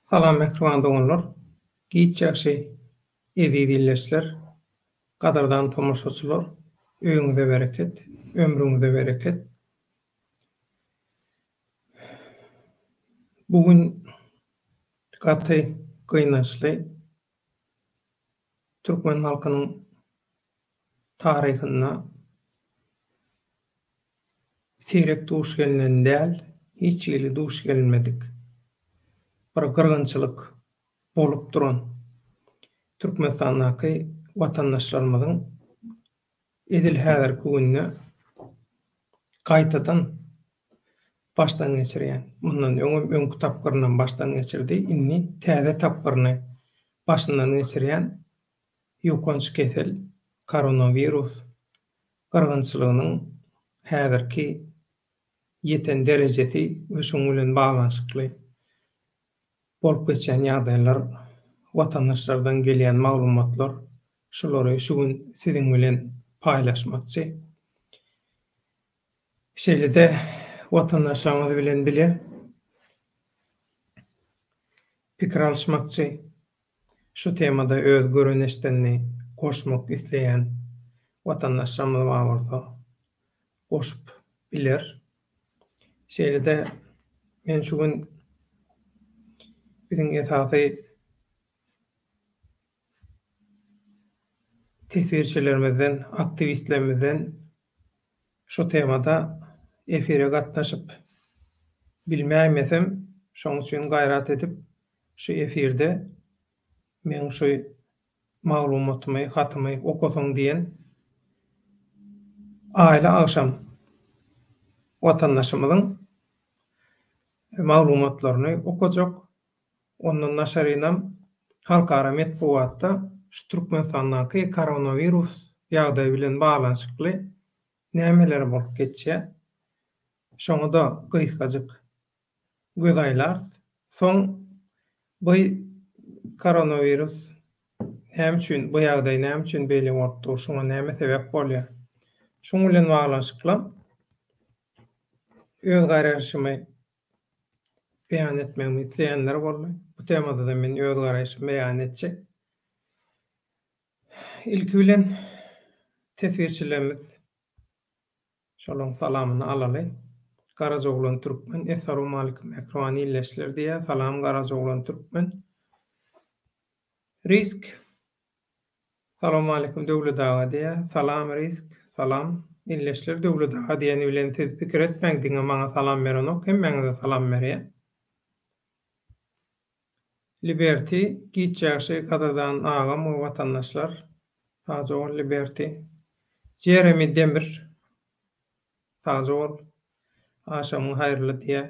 Salam mähriban doganlar, giç ýagşy eziz ildeşler, gadyrdan tomaşaçylar, öýüňize bereket, ömrüňize bereket. Bu gün gaty gynançly türkmen halkynyň taryhynda seýrek duş gelnen däl, hiç hili duş gelinmedik bir gyrgynçylyk bolup duran Türkmenistandaky watandaşlarymyzyň edil häzirki günde gaýtadan başdan geçirýän, mundan öňem öňki tapgyrynam başdan geçirdi, indi täze tapgyryny başyndan geçirýän ýokanç kesel, koronawirus gyrgynçylygynyň häzirki ýeten derejesi we şunuň bilen baglanyşykly bolup geçýän ýagdaýlar, watandaşlardan gelýän maglumatlar, şulary şu gün siziň bilen paýlaşmakçy. Şeýle-de watandaşlarymyz bilen bile pikir alyşmakçy. Şu temada öz gören-eşdenini goşmak isleýän watandaşlarymyz bar bolsa goşup biler. Şeýle-de men şu gün biziň esasy teswirçilerimizden, aktiwistlerimizden şu temada efire gatnaşyp bilmäýmesem, şoň üçin gaýrat edip şu efirde meň şu maglumatymy, hatymy okasaň diýen Aýly agşam watandaşymyzyň maglumatlaryny okajak. Ondan daşarynam halkara metbugatda şu Türkmenistandaky koronawirus ýagdaýy bilen baglanyşykly nämeler bolup geçýär, şoňa-da gysgajyk göz aýlarys. Soň bu koronawirus näme üçin, bu ýagdaý näme üçin beýle bolup dur, şuňa näme sebäp bolýar? Şuň bilen baglanyşyklam öz garaýşymy beýan etmegimi isleýänler boldy. Bu temada-da men öz garaýşymy beýan etjek. Ilki bilen teswirçilerimiz şolaryň salamyny alaly. Garajaoglan Türkmen, Essalawmalikim mähriban ildeşler diýýär. Salam Garajaoglan Türkmen. Risk Salowmalikim Döwlet aga diýýär. Salam Risk, salam. Ildeşler Döwlet aga diýeni bilen siz pikir etmäň diňe maňa salam berenok hemmäňize salam berýär. Liberty, giç ýagşy gadyrdan agam we watandaşlar. Sagja bol Liberty. Jeremy Demir, sagja bol. Agşamyň haýyrly diýýär.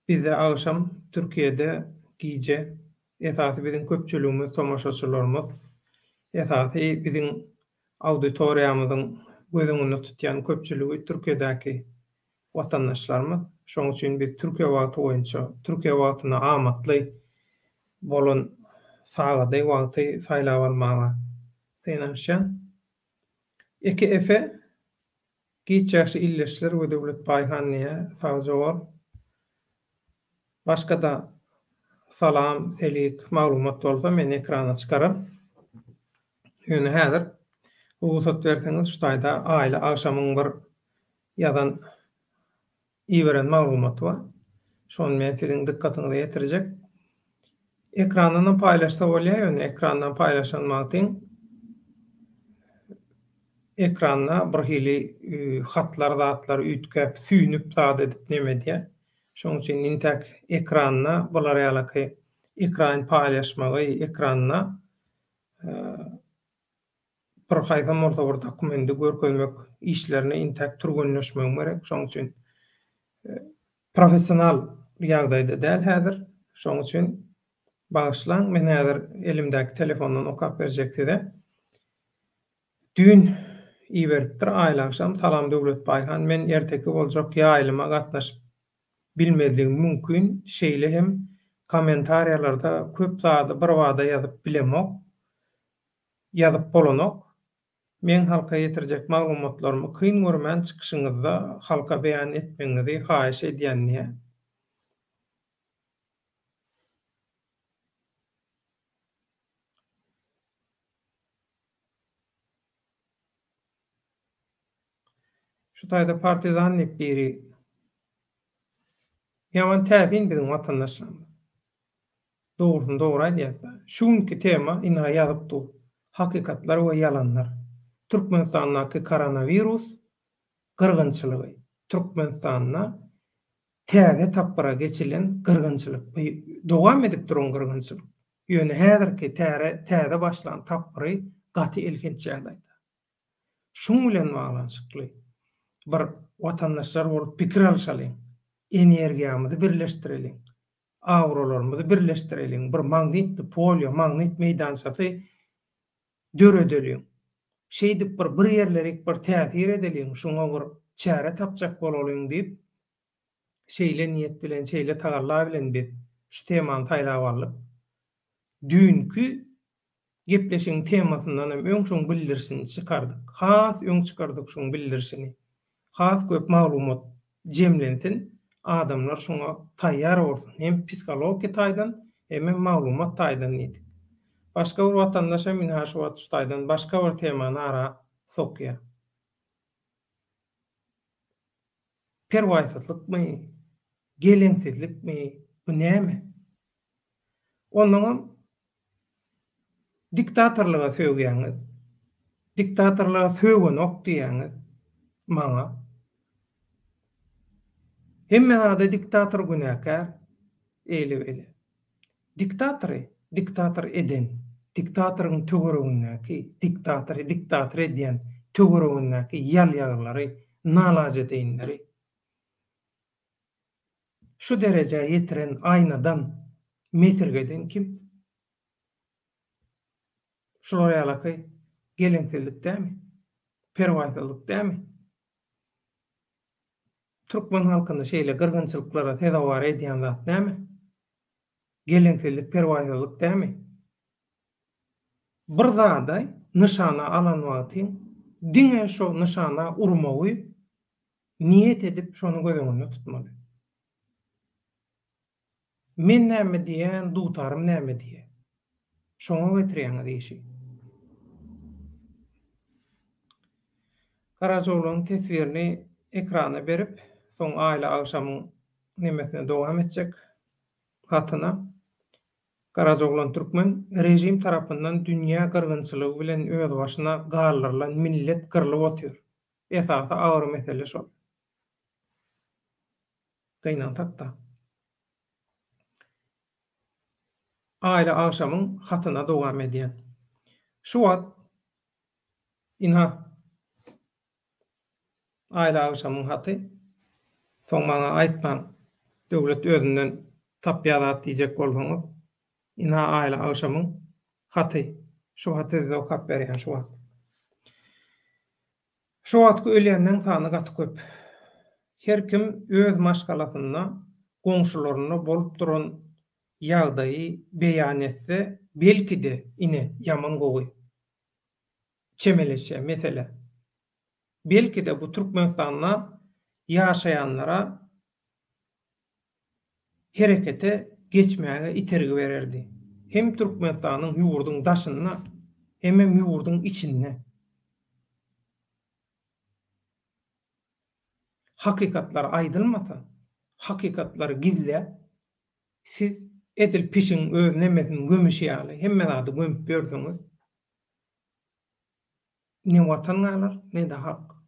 Bizde agşam, Türkiýede gije. Esasy biziň köpçüligimiz tomaşaçylarymyz. Esasy biziň auditoriýamyzyň göz öňünde tutýan köpçüligi Türkiýedäki watandaşlarymyz. Şonuň üçin biz Türkiýe wagty boýunça, Türkiýe wagtyna amatly bolan sagady, wagty saýlap almaga synanyşýan. Eke Efe Giç ýagşy ildeşler we Döwlet Baýhan diýýä sagja bol. Başgada salam selik maglumat bolsa men ekrana çykaran. Ýöne häzir rugsat berseňiz şu taýda Aýly agşamyň bir ýazan iberen maglumaty bar. Şony men siziň dykgatyňyza ýetirjek. Ekrandanam paýlaşsa bolýar, ýöne ekrandan paýlaşan wagtyň ekranda bir hili hatlar zatlar üýtgäp, süýnüp zat edip neme edýär. Şonuň üçin intäk ekranda bular ýalaky ekran paýlaşmagy ekranda Bir haýsam bolsa bir dokumendi görkezmek işlerine intäk türgenleşmegim gerek. Şonuň üçin professional ýagdaýda däl häzir. Şonuň üçin bagyşlaň, men häzir elimdäki telefondan okap berjek size. Düýn iberipdir Aýly agşam, Salam Döwlet Baýhan, men erteki boljak ýaýlyma gatnaşyp bilmezligim mümkin, şeýle hem kommentariýalarda köp zady birbada ýazyp bilemok. Ýazyp bolanok. Meň halka ýetirjek maglumatlarymy kyn görmän çykyşyňyzda halka beýan etmegiňizi haýyş edýän diýýär. Şu taýda partizan diýip biri ýaman täsin biziň watandaşlarymyz. Dogrusyny dogry aýdýas-da. Şu günki tema ynha ýazyp dur. Hakykatlar we ýalanlar. Türkmenistandaky koronawirus gyrgynçylygy. Türkmenistanda täze tapgyra geçilen gyrgynçylyk. Bu dowam edip duran gyrgynçylyk. Ýöne häzirki täre täze başlan tapgyry gaty elhenç ýagdaýda. Şuň bilen baglanyşykly bir watandaşlar bolup pikir alyşalyň, energiýamyzy birleşdireliň, auralarymyzy birleşdireliň, bir magnitny polýa, magnit meýdançasy döredeliň. Şeýdip bir bir ýerlerik bir täsir edeliň, şuňa bir çäre tapjak bolalyň diýip, şeýle niýet bilen, şeýle tagalla bilen biz şu temany saýlap aldyk. Düýnki Gepleşigiň temasyndan hem öň şuň bildirişini çykardyk. Has öň çykardyk şuň bildirişini. Has köp maglumat jemlensin, adamlar şuňa taýýar bolsun, hem psihologiki taýdan, hemem maglumat taýdan diýdik. Başga bir watandaş hem ynha şu wagt şu taýdan başga bir temany ara sokýar. Perwaýsyzlykmy, geleňsizlikmi, bu näme? Onnoňam diktatorlyga sögýäňiz. Diktatorlyga sögenok diýýäňiz maňa. Hemme zada diktator günäkär, eýle-beýle. Diktatory diktator eden, diktatoryň töweregindäki, diktatory diktator edýän töweregindäki ýal-ýagylary, nalajedeýinleri. Şu derejä ýetiren aýnadan mesirgeden kim? Şular ýalaky geleňsizlik dämi? Perwaýsyzlyk dämi? Türkmen halkyny şeýle gyrgynçylyklara sezewar edýän zat näme? Geleňsizlik, perwaýsyzlyk dämi? Bir zady nyşana alan wagtyň diňe şo nyşana urmagy Niýet edip şony göz öňünde tutmaly. Men näme diýýän, dutarym näme diýýär. Şoňa getirýäňiz işi. Garajaoglanyň teswirini ekrana berip, soň Aýly agşamyň nemesine dowam etjek hatyna. Garajaoglan türkmen režim tarapyndan dünýä gyrgynçylygy bilen özbaşyna galdyrylan millet gyrlyp otyr. Esasy agyr mesele şol. Gynansak-da. Aýly agşamyň hatyna dowam edýän. Şu wagt, ynha, Aýly agşamyň haty. Soň maňa aýtmaň, Döwlet özünden tapýa zat diýjek bolsaňyz. Ynha, Aýly agşamyň haty. Şu haty size okap berýän şu wagt. Şu wagtky ölýänleň sany gaty köp. Her kim öz maşgalasynda, goňşularynda bolup duran ýagdaýy beýan etse, belki-de, ine, ýaman gowy çemeleşýär meselä. Belki-de, bu Türkmenistanda ýaşaýanlara herekete geçmäge itergi bererdi. Hem Türkmenistanyň ýurduň daşynda, hemem ýurduň içinde. Hakykatlar aýdylmasa, hakykatlary gizläp, siz edil pişigiň öz nemesini gömüşi ýaly hemme zady gömüp ýörseňiz, ne Watan galar, ne-de halk.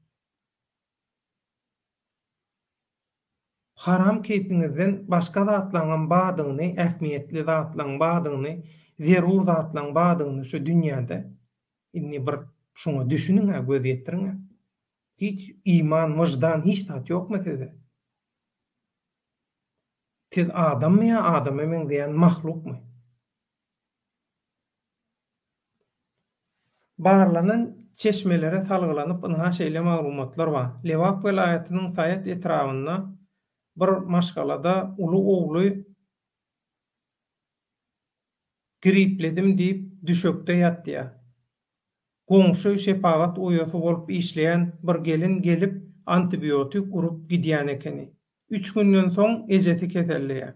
Haram keýpiňizden başga zatlaňam badygyny, ähmiýetli zatlaň badygyny, zerur zatlaň badygyny şu dünýäde indi bir şuňa düşüniň-ä, göz ýetiriň-ä. Hiç iman, wyždan hiç zat ýokmy sizde? Siz adammy ýa adama meňzeýän mahlukmy? Barlanan çeşmelere salgylanyp ynha şeýle maglumatlar bar, Lebap welaýatynyň Saýat etrabynda bir maşgalada uly ogly gripledim diýip düşekde ýatýar. Goňşy şepagat uýasy bolup işleýän bir gelin gelip antibiotik urup gidýän ekeni. Üç günden soň ejesi keselleýär.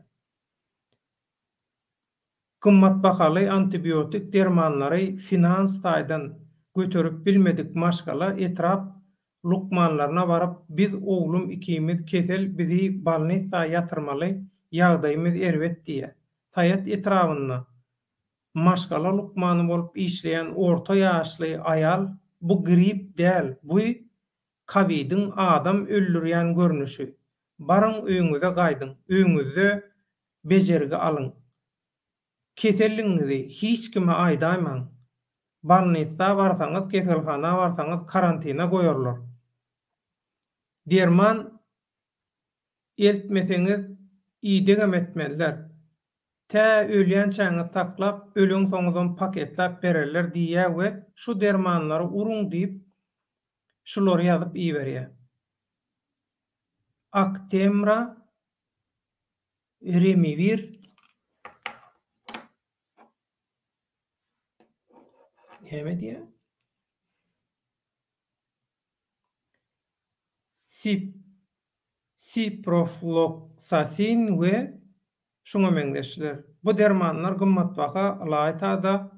Gymmatbahaly antibiotik dermanlary finans taýdan göterip bilmedik maşgala etrap lukmanlaryna baryp biz oglum ikimiz kesel bizi balnisa ýatyrmaly ýagdaýymyz erbet diýýä. Saýat etrabynda maşgala lukmany bolup işleýän orta ýaşly aýal bu grip däl bu kowidiň adam öldürýän görnüşi. Baryň öýüňize gaýdyň öýüňizde bejergi alyň. Keselligiňizi hiç kime aýdaýmaň. Bolnisa barsaňyz, keselhana barsaňyz karantina goýarlar. Derman eltmeseňiz idegem etmezler. Tä ölýänçäňiz saklap, öleňsoňyzam paketläp bererler diýýä we şu dermanlary uruň diýip şulary ýazyp iberýä. Aktemra Remivir näme diýýär? Sip Siprofloksasin we şuňa meňzeşler. Bu dermanlar gymmatbaha ylaýta-da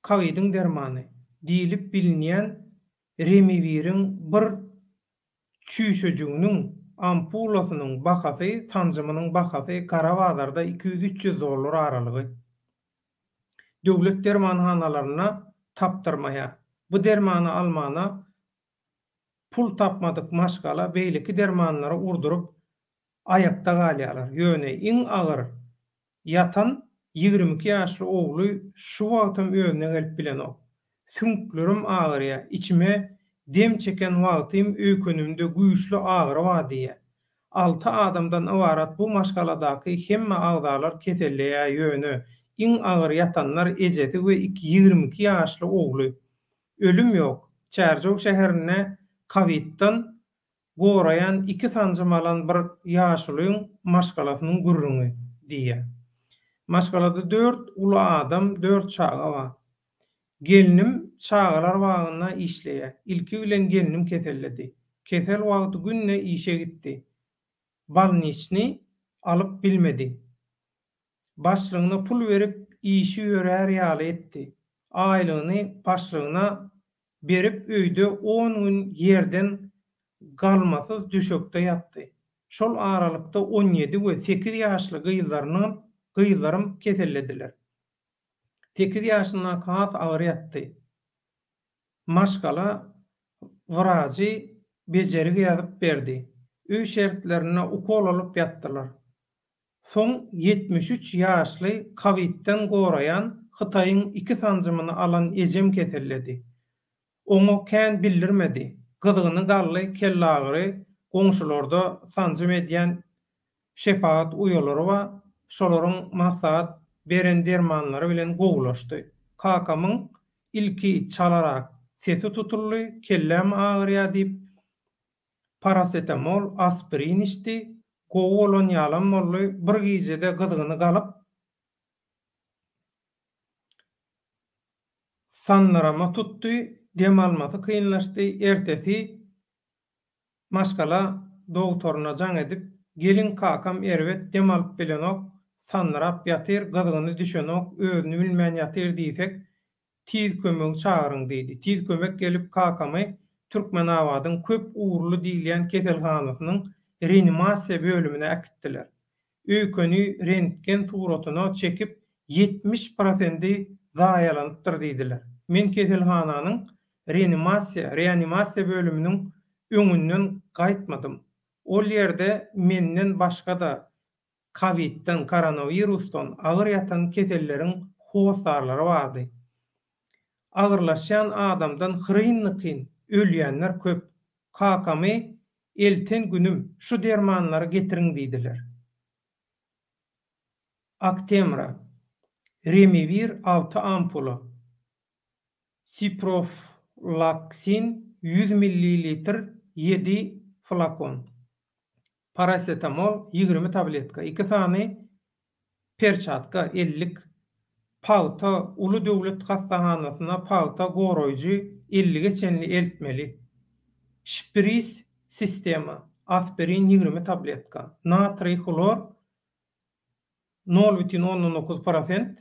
Kowidiň dermany diýlip bilinýän Remiviriň bir çüýşejiginiň, ampulasynyň, bahasy, sanjymynyň bahasy gara bazarda 200-300 dollar aralygy. Döwlet dermanhanalarynda tapdyrmaýar. Bu dermany almana pul tapmadyk maşgala beýleki dermanlary urduryp aýakda galýarlar. Ýöne iň agyr ýatan 22 ýaşly ogly şu wagtam özüne gelip bilenok. Süňklerim agyrýar, içime dem çeken wagtym öýkenimde güýçli agyry bar diýýär. Alty adamdan ybarat bu maşgaladaky hemme agzalar keselleýär ýöne iň agyr ýatanlar ejesi we 22 ýaşly ogly. Ölüm ýok. Çärjew şäherinde kowidden goraýan iki sanjym alan bir ýaşulyň maşgalasynyň gürrüňi, diýýär. Maşgalada dört uly adam, dört çaga bar. Gelnim çagalar bagynda işleýär. Ilki bilen gelnim keselledi. Kesel wagty günde işe gitdi. Bolniçnyý alyp bilmedi. Başlygyna pul berip işi ýörär ýaly etdi. Aýlygyny başlygyna berip öýde on gün ýerden galmasyz düşekde ýatdy. Şol aralykda on ýedi we sekiz ýaşly gyzlarynyňam gyzlarym kesellediler. Sekiz ýaşyndaky has agyr ýatdy. Maşgala wrajy bejergi ýazyp berdi. Öý şertlerinde ukol alyp ýatdylar. Soň 73 ýaşly kowidden goraýan Hytaýyň iki sanjymyny alan ejem keselledi. Oňa kän bildirmedi. Gyzgyny galdy, kellagyry, goňşularda sanjym edýän şepagat uýalary bar, şolaryň maslahat beren dermanlary bilen gowulaşdy. Kakamyň ilki çalarak sesi tutuldy, kelläm agyrýar diýip, parasetamol, aspirin içdi, gowy bolan ýalam boldy, bir gijede gyzgyny galyp, Sandyrama tutdy, dem almasy kynlaşdy, ertesi maşgala dogtoryna jaň edip, Gelin kakam erbet dem alyp bilenok, sandyrap ýatyr, gyzgyny düşenok, özüni bilmän ýatyr diýsek, tiz kömegi çagyryň diýdi. Tiz kömek gelip kakamy Türkmenabadyň köp ugurly diýilýän keselhanasynyň renimasiýa bölümine äkitdiler. Öýkeni rentgen suratyna çekip 70 prosendi zaýalanypdyr diýdiler. Men keselhananyň renimasiýa, reanimasiýa bölüminiň öňünden gaýtmadym. Ol ýerde menden başga-da kowidden, koronawirusdan agyr ýatan keselleriň hossarlary bardy. Agyrlaşýan adamdan hyryn-nykyn ölýänler köp. Kakamy elten günüm şu dermanlary getiriň diýdiler. Aktemra, Remivir alty ampula, Siproflaksin ýüz millilitr ýedi flakon, Parasetamol 20 tabletka, iki sany perçatka, ellik, pagta uly döwlet hassahanasyna pagta goraýjy ellige çenli eltmeli, şpris sistema, aspirin 20 tabletka, natriý hlor nol bütin ondan dokuz prosent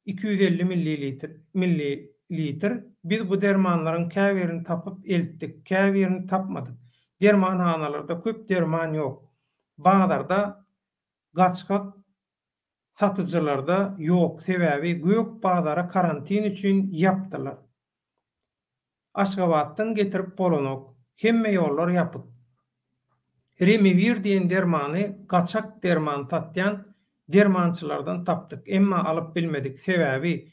250 millilitr, millilitr. Litr. Biz bu dermanlaryň käbirini tapyp eltdik, käbirini tapmadyk. Dermanhanalarda köp derman ýok. Bazarda gaçgak satyjylarda ýok, sebäbi gök bazary karantin üçin ýapdylar. Aşgabatdan getirip bolanok. Hemme ýollar ýapyk. Remivir diýen dermany gaçak derman satýan dermançylardan tapdyk, emma alyp bilmedik, sebäbi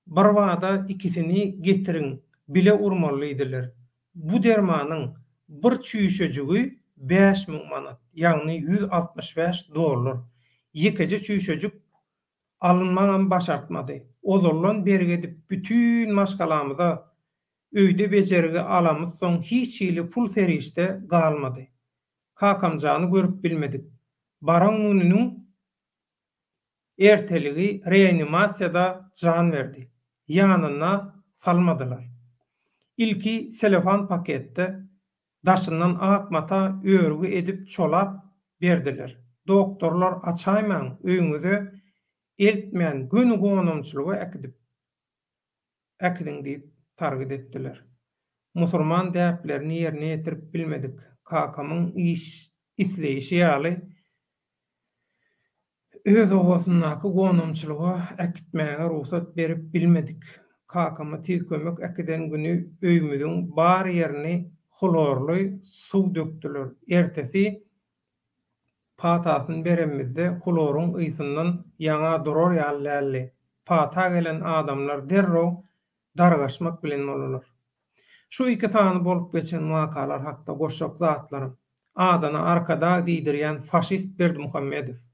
birbada ikisini getiriň, bile urmaly diýdiler. Bu dermanyň bir çüýşejigi 5000 manat, ýagny 165 dollar. Ýekeje çüýşejik alynmagam başartmady. Ozaldan bergi edip bütin maşgalamyza öýde bejergi alamyzsoň hiç hili pul serişde galmady. Kakamjany görüp bilmedik. Baran gününiň erteligi reanimasiýada jan berdi. Ýanyna salmadylar. Ilki selofan paketde, daşyndan ak mata örgi edip çolap berdiler. Doktorlar açaýmaň, öýüňize eltmän göni gonamçylyga äkidip äkidiň diýip sargyt etdiler. Musurman däplerini ýerine ýetirip bilmedik. Kakamyň iş isleýşi ýaly öz obasyndaky gonamçylyga äkitmäge rugsat berip bilmedik. Kakamy tiz kömek äkiden güni öýümiziň bar ýerini hlorly suw dökdüler. Ertesi Patasyny berenimizde hloryň ysyndan ýaňa durar ýaly däldi. Pata gelen adamlar derrew dargaşmak bilen boldular. Şu iki sany bolup geçen wakalar hakda goşjak zatlarym. Adyna Arkadag diýdirýän faşist Berdimuhamedow.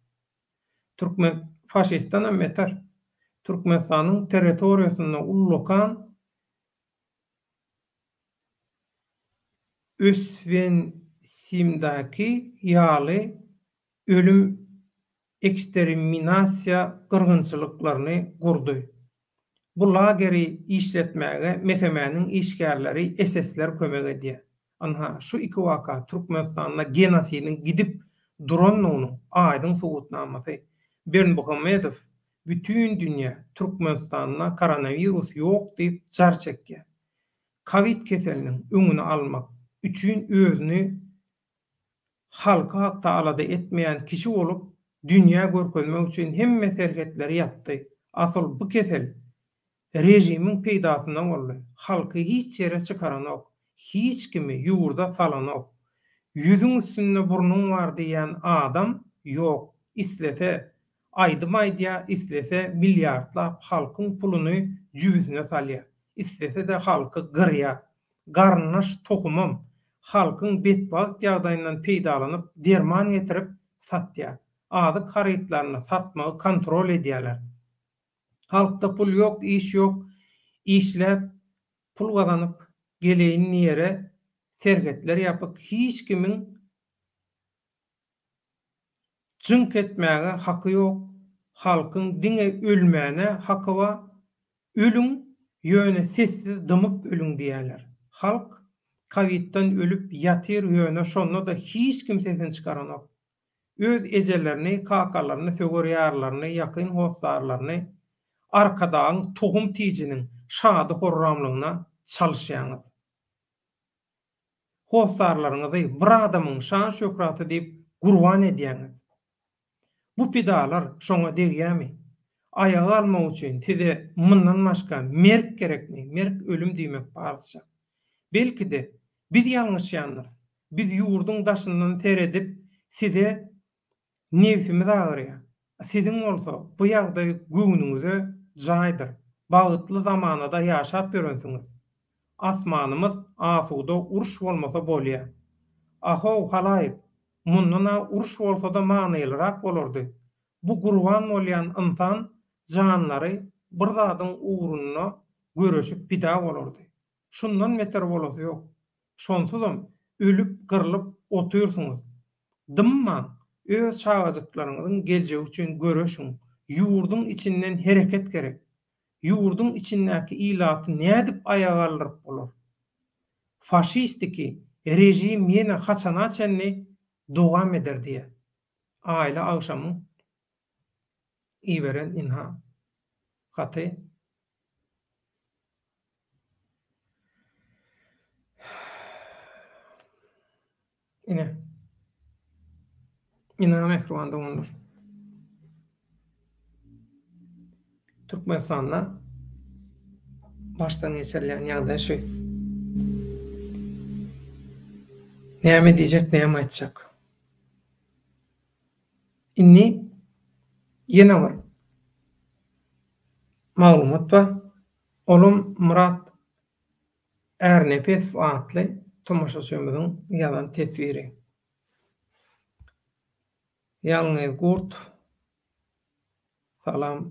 Türkmen faşistdenem beter. Türkmenistanyň territoriýasynda ullakan Öswensimdäki ýaly ölüm eksterminasiýa gyrgynçylyklaryny gurdy. Bu lageri işletmäge MHM-niň işgärleri SS-ler kömek edýär. Ynha, şu iki waka Türkmenistanda genosidiň gidip durandygynyň aýdyň subutnamasy. Berdimuhamedow Bütin dünýä Türkmenistanda koronawirus ýok diýip jar çekýär. Kowid keseliniň öňüni almak üçin özüni halky hakda alada etmeýän kişi bolup dünýä görkezmek üçin hemme serhetleri ýapdy. Asyl bu kesel režimiň peýdasyna boldy. Halky hiç ýere çykaranok. Hiç kimi ýurda salanok. Ýüzüň üstünde burnuň bar diýýän adam ýok. Islese Aýdym aýdýar, islese milliardlap halkyň puluny jübüsine salýar, islese-de halky gyrýar. Garyndaş tohumam halkyň betbagt ýagdaýyndan peýdalanyp derman getirip satýar. Azyk harytlaryny satmagy kontrol edýärler. Halkda pul ýok, iş ýok, işläp pul gazanyp geleýin diýere serhetler ýapyk, hiç kimiň Jyňk etmäge haky ýok, halkyň diňe ölmäne haky bar, ölüň, ýöne sessiz dymyp ölüň diýýärler. Halk kowidden ölüp ýatyr ýöne şonda-da hiç kim sesini çykaranok. Öz ejelerini, kakalaryny, söwer ýarlaryny, ýakyn hossarlaryny Arkadagyň tohum tijiniň şady-horramlygyna çalyşýaňyz. Hossarlaryňyzy bir adamyň şan-şöhraty diýip gurban edýäňiz. Bu pidalar şoňa degýämi? Aýaga galmak üçin size mundan başga merk gerekmi? Merk ölüm diýmek parsça. Belki-de, biz ýalňyşýandyrys. Biz ýurduň daşyndan seredip size Nebsimiz agyrýar. Siziň bolsa bu ýagdaý göwnüňize jaýdyr. Bagtly zamanada ýaşap ýörensiňiz. Asmanymyz asuda uruş bolmasa bolýa. Ahow halaýyk, mundan-a uruş bolsada manylyrak bolardy. Bu gurban bolýan ynsan janlary bir zadyň ugrunda göreşip pida bolardy. Şundan beter bolasy ýok. Şonsuzam ölüp gyrlyp otyrsyňyz. Dymmaň, öz çagajyklaryňyzyň geljegi üçin göreşiň. Ýurduň içinden hereket gerek. Ýurduň içindäki ilaty nädip aýaga galdyryp bolar? Faşistiki režim ýene haçana çenli dowam eder diýýär. Aýly agşamyň iberen ynha haty. Ine. Ine mähriban doganlar. Türkmenistanda başdan geçirilýän ýagdaý şu. Näme diýjek, näme aýtjak? Indi ýene bir maglumat bar. Olam Myrat Ärnepesow atly tomaşaçymyzyň ýazan teswiri. Ýalňyz gurt Salam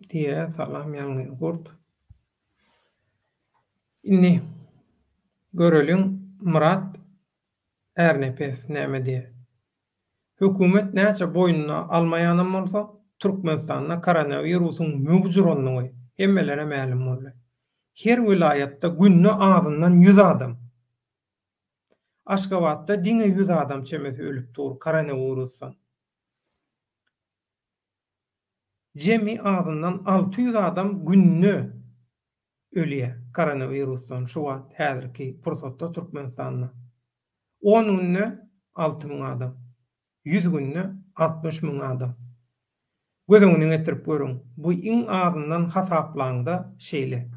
diýýär, salam ýalňyz gurt. Indi göreliň Myrat Ärnepesow näme diýýär. Hökümet näçe boýnuna almaýanam bolsa, Türkmenistanda koronawirusyň möwç urandygy hemmelere mälim boldy. Her welaýatda günde azyndan ýüz adam. Aşgabatda diňe ýüz adam çemesi ölüp dur koronawirusdan. Jemi azyndan 600 adam günde ölýär koronawirusdan şu wagt häzirki pursatda Türkmenistanda. On günde 6000 adam. Ýüz günde 60 müň adam. Göz öňüne getirip görüň, bu iň azyndan hasaplaňda şeýle.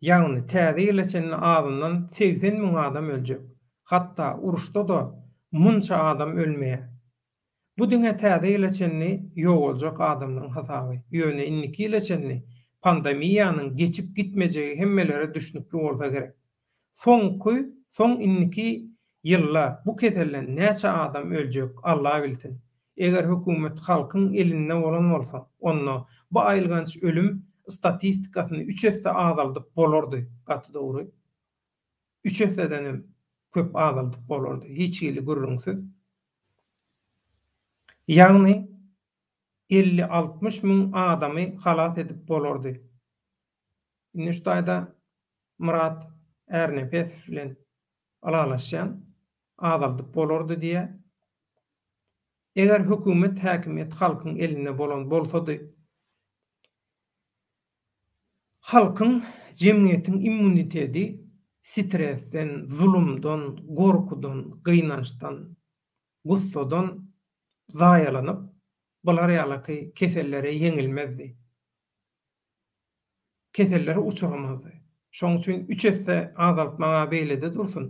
Ýagny täze ýyla çenli azyndan 80 müň adam öljek. Hatda uruşda-da munça adam ölmeýär. Bu diňe täze ýyla çenli ýogaljak adamlaryň hasaby. Ýöne indiki ýyla çenli pandemiýanyň geçip gitmejegi hemmelere düşnükli bolsa gerek. Soňky soň indiki ýylda bu keselden näçe adam öljek Alla bilsin. Eger hökümet halkyň elinde bolan bolsa, onda bu aýylganç ölüm statistikasyny üç esse azaldyp bolardy, gaty dogry. Üç essedenem köp azaldyp bolardy, hiç hili gürrüňsiz. Ýagny elli-altmyş müň adamy halas edip bolardy. Indi şu taýda Myrat Ärnepesow bilen ylalaşýan, azaldyp bolardy diýýär. Eger hökümet häkimiýet halkyň elinde bolan bolsady, halkyň, jemgyýetiň immunitedi stresden, zulumdan, gorkudan, gynançdan, gussadan zaýalanyp, bular ýalaky kesellere ýeňilmezdi. Kesellere uçramazdy. Şoň üçin üç esse azaltmaga beýlede dursun,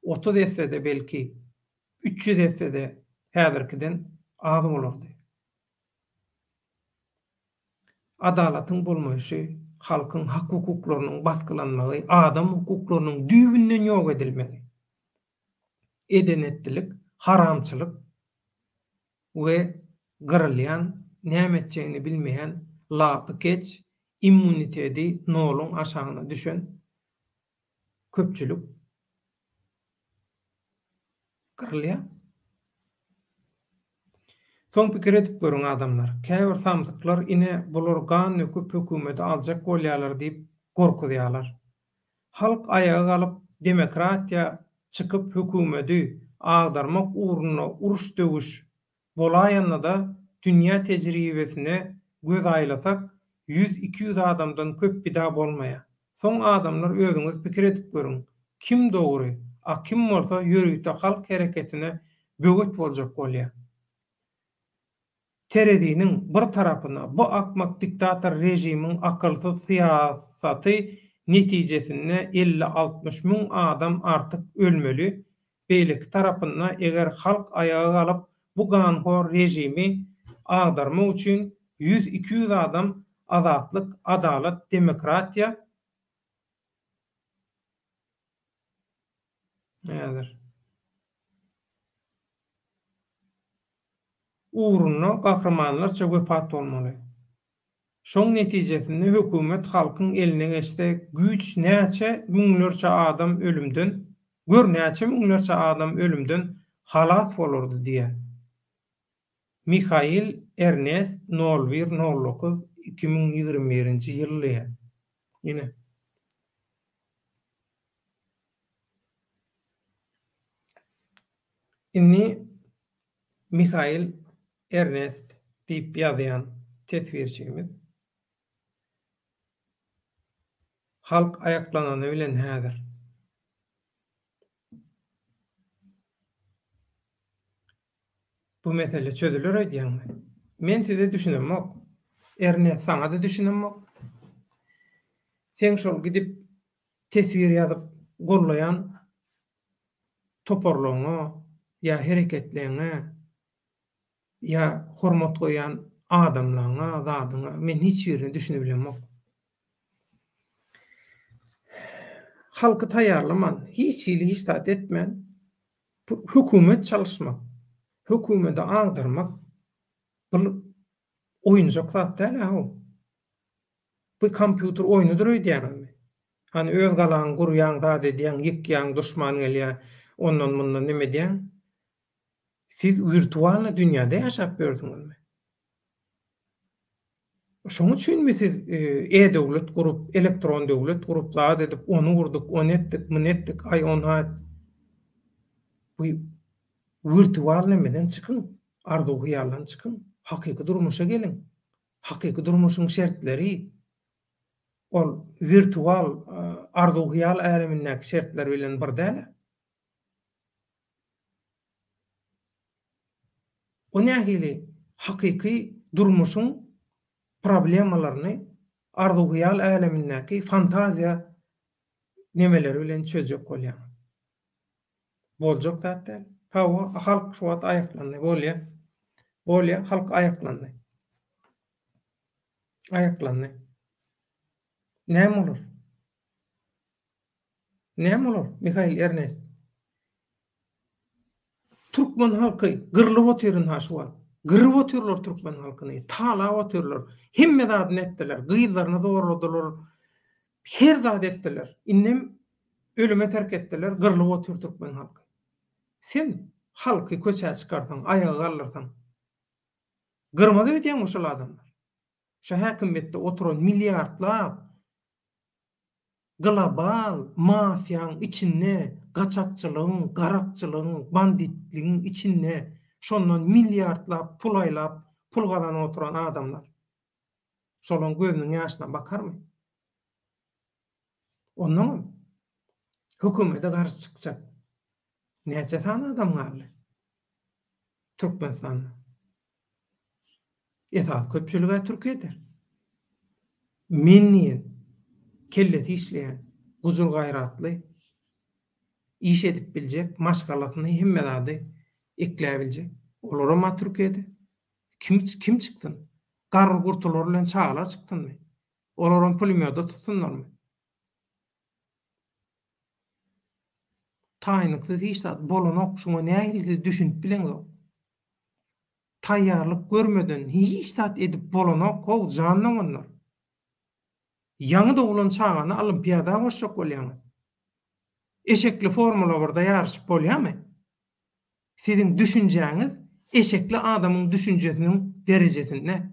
30 esse-de belki, 300 esse-de häzirkiden az bolardy. Adalatyň bolmaýşy, halkyň hak-hukuklarynyň basgylanmagy, adam hukuklarynyň düýbünden ýok edilmegi, eden-etdilik, haramçylyk we gyrylýan, näme etjegini bilmeýän lapykeç, immuniteti noluň aşagyna düşen köpçülik gyrylýar. Soň pikir edip görüň adamlar, käbir samsyklar ine bular gan döküp hökümeti aljak bolýarlar diýip gorkuzýarlar. Halk aýaga galyp demokratiýa çykyp hökümedi agdarmak ugrunda uruş döwüş bolaýandada dünýä tejribesine göz aýlasak ýüz-iki ýüz adamdan köp pida bolmaýar. Soň adamlar özüňiz pikir edip görüň kim dogry a kim bolsa ýörite halk hereketine böwet boljak bolýa. Tereziniň bir tarapyna bu akmak diktator režimiň akylsyz syýasaty netijesinde elli-altmyş müň adam artyk ölmeli, beýleki tarapynda eger halk aýaga galyp bu ganhor režimi agdarmak üçin ýüz-iki ýüz adam azatlyk, adalat, demokratiýa häzir ugrunda gahrymanlarça wepat bolmaly. Şoň netijesinde hökümet halkyň eline geçse güýç näçe müňlerçe adam ölümden, gör näçe müňlerçe adam ölümden halas bolardy diýýär. Mihail Ernest nol bir nol dokuz 2021-nji ýyl diýýär. Ine. Indi Mihail Ernest diýip ýazýan teswirçimiz Halk aýaklanany bilen häzir. Bu mesele çözüler öýdýäňmi? Men size düşünemok. Ernest saňa-da düşünemok. Seň şol gidip teswir ýazyp gollaýan toparlaryňa ýa hereketleňe ýa hormat goýýan adamlaňa, zadyňa men hiç birine düşünibilemok. Halky taýýarlaman, hiç hili hiç zat etmän hökümet çalyşmak, hökümedi agdarmak bul oýunjak zat däl-ä-how. Bu kompýuter oýnudyr öýdýäňizmi? Hany öz galaňy gurýaň, zat edýäň, ýykýaň, duşman gelýär, ondan-mundan neme edýäň. Siz wirtualnyý dünýäde ýaşap ýörsüňizmi? Şoň üçinmi siz e-döwlet gurup, elektron döwlet gurup, zat edip, ony gurduk, ony etdik, muny etdik, aý ony Bu wirtual nemeden çykyň, arzuw-hyýaldan çykyň, hakyky durmuşa geliň. Hakyky durmuşyň şertleri ol wirtual arzuw-hyýal älemindäki şertler bilen bir däl-ä. O nähili hakyky durmuşyň problemalaryny arzuw-hyýal älemindäki fantaziýa nemeleri bilen çözjek bolýaň? Boljak zat däl. Hawa, halk şu wagt aýaklandy. Bolýa. Bolýa, halk aýaklandy. Aýaklandy. Näme bolar? Näme bolar, Mihail Ernest? Türkmen halky gyrlyp otyr ynha şu wagt. Gyryp otyrlar türkmen halkyny, talap otyrlar. Hemme zadyny etdiler. Gyzlaryny zorladylar. Her zat etdiler. Indem ölüme terk etdiler, gyrlyp otyr türkmen halky. Sen halky köçä çykarsaň, aýaga galdyrsaň, gyrmaz öýdýäňmi şol adamlar? Şu häkimiýetde oturan milliardlap global mafiýaň içinde, gaçakçylygyň, garakçylygyň, banditligiň içinde şondan milliardlap pul aýlap, pul gazanyp oturan adamlar. Şolaň gözüniň ýaşyna bakarmy? Onnoňam hökümete garşy çykjak näçe sany adam galdy Türkmenistanda? Esasy köpçülig-ä Türkiýede. Men diýen, kellesi işleýän, gujur-gaýratly, iş edip biljek, maşgalasyny hemme zady ekläbiljek. Olaram-a Türkiýede. Kim kim çyksyn? Garry-gurtular bilen çagalar çyksynmy? Olaram pulemýoda tutsynlarmy? Taýynlyksyz hiç zat bolanok, şuňa nähili siz düşünip bileňzok? Taýýarlyk görmeden hiç zat edip bolanok how jan doganlar. Ýaňy doglan çagany olympiada goşjak bolýaňyz. Eşekli formula birde ýaryşyp bolýamy? Siziň düşünjäňiz eşekli adamyň düşünjesiniň derejesinde.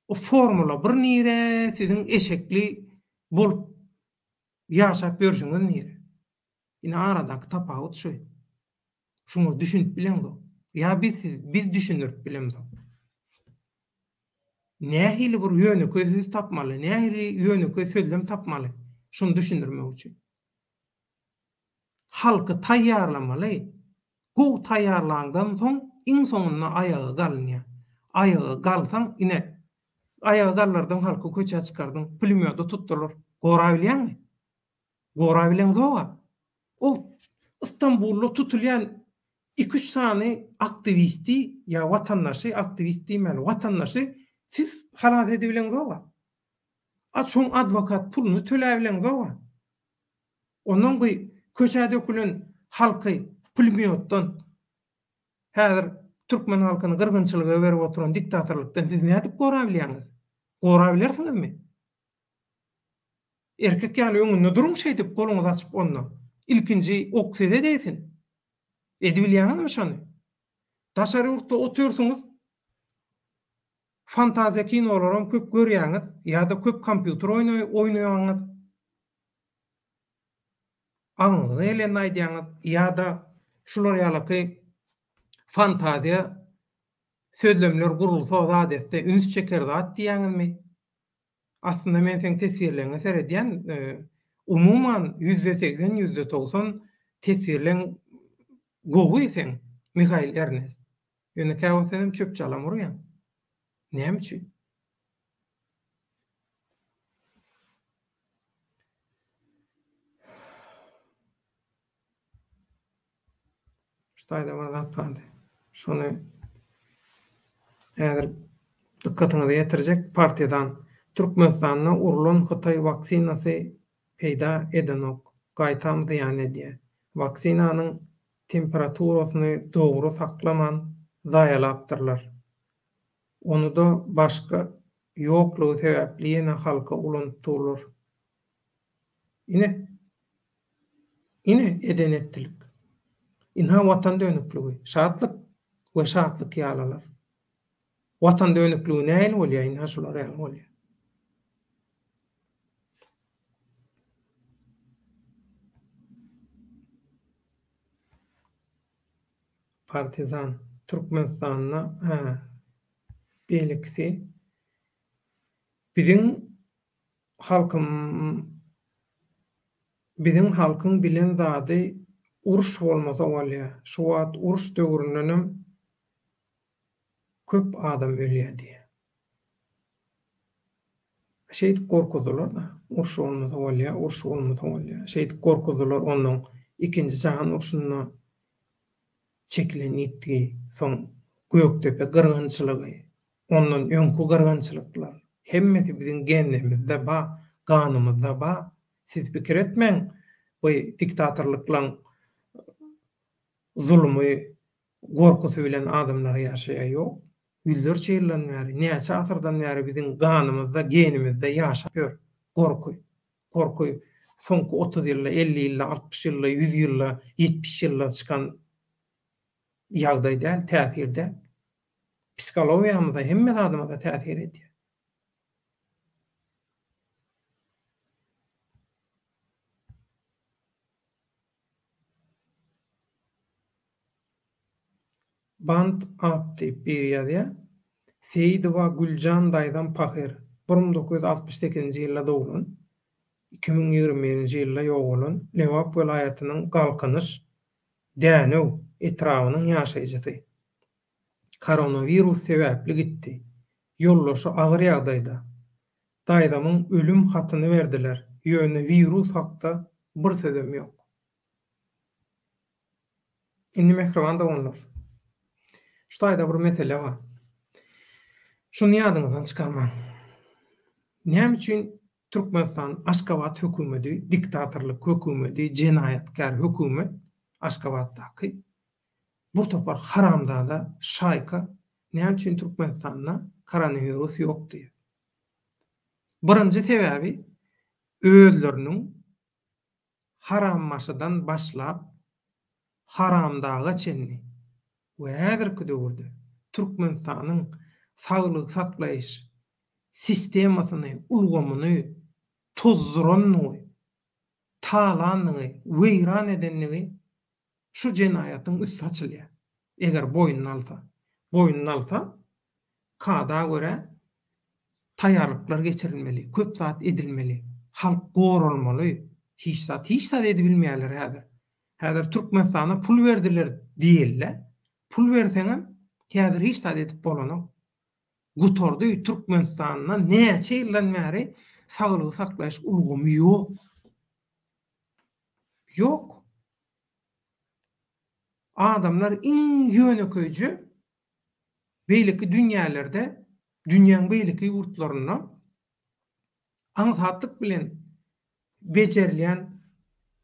O formula bir nire siziň eşekli bolup ýaşap ýörşüňiz nire? Ine aradaky tapawut şu. Şuňa düşünip bileňzok. Ýa biz siz biz düşündirip bilemzok. Nähili bir ýönekeý söz tapmaly, nähili ýönekeý sözlem tapmaly şuny düşündirmek üçin. Halky taýýarlamaly. Gowy taýýarlandan soň iň soňunda aýaga galynýar. Aýaga galsaň ine aýaga galdyrdyň halky köçä çykardyň, pulemýoda tutdular. Gorabilýäňmi? Gorabileňzog-a. O Stambulda tutulýan iki-üç sany aktiwisti ýa watandaşy, aktiwist diýmäli, watandaşy siz halas edibileňzog-a. A şoň adwokat puluny töläbileňzog-a. Ondan bu köçä dökülen halky pulemýotdan häzir türkmen halkyny gyrgynçylyga berip oturan diktatorlykdan siz nädip gorabilýäňiz? Gorabilersiňizmi? Erkek ýaly öňünde duruň şeýdip goluňyzy açyp onda. Ilkinji ok size degsin. Edibilýäňizmi şony? Daşary ýurtda otyrsyňyz fantaziýa kinolaram köp görýäňiz ýa-da köp kompýuter oýny oýnaýaňyz. Aňyňyza gelenini aýdýaňyz ýa-da şular ýalaky fantaziýa sözlemler gurulsa zat etse üns çeker zat diýýäňizmi? Aslynda men seň teswirleriňe seredýän, umuman 80%, 90% teswirleň gowy seň. Mihail Ernest. Ýöne käwagt senem çöp-çalam urýaň. Näme üçin? Şu taýda bir zat bardy. Şony häzir dykgatyňyza ýetirjek. Partizan. Türkmenistanda urlan hytaý waksinasy peýda edenok, gaýtam zyýan edýär. Waksinanyň temperaturasyny dogry saklaman zaýalapdyrlar. Onyda başga ýoklugy sebäpli ýene halka ulanyp durlar. Ine, ine eden-etdilik. Ynha Watan dönükligi, Şatlyk we Şatlyk ýalylar. Watan dönükligi nähili bolýar, ynha şular ýaly bolýar. Partizan, Türkmenistanda, hä, beýlekisi biziň Halkym biziň halkyň bilen zady uruş bolmasa bolýa şu wagt uruş döwründenem köp adam ölýä diýä. Şeýdip gorkuzdylar-da uruş bolmasa bolýa uruş bolmasa bolýa şeýdip gorkuzdylar onnoň ikinji jahan urşunda çekilen ýitgi soň gökdepe gyrgynçylygy Ondan öňki gyrgynçylyklar, hemmesi biziň genlerimizde ba, ganymyzda ba. Siz pikir etmäň, bu diktatorlyklaň zulumy, gorkusy bilen adamlar ýaşaýar. Ýok. Ýüzlerçe ýyldan bäri, näçe asyrdan bäri biziň ganymyzda, genimizde ýaşap ýör gorky. Gorky soňky 30 ýylda, 50 ýylda, 60 ýylda, 100 ýylda, 70 ýylda çykan ýagdaý däl, täsir däl. Psihologiýamyza, hemme zadymyza täsir edýär. Band up diýip biri ýazýar. Seýidowa Güljan daýzam pahyr, 1968-nji ýylda doglan, 2021-nji ýylda ýogalan, Lebap welaýatynyň Galkynyş, Dänew, etrabynyň ýaşaýjysy. Koronawirus sebäpli gitdi. Ýoldaşy agyr ýagdaýda. Daýzamyň ölüm hatyny berdiler, ýöne wirus hakda bir sözem ýok. Indi mähriban doganlar, şu taýda bir mesele bar. Şuny ýadyňyzdan çykarmaň. Näme üçin Türkmenistan Aşgabat hökümedi, diktatorlyk hökümedi, jenaýatkär hökümet Aşgabatdaky Bir topar haramzada şaýka näme üçin Türkmenistanda koronawirus ýok diýýär. Birinji sebäbi özleriniň harambaşydan başlap haramdaga çenli we häzirki döwürde Türkmenistanyň saglygy saklaýyş sistemasyny, ulgamyny tozdurandygy, talandygy, weýran edendigi Şu jenaýatyň üsti açylýar. Eger boýnuna alsa. Boýnuna alsa, kada görä taýýarlyklar geçirilmeli, köp zat edilmeli, halk goralmaly, hiç zat, hiç zat edibilmeýärler häzir. Häzir Türkmenistana pul berdiler diýildi. Pul berseňem, häzir hiç zat edip bolanok. Gutardy, Türkmenistanda näçe ýyldan bäri saglygy saklaýyş ulgamy ýok. Ýok. Adamlar iň ýönekeýje beýleki dünýälerde, dünýäň beýleki ýurtlarynda aňsatlyk bilen bejerilýän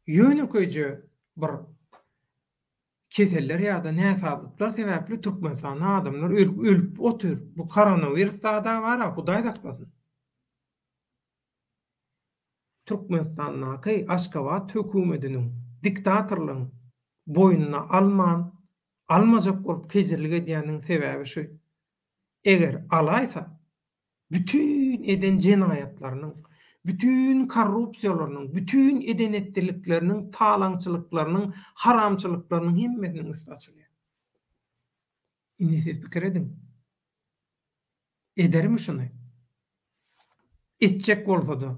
ýönekeýje bir keseller ýa-da näsazlyklar sebäpli Türkmenistanda adamlar ölüp ölüp otyr. Bu koronawirus zada bar-a, Hudaý saklasyn. Türkmenistandaky Aşgabat höküwmediniň diktatorlygyň boýnuna alman, almajak bolup kejirlik edýäniniň sebäbi şu. Eger alaýsa, bütin eden jenaýatlarynyň, bütin korrupsiýalarynyň, bütin eden-etdilikleriniň, talaňçylyklarynyň, haramçylyklarynyň hemmesiniň üsti açylýar. Indi siz pikir ediň. Edermi şuny? Etjek bolsa-da,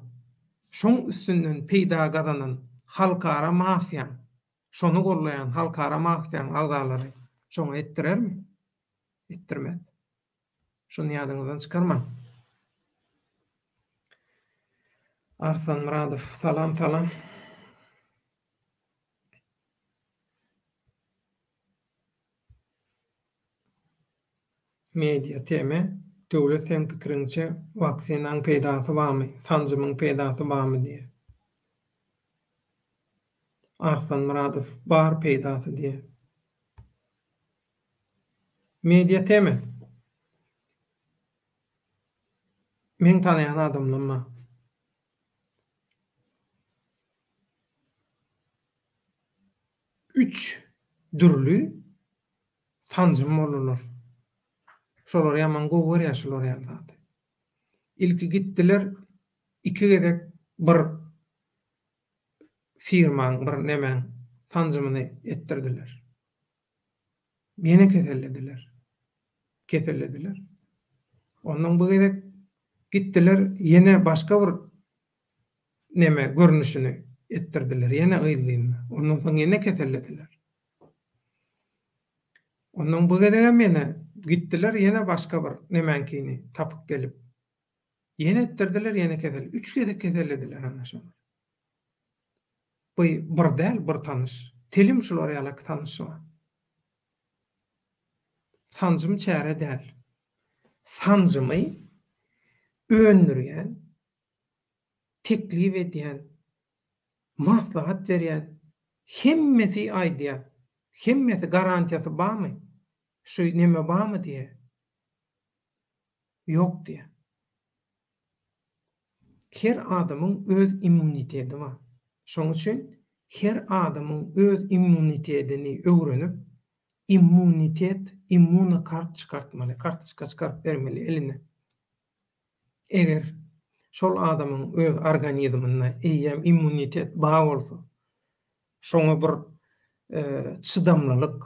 şoň üstünden peýda gazanan halkara mafiýaň, şony gollaýan halkara mafiýaň agzalary. Şoňa etdirermi? Etdirmez. Şuny ýadyňyzdan çykarmaň. Arslan Myradow, salam, salam. Media TM, Döwlet seň pikiriňçe waksinaň peýdasy barmy, sanjymyň peýdasy barmy diýýär. Arslan Myradow, Bar peýdasy diýýär. Media TM, Meň tanaýan adamlam bar. Üç dürli sanjym boldular. Şolar ýaman gowy görýär şular ýaly zady. Ilki gitdiler iki gezek bir firmaň bir nemäň sanjymyny etdirdiler. Ýene kesellediler. Kesellediler. Ondan bu gezek gitdiler ýene başga bir neme görnüşini etdirdiler ýene yzlynda. Ondan soň ýene kesellediler. Ondan bu gezegem ýene gitdiler, ýene başga bir nemäňkini tapyp gelip, ýene etdirdiler, ýene kesel. Üç gezek kesellediler ana şolar. Bu bir däl, bir tanyş. Telim şular ýalaky tanyş bar. Sanjym çäre däl. Sanjymy öndürýän, teklip edýän, maslahat berýän hemmesi aýdýar. Hemmesi garantiýasy barmy? Şu neme barmy diýýär. Ýok diýýär. Her adamyň öz immuniteti bar. Şoň üçin her adamyň öz immunitedini öwrenip, immunitet, immunokart çykartmaly, kartoçka çykaryp bermeli eline. Eger şol adamyň öz organizminde eýýäm immunitet bar bolsa, şoňa bir çydamlylyk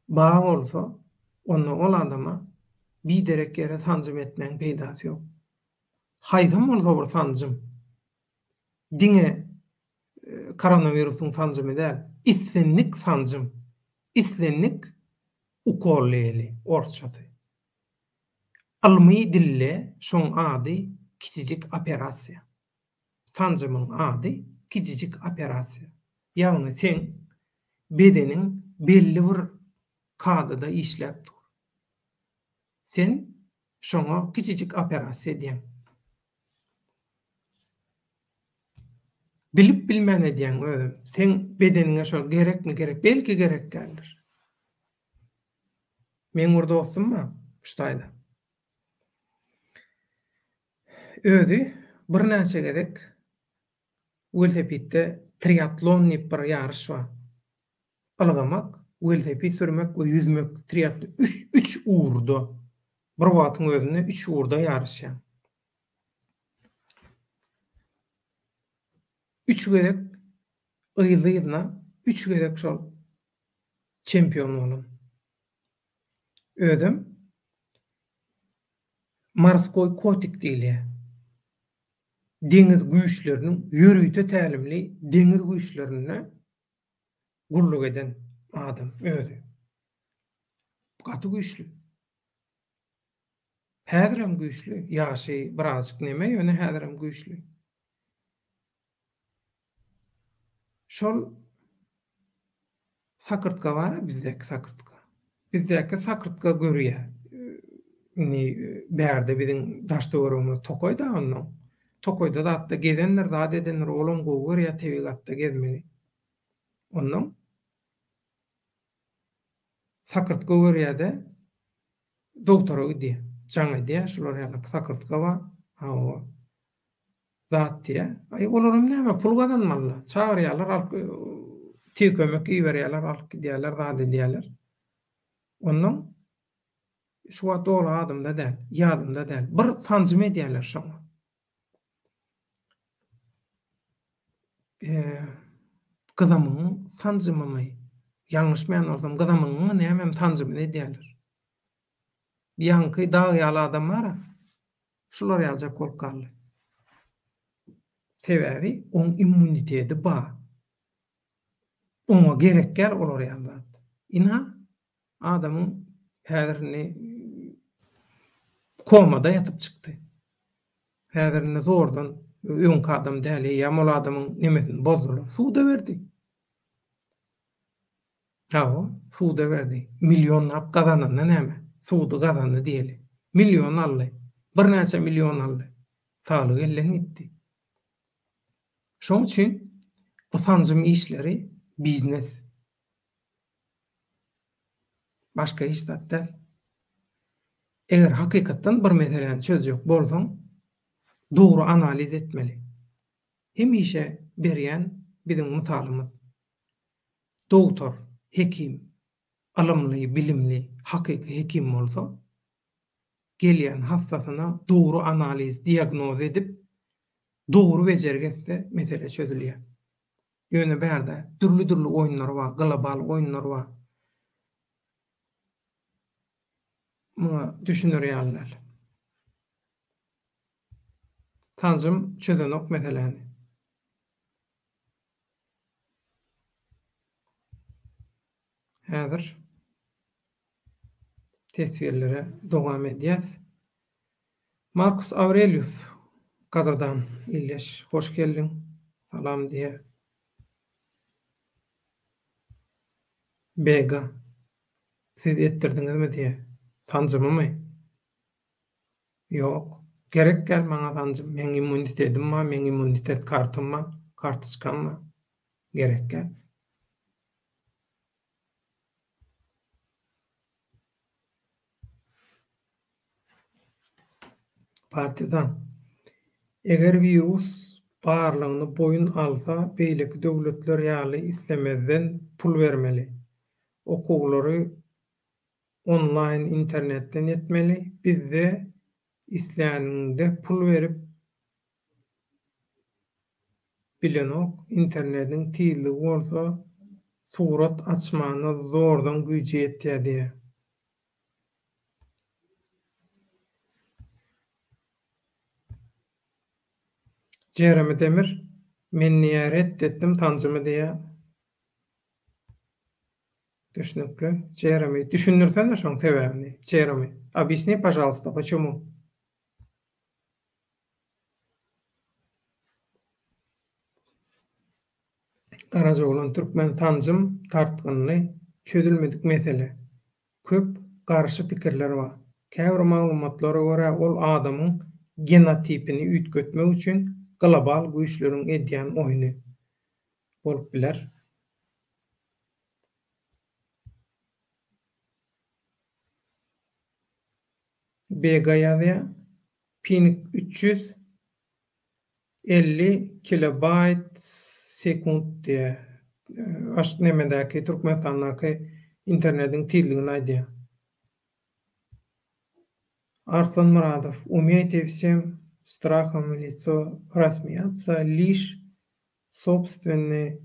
bar bolsa, onda ol adama biderek ýere sanjym etmegiň peýdasy ýok. Haýsam bolsa bir sanjym, diňe koronawirusyň sanjymy däl, islendik sanjym, islendik ukol diýeli orsçasy. Ylmy dilde şoň ady kiçijik operasiýa. Sanjymyň ady kiçijik operasiýa. Ýagny seň bedeniň belli bir kadada işläp dur. Sen şoňa kiçijik operasiýa edýäň. Bilip bilmän edýäň özem. Seň bedeniňe şol gerekmi gerek belki gerek däldir. Meň bir dostum bar şu taýda. Özi birnäçe gezek welosipedde triatlon diýip bir ýaryş bar. Ylgamak, welosiped sürmek we ýüzmek triatlon üç üç ugurda bir wagtyň özünde üç ugurda ýaryşýar. Üç gezek yzly-yzyna üç gezek şol çempion bolan. Özem Morskoý kotik diýilýär. Deňiz güýçleriniň ýörite tälimli deňiz güýçlerinde gulluk eden adam özi. Gaty güýçli. Häzirem güýçli. Ýaşy birazjyk neme, ýöne häzirem güýçli. Şol sakyrtga bar-a bizdäki sakyrtga. Bizdäki sakyrtga görýär. Indi bärde biziň daş-töweregimiz tokaý-da onnoň. Tokaýda zatda gezendir, zat edendir, olam gowy görýär tebigatda gezmegi. Onnoň sakyrtga görýär-de, dogtora gidýär. Jaň edýär, şular ýaly sakyrtga bar, hawa. Zat diýýär. Aý, olaram näme, pul gazanmaly-la. Çagyrýarlar, alyp, tiz kömek iberýärler, alyp gidýärler, zat edýärler. Onnoň şu wagt doly adymda däl, ýadymda däl. Bir sanjym edýärler şoňa. Gyzamygyň sanjymymy, ýalňyşmaýan bolsam, gyzamygyňmy nämemi sanjymyny edýärler. Ýaňky dag ýaly adam bar-a, Şular ýaljak bolup galdy. Sebäbi oň immuniteti bar. Oňa gerek däl olar ýaly zat. Ynha. Adamyň häzir indi komada ýatyp çykdy. Häzir indi zordan öňki adam däl, eýýäm ol adamyň nemesini bozdular. Suda berdi. Hawa, suda berdi. Millionlap gazananda näme? Sudy gazandy diýeli. Million aldy. Birnäçe million aldy. Saglygy elden gitdi. Şoň üçin bu sanjym işleri biznes. Başga hiç zat däl. Eger hakykatdan bir meseläni çözjek bolsaň, dogry analiz etmeli. Hemişe berýän biziň mysalymyz. Dogtor, hekim, ylymly, bilimli, hakyky hekim bolsa, gelýän hassasyna dogry analiz, diagnoz edip, dogry bejergi etse, mesele çözülýär. Ýöne bärde dürli-dürli oýunlar bar, global oýunlar bar. Muňa düşüner ýaly däl. Sanjym çözenok meseläni. Häzir teswirlere dowam edýäs. Markus Aurelius, gadyrdan ildeş, hoş geldiň. Salam diýýär. Bega, siz etdirdiňizmi diýýär. Sanjymymy? Ýok. Gerek däl maňa sanjym. Meň immunitetim bar, meň immunitet kartym bar, kartoçkam bar. Gerek däl. Partizan. Eger wirus barlygyny boýun alsa beýleki döwletler ýaly islemezden pul bermeli. Okuwlary onlaýn internetden etmeli. Bizde isläniňde pul berip bilenok internediň tizligi bolsa surat açmana zordan güýji ýetýä diýä. Jeremy Demir, Men diýä ret etdim sanjymy diýä. Düşnükli. Jeremy, düşündirsene şoň sebäbini. Jeremy, obýasni pažalsta, počemu? Garajaoglan Türkmen sanjym dartgynly, çözülmedik mesele. Köp garşy pikirler bar. Käbir maglumatlara görä ol adamyň genotipini üýtgetmek üçin global güýçleriň edýän oýny bolup biler. Bega ýazýar. Ping 350 kilobaýt sekunt diýýär. Aş nemedäki Türkmenistandaky internediň tizligini aýdýar. Arslan Myradow, Umeyte wsem strahom w lico rasmiýatsa liş sobstwennyý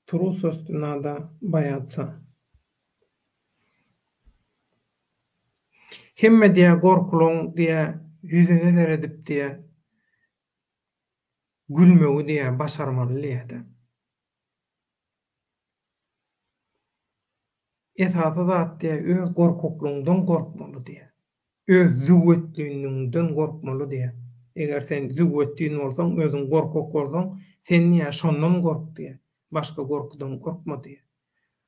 trusosti nada boýatsa. Hemme diýä gorkulaň diýä ýüzüne seredip diýä gülmegi diýä başarmaly diýädä. Esasy zat diýä öz gorkaklygyňdan gorkmaly diýä. Öz züwwetdinligiňden gorkmaly diýä. Eger sen züwwetdin bolsaň, özüň gorkak bolsaň, sen diýä şondan gork diýä. Başga gorkudan gorkma diýä.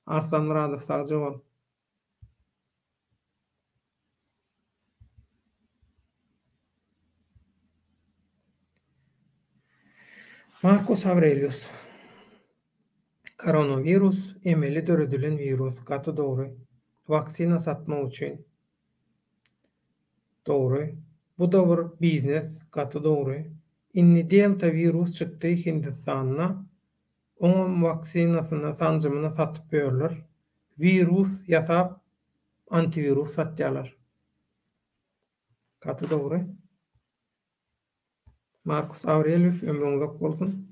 Arslan Myradow sagja bol. Markus Awrelius. Koronawirus emeli döredilen wirus gaty dogry. Waksina satmak üçin. Dogry. Buda bir biznes gaty dogry. Indi delta wirus çykdy Hindistanda oňam waksinasyny sanjymyny satyp ýörler. Wirus ýasap antiwirus satýalar. Gaty dogry. Markus Aurelius ömrüň uzak bolsun.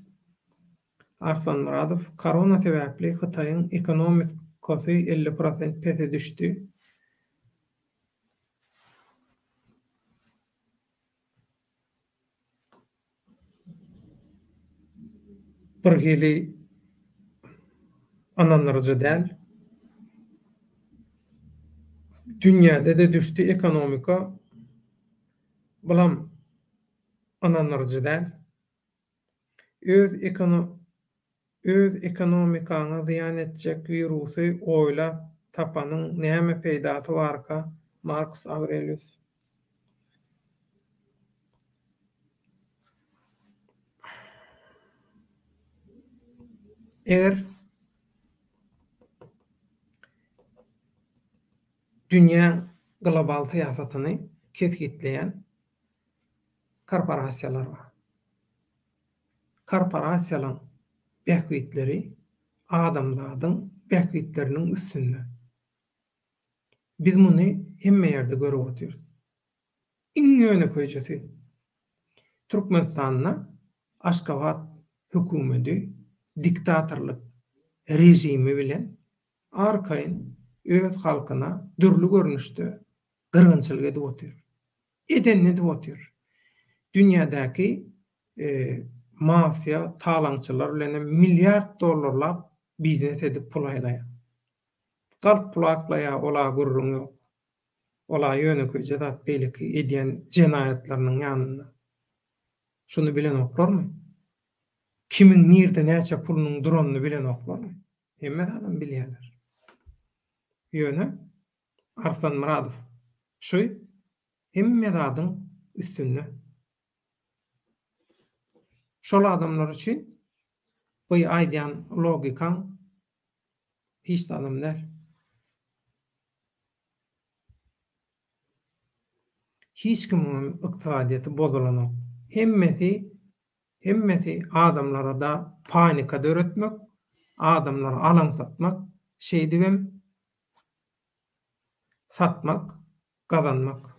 Arslan Myradow, Korona sebäpli Hytaýyň ekonomikasy 50 prosent pese düşdi. Bir hili ynandyryjy däl. Dünýäde-de düşdi ekonomika. Bulam ynandyryjy däl. Öz öz ekonomikaňa zyýan etjek wirusy oýlap tapanyň näme peýdasy barka Markus Awrelius. Eger dünýäň global syýasatyny kesgitleýän korporasiýalar bar. Korporasiýalaň bähbitleri adamzadyň bähbitleriniň üstünde. Biz muny hemme ýerde görüp otyrys. Iň ýönekeýjesi, Türkmenistanda Aşgabat hökümedi diktatorlyk režimi bilen arkaýyn öz halkyna dürli görnüşde gyrgynçylyk edip otyr. Edenini edip otyr. Dünýädäki mafiýa, talaňçylar bilen hem milliard dollarlap biznes edip pul aýlaýar. Galp pul aklaýar, ol-a gürrüň ýok. Ol-a ýönekeýje zat beýleki edýän jenaýatlarynyň ýanynda. Şuny bilenoklarmy? Kimiň nirde näçe pulunyň duranyny bilenoklarmy? Hemme zadam bilýärler. Ýöne Arslan Myradow şu hemme zadyň üstünde. Şol adamlar üçin bu aýdýan logikaň hiç zadam däl. Hiç kimiňem ykdysadyýeti bozulanok. Hemmesi hemmesi adamlarda panika döretmek, adamlary alaňsatmak, şeýdibem satmak, gazanmak.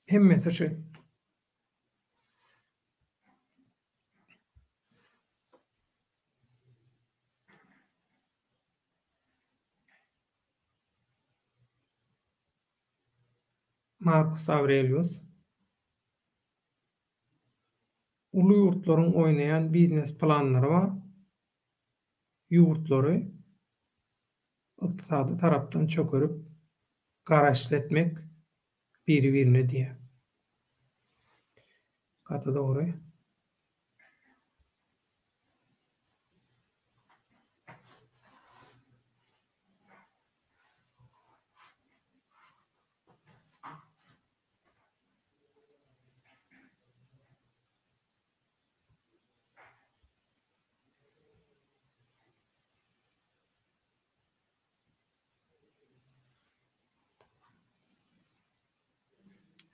Hemmesi şu. Markus Awrelius Uly ýurtlaryň oýnaýan biznes planlary bar. Ýurtlary ykdysady tarapdan çökerip, garaşly etmek biri-birine diýýär. Gaty dogry.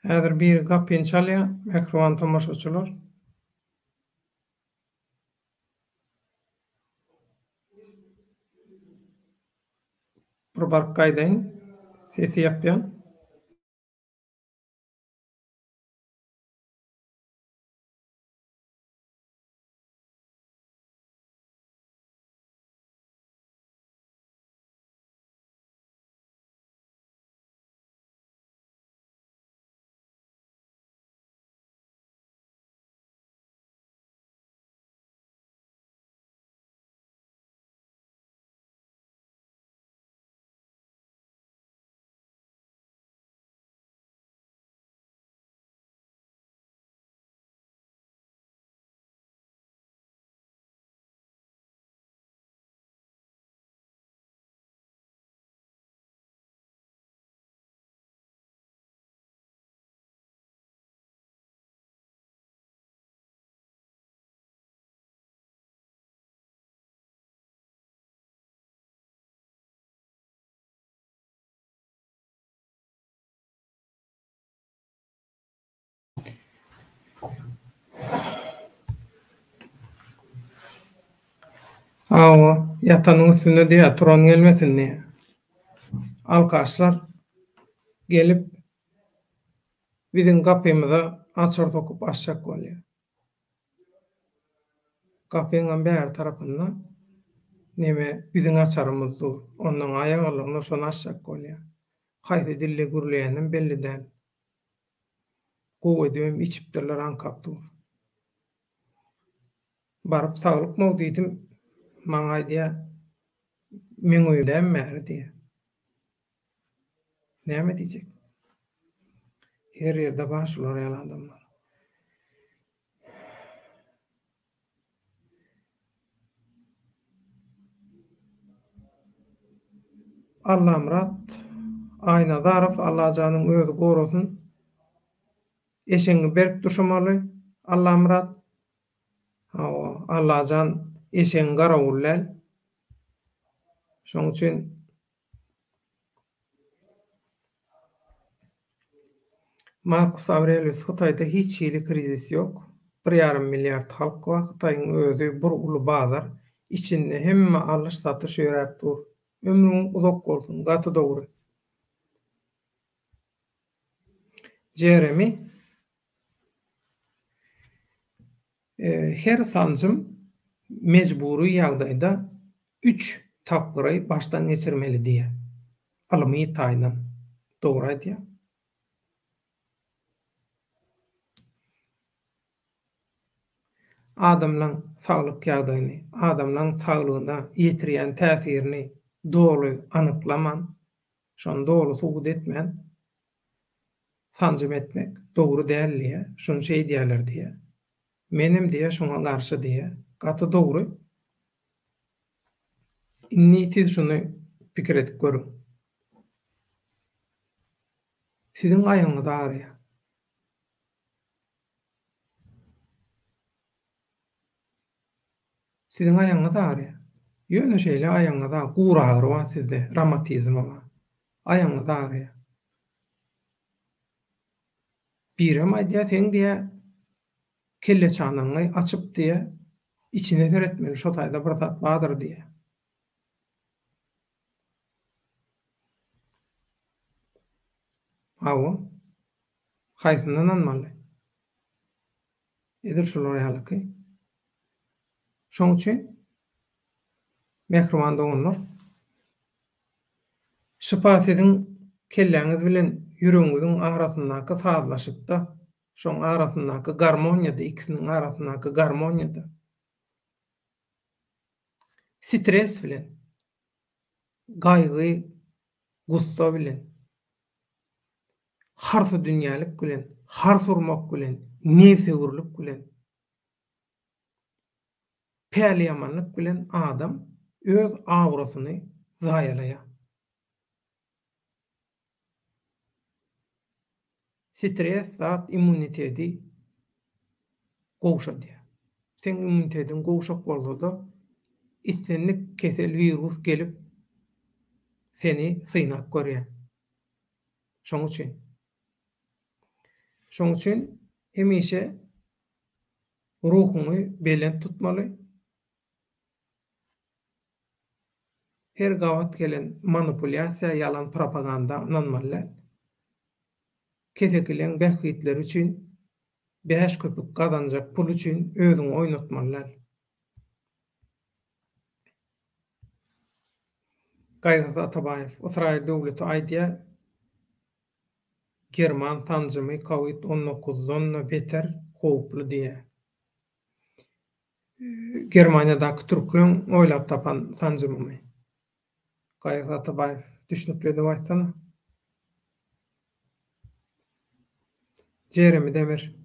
Häzir biri gapyny çalýar, mähriban tomaşaçylar. Bir baryp gaýdaýyn. Sesi ýapýan. Hawa, ýatanyň üstünde diýýär, turan gelmesin diýýär. Alkaşlar gelip biziň gapymyza açar sokup açjak bolýar. Gapyňam bäri tarapynda neme biziň açarymyz dur. Onnoň aýagyrlygyna şony açjak bolýar. Haýsy dilde gürleýänem belli däl. Gowy edibem içipdirler aňkap dur. Baryp saglykmow diýdim, maňa aýdýar, meň öýüm dämi bäri diýýär. Näme diýjek? Her ýerde bar şular ýaly adamlar. Allamyrat Aýnazarow Allajanyň özi gorasyn. Eşegiňi berk duşamaly, Allamyrat. Hawa, Allajan eşegiň garawuly däl. Şonuň üçin Markus Awrelius Hytaýda hiç hili krizis ýok. Bir ýarym milliard halk bar. Hytaýyň özi bir uly bazar. Içinde hemme alyş-satyş ýöräp dur. Ömrüň uzak bolsun. Gaty dogry. Jeremi Her sanjym mejbury ýagdaýda üç tapgyry başdan geçirmeli diýýär. Ylmy taýdan dogry aýdýar. Adamlaň saglyk ýagdaýyny, adamlaň saglygyna ýetirýän täsirini doly anyklaman, Şony doly subut etmän sanjym etmek dogry däl diýýä, şuny şeýdýäler diýýä. Menem diýýä şuňa garşy diýýä. Gaty dogry. Indi siz şuny pikir edip görüň. Siziň aýagyňyz agyrýar. Siziň aýagyňyz agyrýar. Ýöne şeýle aýagyňyz agyr, gury agyry bar sizde, romatizma bar. Aýagyňyz agyrýar. Birem aýdýar, seň diýýär, kelleçanagyňy açyp diýýär, içine seretmeli, şo taýda bir zat bardyr diýýär. Hawa. Haýsyna ynanmaly? Edil şular ýalyky. Şoň üçin, mähriban doganlar, şypa siziň kelläňiz bilen ýüregiňiziň arasyndaky sazlaşykda, şoň arasyndaky garmoniýada, ikisiniň arasyndaky garmoniýada. Stres bilen, gaýgy, gussa bilen, harsydünýälik bilen, hars urmak bilen, nebsewürlik bilen, päliýamanlyk bilen adam öz aurasyny zaýalaýar. Stres zat immuniteti gowşadýar. Seň immunitetiň gowşak bolsa-da, islendik kesel, wirus gelip seni synap görýär. Şoň üçin. Şoň üçin hemişe ruhuňy belent tutmaly. Her gabat gelen manipulýasiýa, ýalan propaganda ynanmaly däl. Kesekileň bähbitleri üçin, bäş köpük gazanjak pul üçin özüňi oýnatmaly däl. Gaýgysyz Atabaýew, Ysraýyl döwleti aýdýar, german sanjymy kowid on dokuzdan-da beter howply diýýär. Germaniýadaky türkleň oýlap tapan sanjymymy? Gaýgysyz Atabaýew, düşnükli edip aýtsana. Jeremi Demir.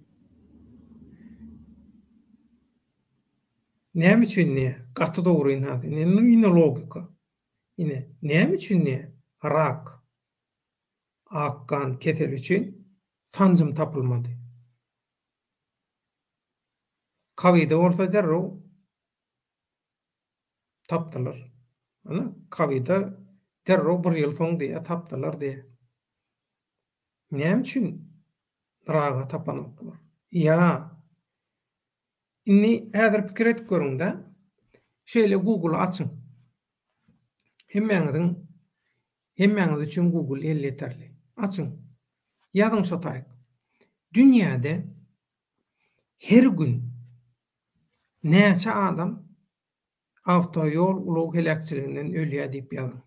Näme üçin diýýär? Gaty dogry ynha. Ine logika. Ine, näme üçin diýýär? Rak, ak gan keseli üçin sanjym tapylmady. Kowide bolsa derrew tapdylar. Ana, kowide derrew bir ýyl soň diýýär, tapdylar diýýär. Näme üçin raga tapanoklar? Ýa Indi häzir pikir edip görüň-de, şeýle Google-y açyň. Hemmäňiziň hemmäňiz üçin Google elýeterli. Açyň. Ýazyň şo taýyk. Dünýäde her gün näçe adam awtoýol ulag heläkçiliginden ölýär diýip ýazyň.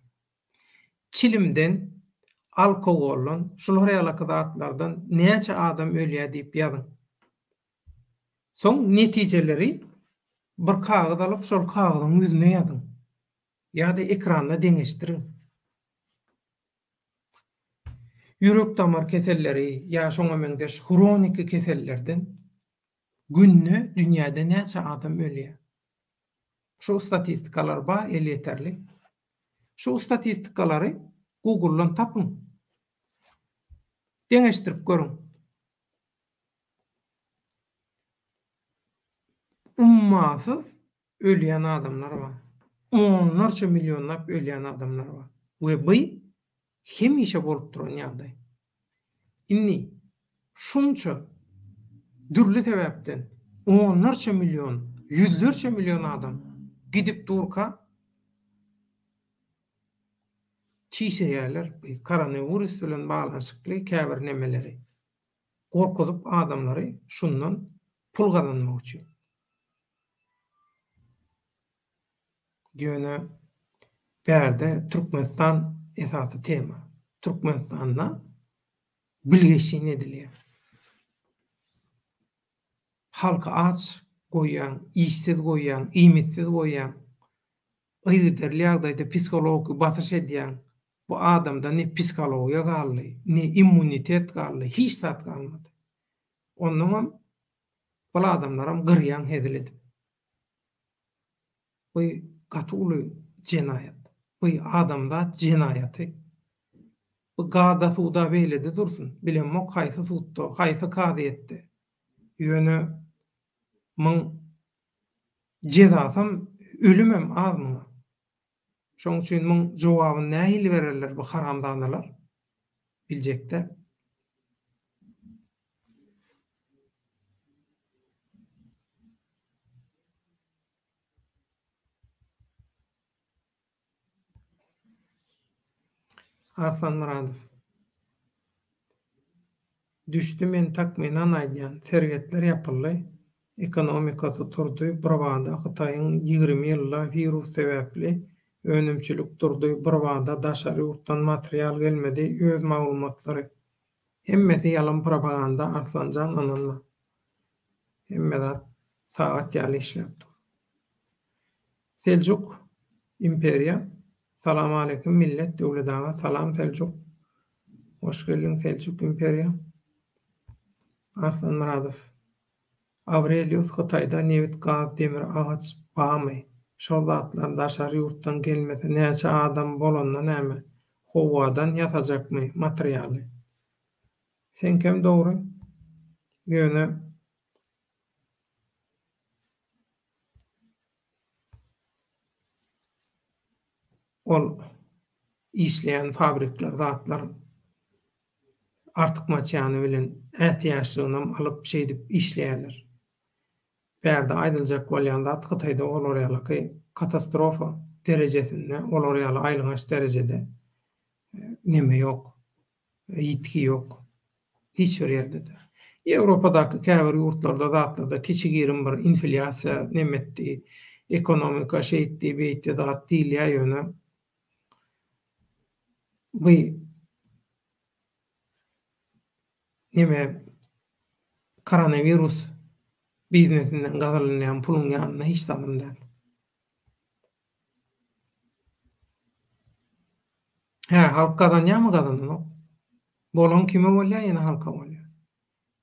Çilimden, alkogoldan, şular ýalaky zatlardan näçe adam ölýär diýip ýazyň. Soň netijeleri bir kagyz alyp şol kagyzyň ýüzüne ýazyň. Ýa-da ekranda deňeşdiriň. Ýürek-damar keselleri ýa şoňa meňzeş hroniki kesellerden günde dünýäde näçe adam ölýär? Şu statistikalar bar elýeterli. Şu statistikalary Google-dan tapyň. Deňeşdirip görüň. Ummasyz ölýän adamlar bar. Onlarça millionlap ölýän adamlar bar. We by hemişe bolup duran ýagdaý. Indi şunça dürli sebäpden onlarça million, ýüzlerçe million adam gidip durka çişirýärler bu koronawirus bilen baglanyşykly käbir nemeleri. Gorkuzyp adamlary şundan pul gazanmak üçin. Ýöne bärde Türkmenistan esasy tema. Türkmenistanda bilgeşlin edilýär. Halky aç goýýaň, işsiz goýýaň, iýmitsiz goýýaň. Yzygiderli ýagdaýda psihologiki basyş edýäň. Bu adamda ne psihologiýa galdy, ne immunitet galdy, hiç zat galmady. Onnoňam bul adamlaram gyrýaň hezil edip. Bu gaty uly jenaýat. Bu adamzat jenaýaty. Bu Gaga suda beýlede dursun, bilemok haýsy sudda, haýsy kazyýetde. Ýöne muň jezasam ölümem az muňa. Şoň üçin muň jogabyny nähili bererler bu haramzadalar? Biljek däl. Arslan Myradow. Düşdi men takmynan aýdýan. Serhetler ýapyldy. Ekonomikasy turdy birbada Hytaýyň 20 ýylda wirus sebäpli önümçilik durdy birbada daşary ýurtdan material gelmedi öz maglumatlary. Hemmesi ýalan propaganda Arslanjan ynanma. Hemme zat sagat ýaly işläp dur. Seljuk imperiýa Salam aleýkum millet Döwlet aga salam Seljuk Hoş geldiň Seljuk imperiýa Arslan Myradow Awrelius Hytaýda nebit gaz demir agaç bamy şol zatlar daşary ýurtdan gelmese näçe adam bolanda näme howadan ýasajakmy materialy seňkem dogry ýöne Ol işleýän fabrikler, zatlar artykmaç ýany bilen ätiýaçlygynam alyp şeýdip işleýärler. Bärde aýdyljak bolýan zat Hytaýda olar ýalyky katastrofa derejesinde, olar ýaly aýylganç derejede neme ýok, ýitgi ýok. Hiç bir ýerde-de. Ýewropadaky käbir ýurtlarda zatlarda kiçi-girim bir infilýasiýa neme etdi, ekonomika şeýtdi, beýtdi zat diýilýär ýöne bu neme koronawirus biznesinden gazanylýan puluň ýanynda hiç zadam däl. Hä, halk gazanýarmy gazananok. Bolan kime bolýar ýene halka bolýar.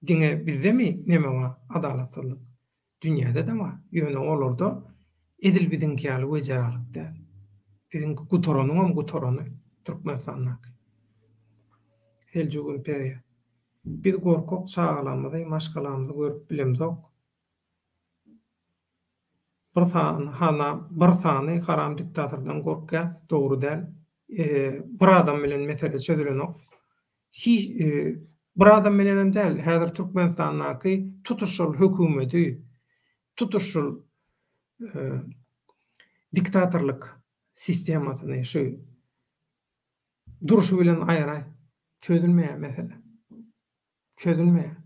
Diňe bizdemi neme bar adalatsyzlyk. Dünýäde-de bar. Ýöne olarda edil biziňki ýaly wejeralyk däl. Biziňki gutaranyňam gutarany Türkmenistandaky. Seljuk imperiýa. Biz gorkak çagalarymyzy, maşgalamyzy görüp bilemzok. Bir sany hana bir sany haram diktatordan gorkýas dogry däl bir adam bilen mesele çözülenok hiç bir adam bilenem däl häzir Türkmenistandaky tutuş şol hökümeti tutuş şol diktatorlyk sistemasyny şu durşy bilen aýyraý çözülmeýär mesele çözülmeýär.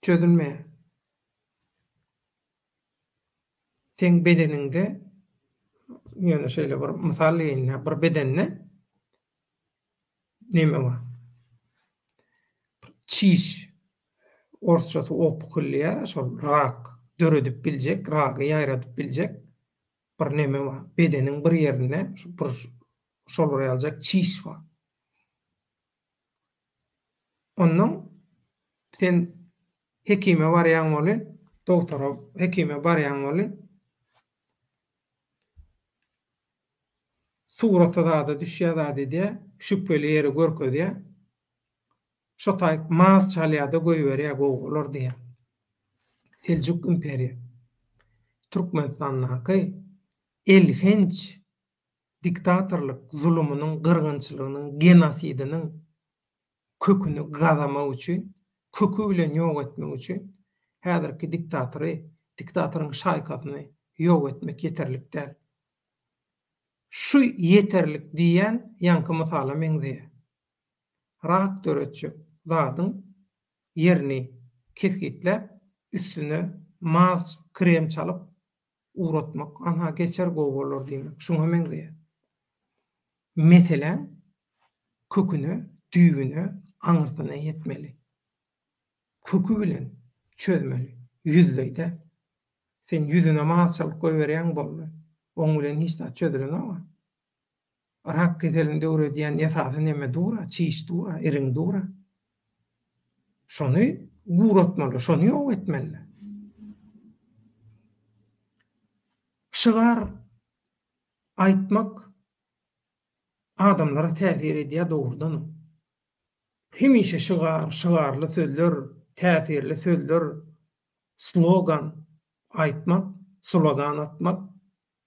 Çözülmeýär. Seň bedeniňde, ýöne şeýle bir mysal diýeýin-dä, bir bedende neme bar? Çiş, orsçasy opukol diýýär-ä, şol rak döredip biljek, ragy ýaýradyp biljek bir neme bar. Bedeniň bir ýerinde bir. Şolar ýaljak çiş bar. Onnoň sen hekime barýaň weli, dogtora, hekime barýaň weli, surata zada düşýär, zat edýär, şübheli ýeri görkezýär. Şo taýyk maz çalýar-da goýberýär, gowy bolar diýýär. Seljuk imperiýa Türkmenistandaky elhenç diktatorlyk zulumynyň, gyrgynçylygynyň, genosidiniň köküni gazamak üçin, köki bilen ýok etmek üçin häzirki diktatory, diktatoryň şaýkasyny ýok etmek ýeterlik däl. Şu ýeterlik diýýän ýaňky mysala meňzeýär. Rak döretjek zadyň ýerini kesgitläp, üstüne maz, krem çalyp ugratmak, anha geçer gowy bolar diýmek, şuňa meňzeýär. Meseläň köküne, düýbüne, aňyrsyna ýetmeli. Köki bilen çözmeli, ýüzleý däl. Sen ýüzüne maz çalyp goýberýäň boldy. Oň bilen hiç zat çözülenok-a. Rak keselini döwredýän esasy neme dur-a, çiş dur-a, iriň dur-a. Şony guratmaly, şony ýok etmeli. Şygar aýtmak adamlara täsir edýär dogrudanam. Hemişe şygar, şygarly sözler, täsirli sözler, slogan aýtmak, slogan atmak,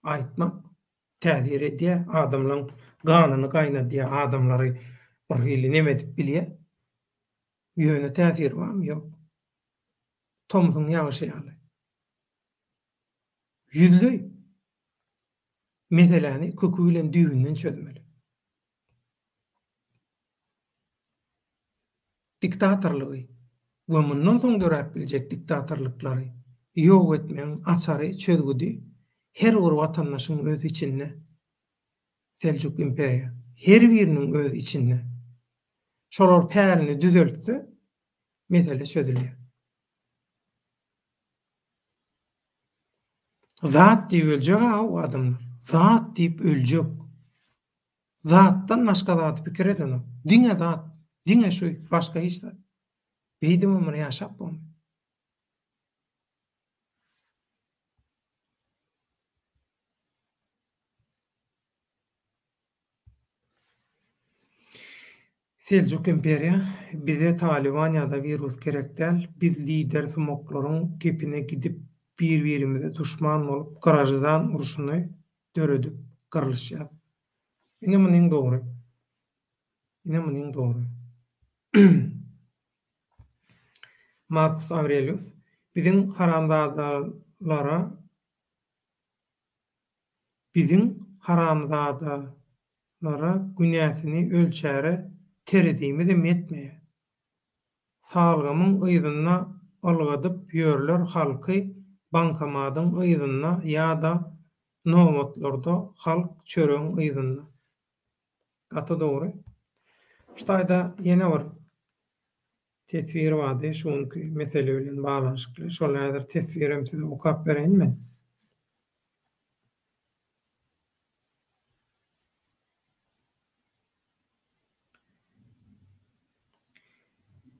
aýtmak täsir edýär, adamlaň ganyny gaýnadýar, adamlary bir hili neme edip bilýär. Ýöne täsiri barmy? Ýok. Tomsuň ýagyşy ýaly. Ýüzleý meseläni köki bilen düýbünden çözmeli. Diktatorlygy we mundan soň döräp biljek diktatorlyklary ýok etmegiň açary, çözgüdi her bir watandaşyň öz içinde. Seljuk imperiýa. Her biriniň öz içinde. Şolar pälini düzeltse, mesele çözülýär. Zat diýip öljek-a adamlar. Zat diýip öljek. Zatdan başga zady pikir edenok. Diňe zat, diňe şu, başga hiç zat. Beýdibem bir ýaşap bolmaýar. Seljuk imperiýa, bize talyban ýa-da wirus gerek däl, biz lider sumaklaryň gepine gidip bir-birimize duşman bolup graždan urşuny döredip gyrlyşýas. Ine munyň dogry. Ine munyň dogry. Markus Awrelius, biziň haramzadalara biziň haramzadalara günäsini ölçäre terezimizem ýetmeýär. Salgymyň yzynda ylgadyp ýörler halky bankomadyň yzynda ýa-da nobatlarda halk çöregiň yzynda. Gaty dogry. Şu taýda ýene bir teswir bardy şu günki mesele bilen baglanyşykly. Şol häzir teswirem size okap bereýin men.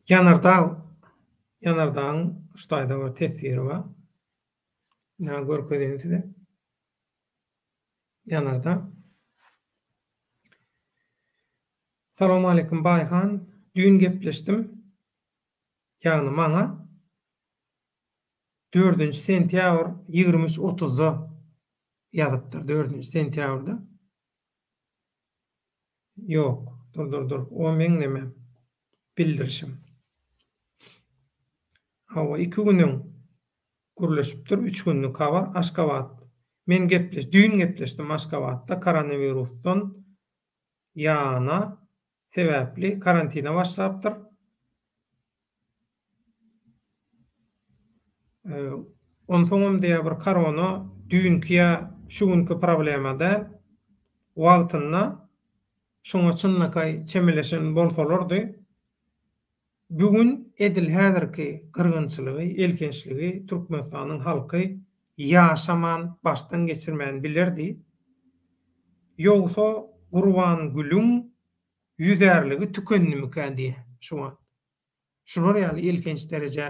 Ýanardag, Ýanardagyň şu taýda bir teswiri bar. Ýa görkezeýin size. Ýanardag. Salowmaleýkim Baýhan, düýn gepleşdim. Ýagny maňa dördünji sentýabr 23 otuzda ýazypdyr, dördünji sentýabrda. Ýok, dur dur dur, o meň nemem, bildirişim. Hawa, iki gün öň gürleşipdir, üç günlük habar, Aşgabat. Men gepleş, düýn gepleşdim Aşgabatda koronawirusdan ýana sebäpli karantina başlapdyr. Onsoňam diýýär bir korona düýnki ýa şu günki problema däl. Wagtynda şuňa çynlakaý çemeleşen bolsalardy, bu gün edil häzirki gyrgynçylygy, elhençligi Türkmenistanyň halky ýaşaman, başdan geçirmän bilerdi. Ýogsa. Gurbangülüň ýüzärligi tükendimikä diýýän şu wagt. Şular ýaly elhenç derejä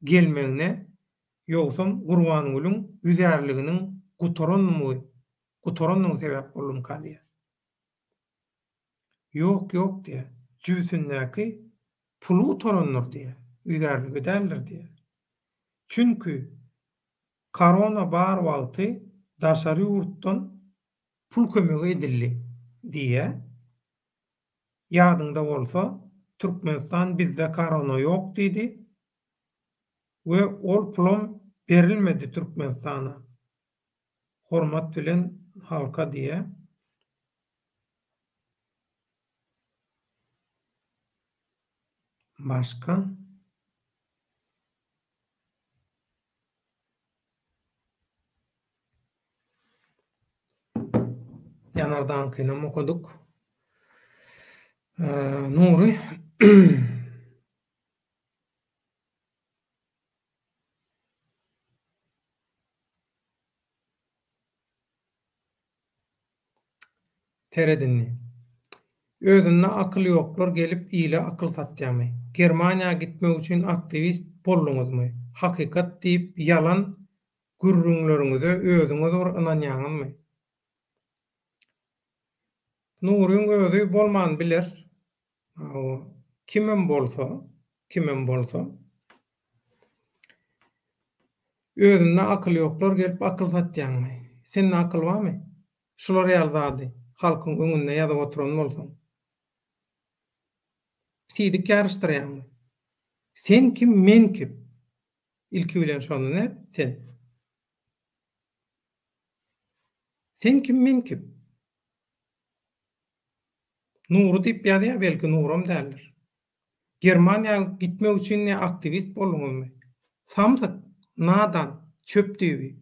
gelmegine ýogsam Gurbangülüň ýüzärliginiň gutarandygy gutarandygy sebäp boldumyka diýýän. Ýok, ýok diýýär. Jübüsindäki puly gutarandyr diýýär. Ýüzärligi däldir diýýär. Çünki korona bar wagty daşary ýurtdan pul kömegi edildi diýýär. Ýadyňda bolsa, Türkmenistan bizde korona ýok diýdi we ol pulam berilmedi Türkmenistana. Hormat bilen halka diýýär. Başga? Ýanardaňkynam okadyk. Nury. Seret indi. Özünde akyl ýoklar gelip ile akyl satýamy? Germaniýa gitmek üçin aktiwist bolduňyzmy? Hakykat diýip ýalan gürrüňleriňize özüňiz bir ynanýaňyzmy? Nuryň özi bolman biler. Hawa, kimem bolsa, kimem bolsa. Özünde akyl ýoklar gelip akyl satýaňmy? Sende akyl barmy? Şular ýaly zady halkyň öňünde ýazyp oturan bolsaň. Siýdik ýaryşdyrýaňmy? Sen kim, men kim? Ilki bilen şony nät sen? Sen kim, men kim? Nury diýip ýazýar, belki Nuram däldir. Germaniýa gitmek üçin ne aktiwist bolduňyzmy? Samsyk, nadan, çöp düýbi.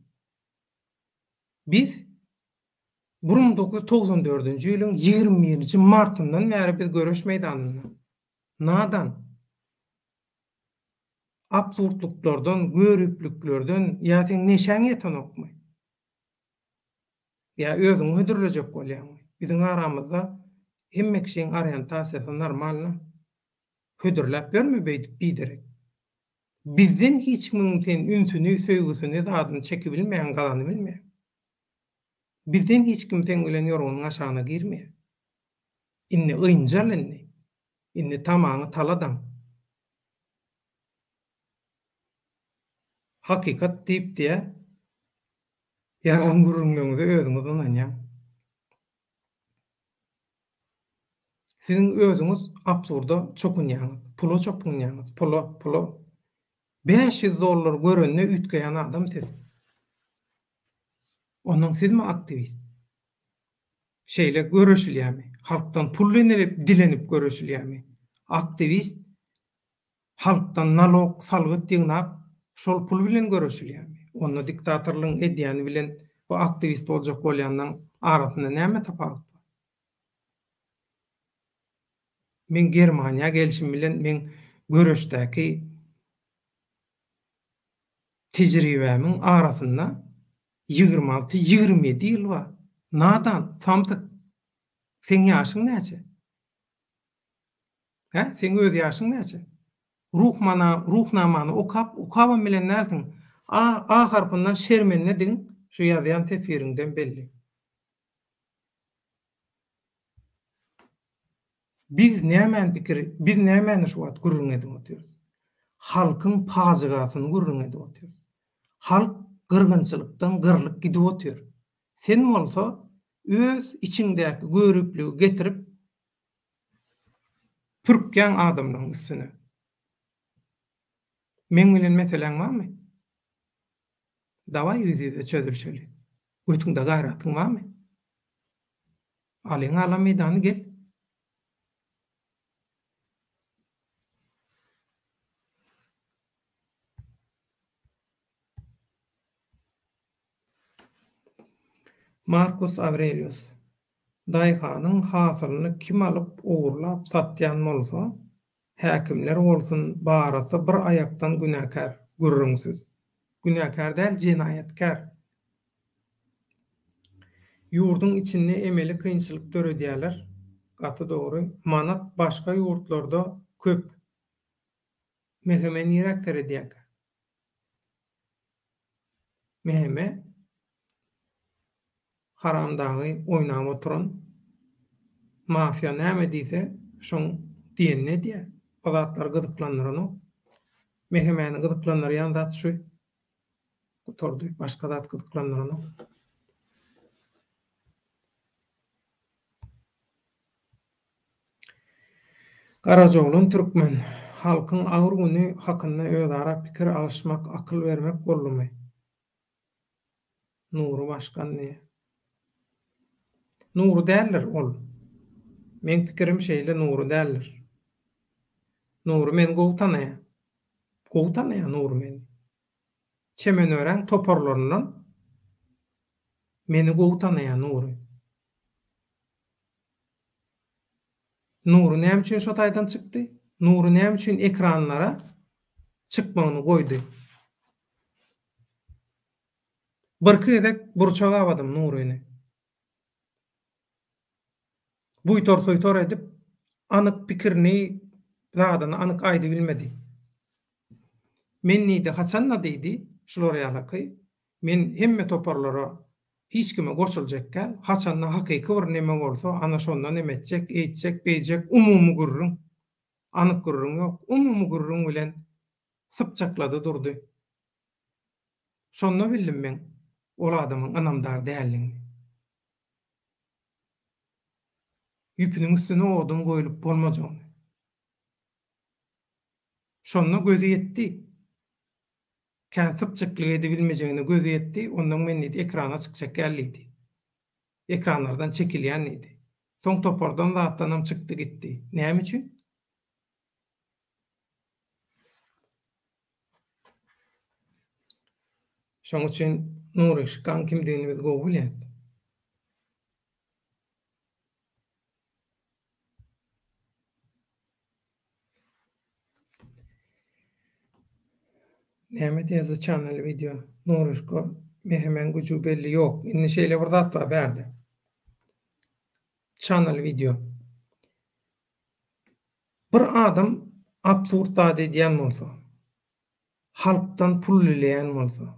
Biz 1994-nji ýylyň 21-nji martyndan bäri biz göreş meýdanynda. Nadan. Absurdlyklardan, göripliklerden ýa seň neşäň ýetenokmy? Ýa özüňi hödürlejek bolýaňmy? Biziň aramyzda hemme kişiň orientasiýasy normalno. Hödürläp ýörme beýdip biderek. Bizden hiç kimiň sen ünsüni, söýgüsini, zadyny çekibilmeýäň, gazanybilmeýäň. Bizden hiç kim seň bilen ýorganyň aşagyna girmeýär. Indi ynjal indi. Indi tamaňy taladaň. Hakykat diýip diýä. Ýalan gürrüňleriňize özüňiz ynanýaň. Siziň özüňiz absurda çokunýaňyz, pula çokunýaňyz, pula, pula. 500 dollar görende üýtgeýän adam siz. Onnoň sizmi aktiwist? Şeýle göreşilýärmi? Halkdan pul dilenip göreşilýärmi? Aktiwist Halkdan nalog, salgyt ýygnap, şol pul bilen göreşilýärmi? Onda diktatorlygyň edýäni bilen bu aktiwist boljak bolýanlaň arasynda näme tapawut bar? Meň Germaniýa gelşim bilen meň göreşdäki tejribämiň arasynda 26, 27 ýyl bar. Nadan, samsyk. Seň ýaşyň näçe? Hä, seň öz ýaşyň näçe? Ruhmana, Ruhnamany okap, okabam bilen dälsiň. A, A harpyndan şermendedigiň şu ýazýan teswiriňden belli. Biz nämäni pikir, biz nämäni şu wagt gürrüň edip otyrys? Halkyň pajygasyny gürrüň edip otyrys. Halk gyrgynçylykdan gyrlyp gidip otyr. Sen bolsa öz içiňdäki görüpligi getirip Pürkýäň adamlaň üstüne. Meň bilen meseläň barmy? Dawaý ýüz-ýüze çözülşeli. Götüňde gaýratyň barmy? Alyň ala meýdany gel. Markus Awrelius, Daýhanyň hasylyny kim alyp ogurlap satýan bolsa, häkimler bolsun barysy bir aýakdan günäkär, gürrüňsiz. Günäkär däl, jenaýatkär. Ýurduň içinde emeli kynçylyk döredýäler. Gaty dogry. Manat başga ýurtlarda köp. MHM niräk seredýäkä? MHM haramdagy oýnap oturan mafiýa näme diýse şoň diýenini edýär. O zatlar gyzyklandyranok. MHM-ni gyzyklandyrýan zat şu. Gutardy. Başga zat gyzyklandyranok. Garajaoglan türkmen. Halkyň agyr güni hakynda özara pikir alyşmak, akyl bermek boldumy? Nury başgan diýýär. Nury däldir ol. Meň pikirim şeýle Nury däldir. Nury meni gowy tanaýar. Gowy tanaýar Nury meni. Çemenöräň toparlaryndan meni gowy tanaýar Nury. Nury näme üçin şo taýdan çykdy? Nury näme üçin ekranlara çykmagyny goýdy? Birki gezek burça gabadym Nuryny. Buýtar-suýtar edip, anyk pikirini, zadyny anyk aýdybilmedi. Men diýdi, haçan-da diýdi, şular ýalaky, men hemme toparlara hiç kime goşuljak däl, haçan-da hakyky bir neme bolsa, ana şonda neme etjek, eýtjek, beýjek, umumy gürrüň, anyk gürrüň ýok, umumy gürrüň bilen sypjaklady durdy. Şonda bildim men ol adamyň ynamdar däldigini. Ýüpüniň üstüne odun goýlup bolmajagyny. Şonda gözi ýetdi. Kän sypjyklyk edibilmejegine gözi ýetdi, ondan men diýdi, ekrana çykjak däl diýdi. Ekranlardan çekilýän diýdi. Soň topardan zatdanam çykdy gitdi. Näme üçin? Şoň üçin Nury Şykaň kimdigini biz gowy bilýäs. Näme diýýär The Channel video Nuryşka Mehemeň güjügi belli ýok. Indi şeýle bir zat bar bärde. Channel video. Bir adam absurd zat edýän bolsa, halkdan pul dileýän bolsa,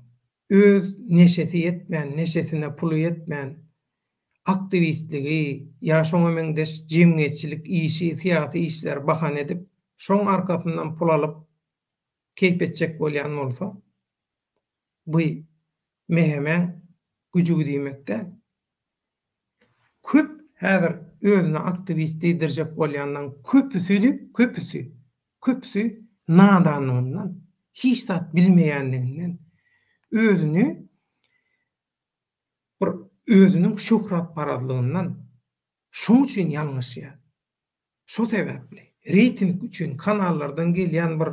öz neşesi ýetmän, neşesine puly ýetmän, aktiwistligi ýa şoňa meňzeş jemgyýetçilik işi, syýasy işleri bahana edip, şoň arkasyndan pul alyp, keýp etjek bolýan bolsa, bu MHM-äň güjügi diýmek däl. Köp häzir özüne aktiwist diýdirjek bolýanlaň köpüsini, köpüsi, köpüsi nadanlygyndan, hiç zat bilmeýänliginden, özüni bir özüniň şöhratparazlygyndan şoň üçin ýalňyşýar. Şo sebäpli, reýting üçin kanallardan gelýän bir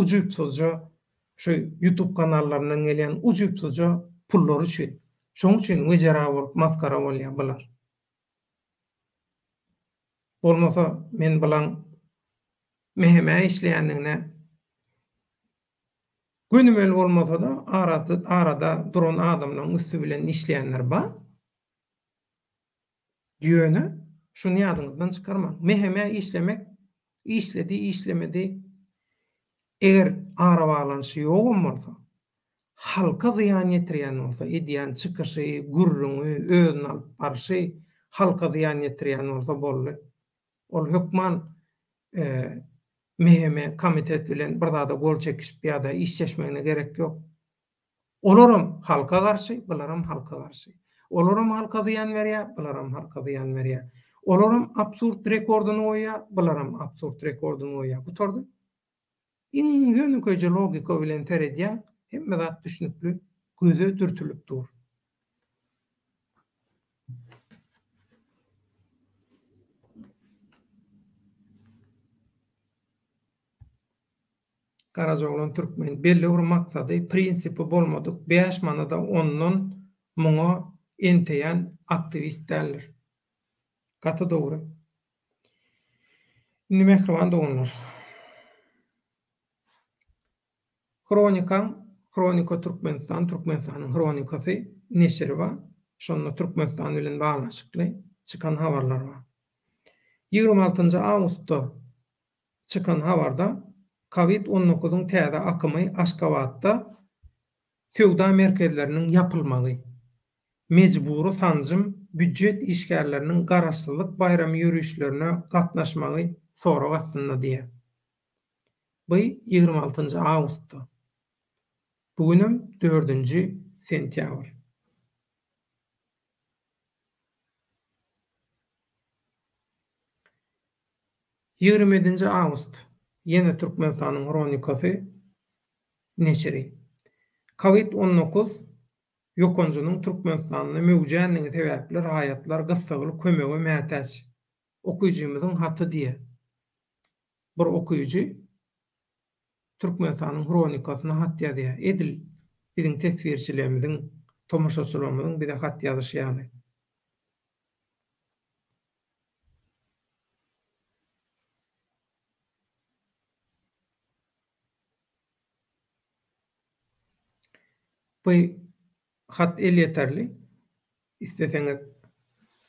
ujypsyzja şu ýutub kanallaryndan gelýän ujypsyzja pullar üçin. Şoň üçin wejera bolup masgara bolýar bular. Bolmasa men bulaň MHM-ä işleýändigine gönümel bolmasa-da arada duran adamlaryň üsti bilen işleýänler bar. Ýöne, şuny ýadyňyzdan çykarmaň, MHM işlemek, işledi, işlemedi, eger arabaglanyşy ýogam bolsa, halka zyýan ýetirýän bolsa, edýän çykyşy, gürrüňi, özüni alyp barşy halka zyýan ýetirýän bolsa boldy. Ol hökman MHM komitet bilen bir zada gol çekişip ýa-da işleşmegine gerek ýok. Olaram halka garşy, bularam halka garşy. Olaram halka zyýan berýär, bularam halka zyýan berýär. Olaram absurd rekordyny goýýar, bularam absurd rekordyny goýýar. Gutardy. Iň ýönekeýje logika bilen seredýäň, hemme zat düşnükli, göze dürtülip dur. Garajaoglan Türkmen belli bir maksady, prinsipi bolmadyk 5 manada ondan muňa enteýän aktiwist däldir. Gaty dogry. Indi mähriban doganlar. Hronikaň, Hronika Türkmenistan, Türkmenistanyň Hronikasy neşiri bar. Şonda Türkmenistan bilen baglanyşykly çykan habarlar bar. 26-njy awgustda çykan habarda Covid on dokuzyň täze akymy Aşgabatda söwda merkezleriniň ýapylmagy, mejbury sanjym, býujet işgärleriniň Garaşsyzlyk baýramy ýörişlerine gatnaşmagy sorag astynda diýýär. Bu 26-njy awgustda. Bu günem dördünji sentýabr. 27-nji awgust, ýene Türkmenistanyň Hronikasy neşiri. Covid 19 ýokanjynyň Türkmenistanda möwjänligi sebäpli raýatlar gyssagly kömege mätäç. Okyjymyzyň haty diýýär. Bir okyjy Türkmenistanyň Hronikasyna hat ýazýar. Edil biziň teswirçilerimiziň, tomaşaçylarymyzyň bize hat ýazyşy ýaly. Bu hat elýeterli. Isleseňiz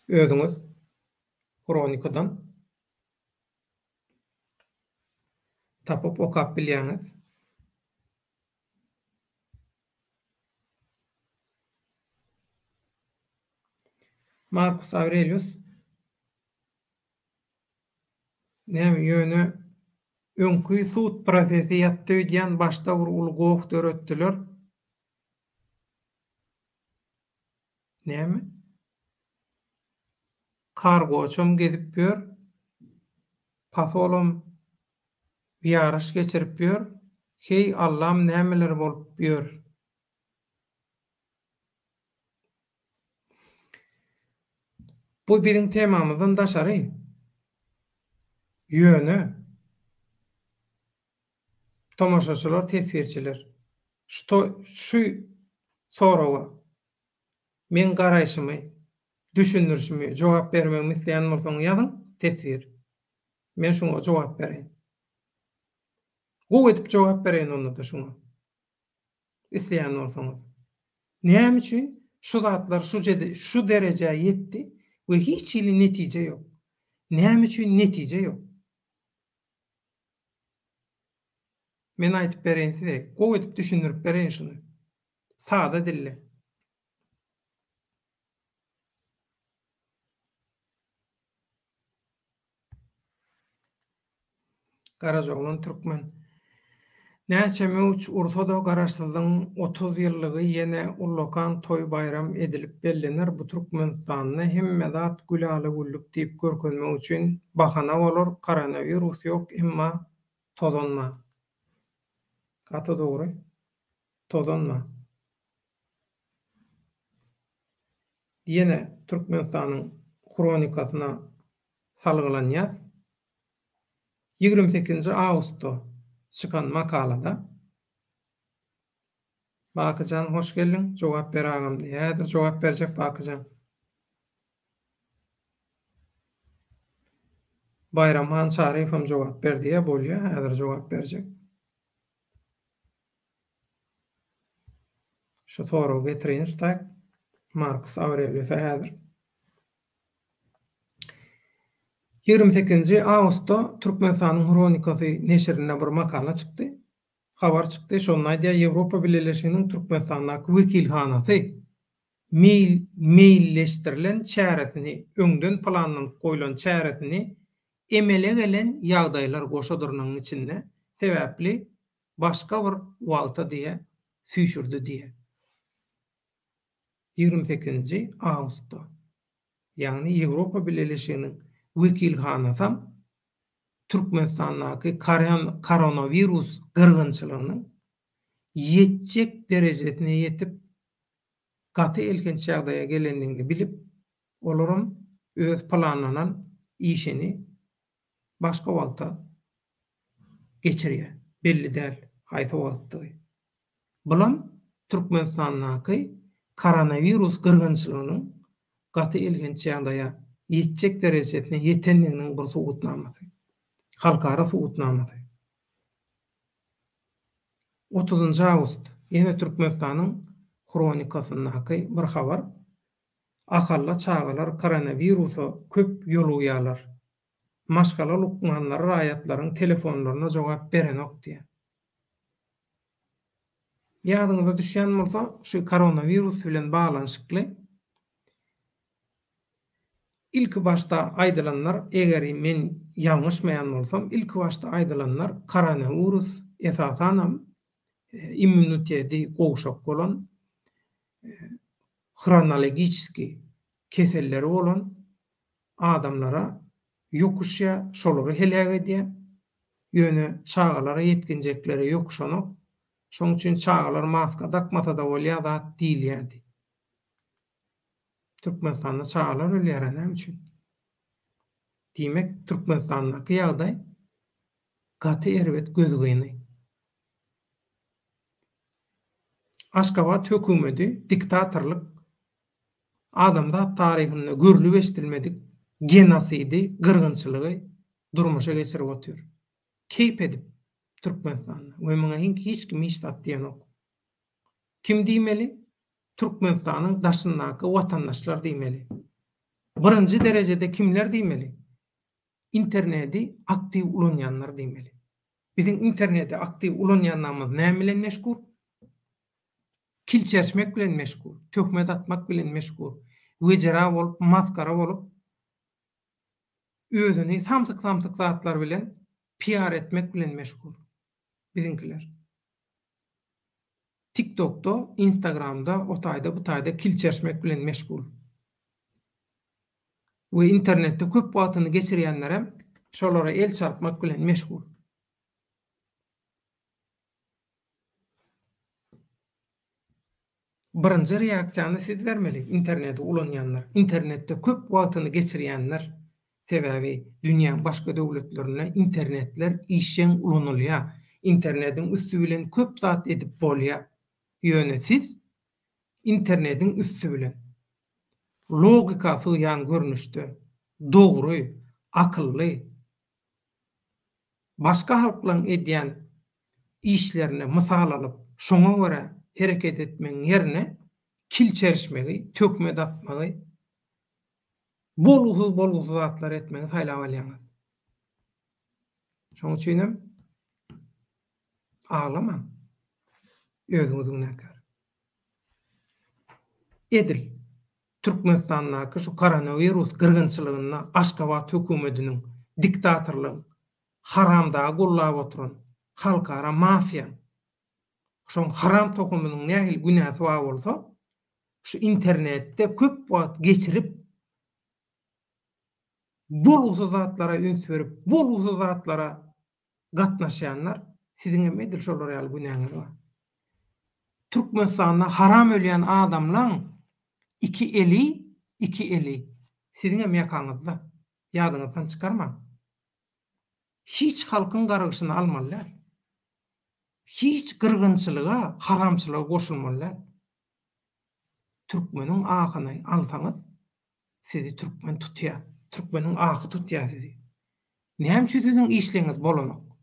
özüňiz Hronikadan tapyp okap bilýäňiz. Markus Awrelius Näme ýöne öňki sud prosesi ýatdy öýdýän başda bir uly goh döretdiler. Näme? Kargoçam gezip ýör, pasolam ýaryş geçirip ýör, heý Allam nämeler bolup ýör. Bu biziň temamyzdan daşary. Ýöne tomaşaçylar, teswirçiler şu şu soraga meň garaýşymy, düşündirişimi, jogap bermegimi isleýän bolsaň ýazyň teswir. Men şuňa jogap bereýin. Gowy edip jogap bereýin onda-da şuňa. Isleýän bolsaňyz. Näme üçin şu zatlar şu şu derejä ýetdi we hiç hili netije ýok? Näme üçin netije ýok? Men aýdyp bereýin size, gowy edip düşündirip bereýin şuny. Sada dilde. Garajaoglan Türkmen. Näçe möwç ursa-da Garaşsyzlygyň 30 ýyllygy ýene ullakan toý-baýram edilip bellener, bu Türkmenistanda hemme zat gülala-güllük diýip görkezmek üçin bahana bolar, koronawirus ýok, emma tozan bar. Gaty dogry. Tozan bar. Ýene Türkmenistanyň hronikasyna salgylanýas. 28-nji awgustda çykan makalada Bakyjan hoş geldiň, jogap ber agam diýýär. Häzir jogap berjek Bakyjan. Baýramhan Çaryýew hem jogap ber diýýär, bolýa, häzir jogap berjek. Şu soragy getireýin şu taýyk. Markus Aureliuse häzir. 28-nji awgustda Türkmenistanyň Hronikasy neşirinde bir makala çykdy. Habar çykdy. Şonda aýdýar, Ýewropa Bileleşiginiň Türkmenistandaky wekilhanasy meýil meýilleşdirilen çäresini, öňden planlanyp goýlan çäresini emele gelen ýagdaýlar goşa dyrnagyň içinde sebäpli başga bir wagta diýe süýşürdi diýe. 28-nji awgustda, ýagny Ýewropa Bileleşiginiň wekilhanasam Türkmenistandaky koronawirus gyrgynçylygynyň ýetjek derejesine ýetip, gaty elhenç ýagdaýa gelendigini bilip, olaram öz planlanan işini başga wagta geçirýär. Belli däl, haýsy wagtdygy. Bulam Türkmenistandaky koronawirus gyrgynçylygynyň gaty elhenç ýagdaýa ýetjek derejesine ýetendiginiň bir subutnamasy. Halkara subutnamasy. Otuzynjy awgust, ýene Türkmenistanyň Hronikasyndaky bir habar. Ahalla çagalar koronawirusa köp ýolugýarlar. Maşgala lukmanlary raýatlaryň telefonlaryna jogap berenok diýýär. Ýadyňyza düşýän bolsa, şu koronawirus bilen baglanyşykly ilki başda aýdylanlar, egeri men ýalňyşmaýan bolsam, ilki başda aýdylanlar koronawirus esasanam immuniteti gowşak bolan, hronologiçeskiý keselleri bolan adamlara ýokuşýar, şolary heläk edýär. Ýöne çagalara, ýetginjeklere ýokuşanok. Şonuň üçin çagalar maska dakmasa-da bolýar zat diýilýärdi. Türkmenistanda çagalar ölýär-ä näme üçin? Diýmek, Türkmenistandaky ýagdaý gaty erbet gözgyny. Aşgabat hökümeti diktatorlyk adamzat taryhynda görlüp eşidilmedik genosidi, gyrgynçylygy durmuşa geçirip otyr. Keýp edip Türkmenistanda we muňa hiç kim hiç zat diýenok. Kim diýmeli? Türkmenistanyň daşyndaky watandaşlar diýmeli. Birinji derejede kimler diýmeli? Internedi aktiw ulanýanlar diýmeli. Biziň internedi aktiw ulanýanlarymyz näme bilen meşgul? Kilçerişmek bilen meşgul, töhmet atmak bilen meşgul, wejera bolup, masgara bolup, özüni samsyk-samsyk zatlar bilen piar etmek bilen meşgul biziňkiler. TikTokda, Instagramda o taýda bu taýda kilçerişmek bilen meşgul. We internetde köp wagtyny geçirýänlerem şolara el çarpmak bilen meşgul. Birinji reaksiýany siz bermeli, interneti ulanýanlar, internetde köp wagtyny geçirýänler. Sebäbi dünýäň başga döwletlerinde internetler işjeň ulanylýar. Internediň üsti bilen köp zat edip bolýar. Ýöne siz internediň üsti bilen logika sygýan görnüşde dogry, akylly, başga halklaryň edýän işlerine mysal alyp, şoňa görä hereket etmegiň ýerine kilçerişmegi, töhmet atmagy, bolgusyz-bolgusyz zatlary etmegi saýlap alýaňyz. Şonuň üçin hem aglamaň. Özüňiz günäkär. Edil Türkmenistandaky şu koronawirus gyrgynçylygynda Aşgabat hökümetiniň, diktatorlygyň, haramdagy gollap oturan halkara mafiýaň, şoň haram tohumynyň nähili günäsi bar bolsa, şu internetde köp wagt geçirip, bolgusyz zatlara üns berip, bolgusyz zatlara gatnaşýanlar siziňem edil şolar ýaly günäňiz bar. Türkmenistanda haram ölýän adamlaň iki eli iki eli siziňem ýakaňyzda. Ýadyňyzdan çykarmaň. Hiç halkyň gargyşyny almaly däl. Hiç gyrgynçylyga, haramçylyga goşulmaly däl. Türkmeniň ahyny alsaňyz sizi türkmen tutýar. Türkmeniň ahy tutýar sizi. Näme üçin siziň işleňiz bolanok?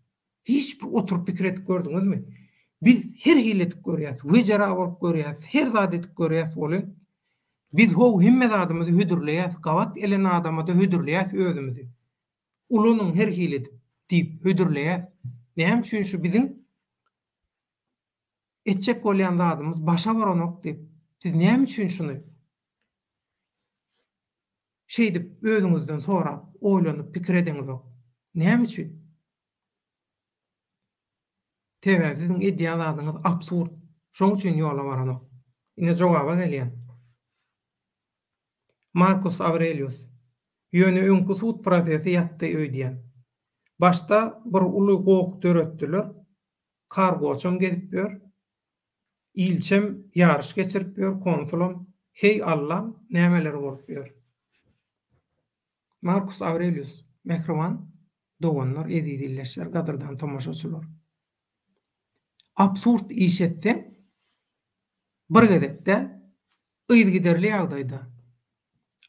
Hiç bir oturyp pikir edip gördüňizmi? Biz her hili edip görýäs, wejera bolup görýäs, her zat edip görýäs welin, biz how hemme zadymyzy hödürleýäs, gabat gelen adamada hödürleýäs özümizi. Ulanyň her hili edip diýip hödürleýäs. Näme üçin şu biziň etjek bolýan zadymyz başa baranok diýip, siz näme üçin şuny şeýdip özüňizden sorap, oýlanyp pikir edeňizok? Näme üçin? Sebäbi siziň edýän zadyňyz absurd. Şoň üçin ýola baranok. Ine jogaba gelýän. Markus Awrelius, Ýöne öňki sud prosesi ýatdy öýdýän. Başda bir uly goh döretdiler, kargoçam gezip ýör, ilçem ýaryş geçirip ýör, konsulam, heý Allam, nämeler bolup ýör. Markus Awrelius, Mähriban doganlar, eziz ildeşler, gadyrdan tomaşaçylar! Absurd iş etseň, bir gezek däl, yzygiderli ýagdaýda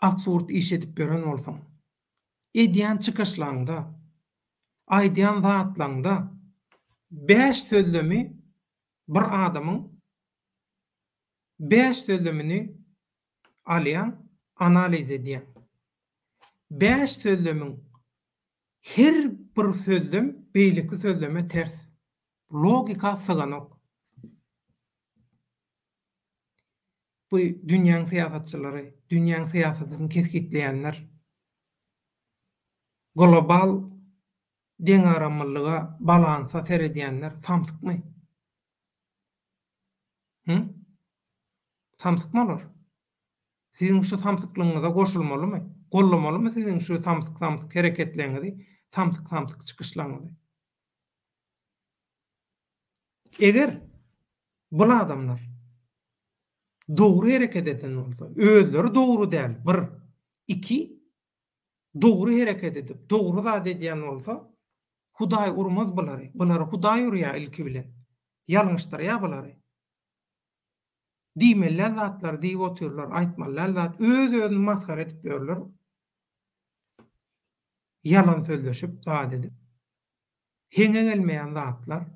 absurd iş edip ýören bolsaň, edýän çykyşlaňda, aýdýan zatlaňda bäş sözlemi bir adamyň bäş sözlemini alýaň, analiz edýäň. Bäş sözlemiň her bir sözlem beýleki sözleme ters. Logika syganok. Bu dünýäň syýasatçylary, dünýäň syýasatyny kesgitleýänler global deňagramlylyga, balansa seredýänler samsykmy? Hü? Samsykmy olar? Siziň şu samsyklygyňyza goşulmalymy? Gollamalymy siziň şu samsyk-samsyk hereketleriňizi, samsyk-samsyk çykyşlaryňyzy? Eger bul adamlar dogry hereket eden bolsa, özleri dogry däl, bir, iki, dogry hereket edip, dogry zat edýän bolsa, Hudaý urmaz bulary. Bulary Hudaý urýar ilki bilen. Ýalňyşdyrýar bulary. Diýmeli däl zatlary diýip otyrlar, aýtmaly däl zat, öz-özüni masgara edip ýörler. Ýalan sözleşip, zat edip. Heňe gelmeýän zatlar.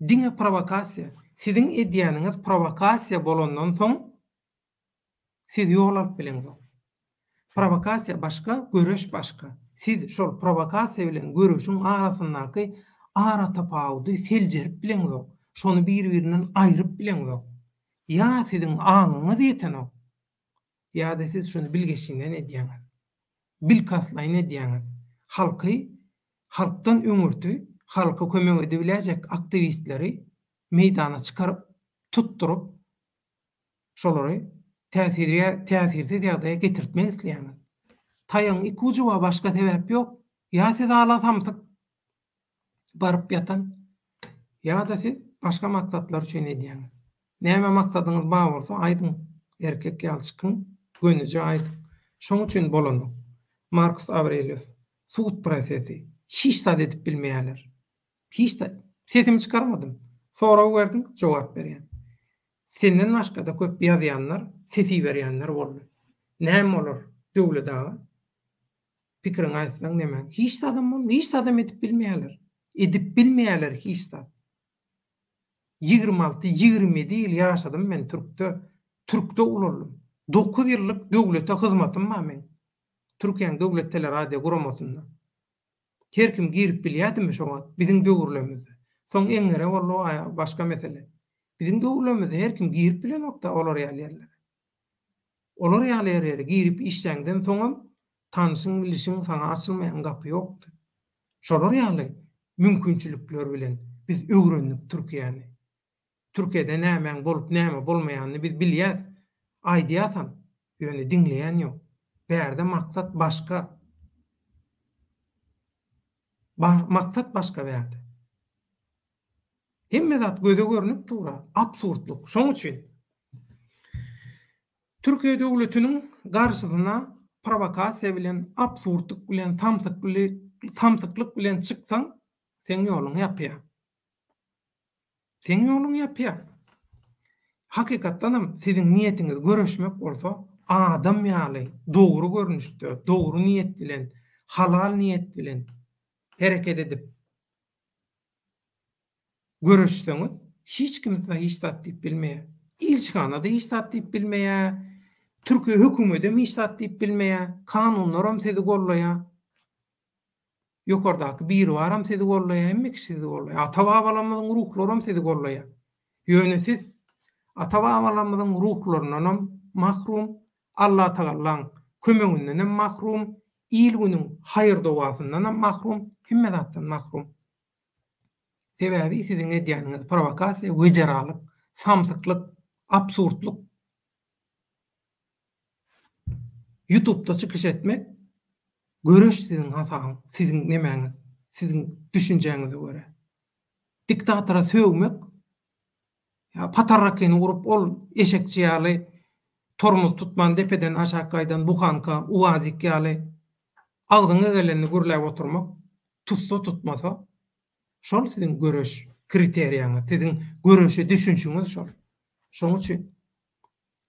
Diňe prowokasiýa. Siziň edýäniňiz prowokasiýa bolandan soň siz ýol alyp bileňzok. Prowokasiýa başga, göreş başga. Siz şol prowokasiýa bilen göreşiň arasyndaky aratapawudy seljerip bileňzok. Şony bir-birinden aýryp bileňzok. Ýa siziň aňyňyz ýetenok, ýa-da siz şony bilgeşinden edýäňiz. Bilkastlaýyn edýäňiz. Halky, halkdan öňürti halka kömek edibiläýjek aktiwistleri meýdana çykaryp, tutduryp, şolary täsirsiz ýagdaýa getirtmek isleýäňiz. Taýagyň iki ujy bar, başga sebäp ýok. Ýa siz ala samsyk baryp ýatan, ýa-da siz başga maksatlar üçin edýäňiz. Näme maksadyňyz bar bolsa aýdyň, erkek ýaly çykyň, gönüje aýdyň. Şoň üçin bolanok. Markus Awrelius, Sud prosesi. Hiç zat edip bilmeýärler. Hiç zat. Sesimi çykarmadym. Sorag berdiň, jogap berýän. Senden başga-da köp ýazýanlar, ses iberýänler boldy. Näme bolar, Döwlet aga? Pikiriňi aýtsaň näme? Hiç zadam bolmaýar. Hiç zadam edip bilmeýärler. Edip bilmeýärler hiç zat. 26, 27 ýyl ýaşadym men türkde. Türkde ulaldym. 9 ýyllyk döwlete hyzmatym bar meň. Türkiýäň döwlet teleradio guramasynda. Her kim girip bilýädimi şo wagt biziň döwürlerimizde. Soň eňňere boldy o başga mesele. Biziň döwürlerimizde her kim girip bilenokda olar ýaly ýerlere. Olar ýaly ýerlere girip işläňden soňam tanşyň bilişiň saňa açylmaýan gapy ýokdy. Şolar ýaly mümkinçilikler bilen biz öwrendik Türkiýäni. Türkiýede nämäň bolup näme bolmaýanyny biz bilýäs, aýdýasam, ýöne diňleýän ýok. Bärde maksat başga. Maksat başga bärde. Hemme zat göze görnüp dur-a, absurdlyk. Şoň üçin Türkiýe döwletiniň garşysyna prowokasiýa bilen, absurdlyk bilen, samsyklyk bilen çyksaň, seň ýoluňy ýapýar. Seň ýoluňy ýapýar. Hakykatdanam siziň niýetiňiz göreşmek bolsa, adam ýaly dogry görnüşde, dogry niýet bilen, halal niýet bilen hereket edip göreşseňiz, hiç kim size hiç zat diýip bilmeýär. Ilçihana-da hiç zat diýip bilmeýär, Türkiýe hökümedem hiç zat diýip bilmeýär, kanunlaram sizi gollaýar. Ýokardaky Biribaram sizi gollaýar, hemme kişi sizi gollaýar. Ata-babalarymyzyň ruhlaram sizi gollaýar. Ýöne siz ata-babalarymyzyň ruhlaryndanam mahrum, Allatagallaň kömegindenem mahrum, il-günüň haýyr-dogasyndanam mahrum, hemme zatdan mahrum. Sebäbi siziň edýäniňiz prowokasiýa, wejeralyk, samsyklyk, absurdlyk. Ýutubda çykyş etmek göreş siziň hasabyň, siziň nemäňiz, siziň düşünjäňize görä. Diktatora sögmek, ýa patarrakyny urup ol eşekçi ýaly tormoz tutman depeden aşak gaýdan buhanka, uazik ýaly agzyňa gelenini gürläp oturmak tutsa tutmasa şol siziň göreş kriteriýaňyz, siziň göreşe düşünşiňiz şol. Şoň üçin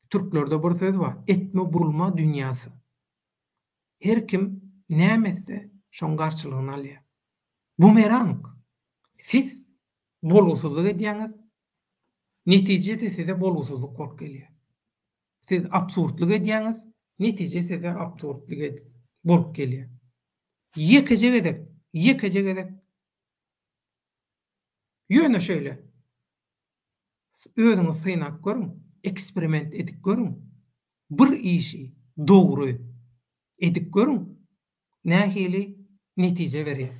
Türklerde bir söz bar, etme burulma dünýasy. Her kim näme etse, şoň garşylygyny alýar. Bumerang. Siz bolgusyzlyk edýäňiz, netijesi size bolgusyzlyk bolup gelýär. Siz absurdlyk edýäňiz, Netije size absurdly bolup gelýär. Ýekeje gezek, ýekeje gezek ýöne şeýle özüňiz synap görüň, eksperiment edip görüň. Bir işi dogry edip görüň, nähili netije berýär.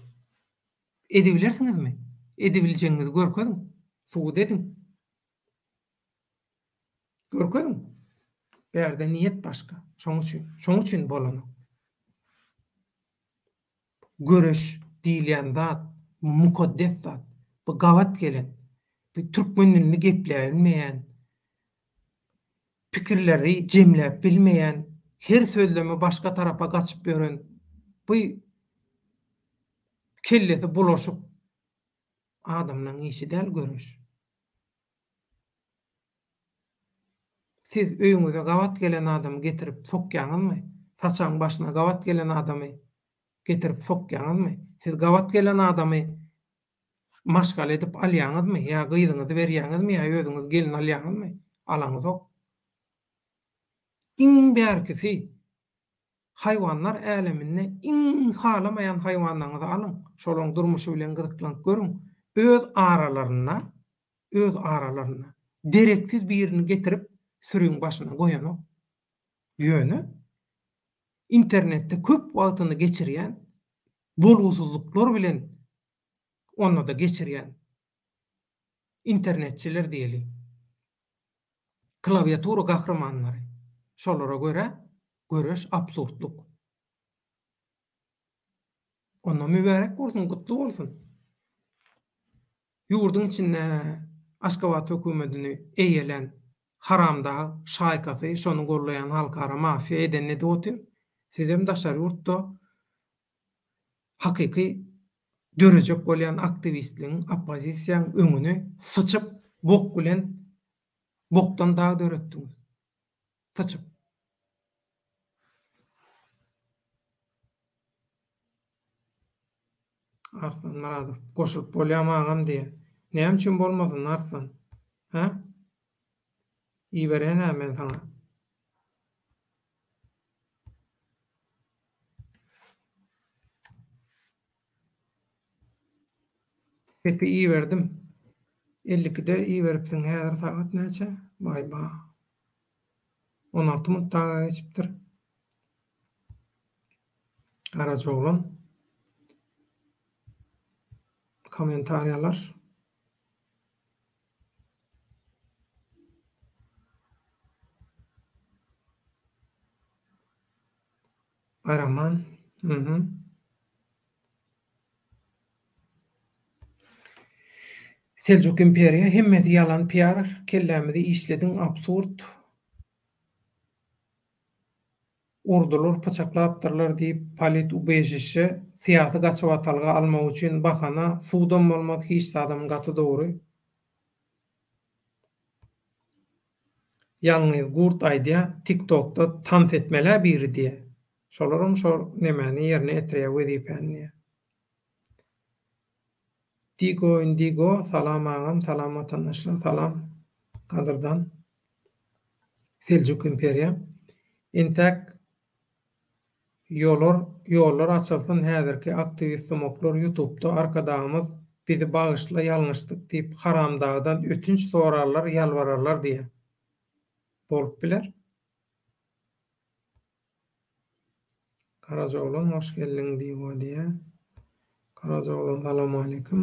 Edibilersiňizmi? Edibiljegiňizi görkeziň, subut ediň. Görkeziň. Bärde niýet başga. Şoň üçin, şoň üçin bolanok. Göreş diýilýän zat mukaddes zat. Bu gabat gelen, bu türkmen dilini gepläbilmeýän, pikirleri jemläp bilmeýän, her sözlemi başga tarapa gaçyp ýören bu kellesi bulaşyk adamlaň işi däl göreş. Siz öýüňize gabat gelen adamy getirip sokýaňyzmy? Saçagyň başyna gabat gelen adamy getirip sokýaňyzmy? Siz gabat gelen adamy maşgala edip alýaňyzmy? Ýa gyzyňyzy berýäňizmi ýa özüňiz gelin alýaňyzmy? Alaňyzok. Iň bärkisi haýwanlar äleminde iň halamaýan haýwanlaryňyzy alyň, şolaryň durmuşy bilen gyzyklanyp görüň. Öz aralarynda öz aralarynda dereksiz birini getirip süriň başyna goýanok. Ýöne internetde köp wagtyny geçirýän bolgusyzlyklar bilen onda-da geçirýän internetçiler diýeli. Klawiatura gahrymanlary. Şolara görä göreş absurdlyk. Onda mübärek bolsun, gutly bolsun. Ýurduň içinde Aşgabat hökümetini eýelän haramdag şaýkasy, şony gollaýan halkara mafiýa edenini edip otyr. Sizem daşary ýurtda hakyky dörejek bolýan aktiwistligiň, oppozisiýaň öňüni syçyp bok bilen bokdan dag döretdiňiz. Syçyp. Arslan Myradow, goşulyp bolýamy agam diýýä. Näme üçin bolmasyn Arslan? Hä? Ibereýin-ä men saňa. Sepi iberdim. 52-de iberipsiň, häzir sagat näçe? Baý-ba. 16 minut daga geçipdir. Garajaoglan. Kommentariýalar. Garaman. Mhm. Seljuk imperiýa hemmesi ýalan piar kellämizi işlediň absurd urdular pyçaklapdyrlar diýip polit ubežişe syýasy gaçybatalga almak üçin bahana sudam bolmaz hiç zadam gaty dogry Ýalňyz gurt aýdýa tiktokda tans etmelä biri diýä şolaram şo nemäni ýerine etirýä wezipäni diýä. Digo indigo salam agam salam watandaşlar salam gadyrdan Seljuk imperiýa entäk Ýolar ýollar açylsyn häzirki aktiwist sumaklar ýutubda arkadagymyz bizi bagyşla ýalňyşdyk diýip haramdagdan ötünç sorarlar ýalbararlar diýä. Bolup biler. Garajaoglan hoş geldiň diwa diýä. Garajaoglan salowmaleýkim.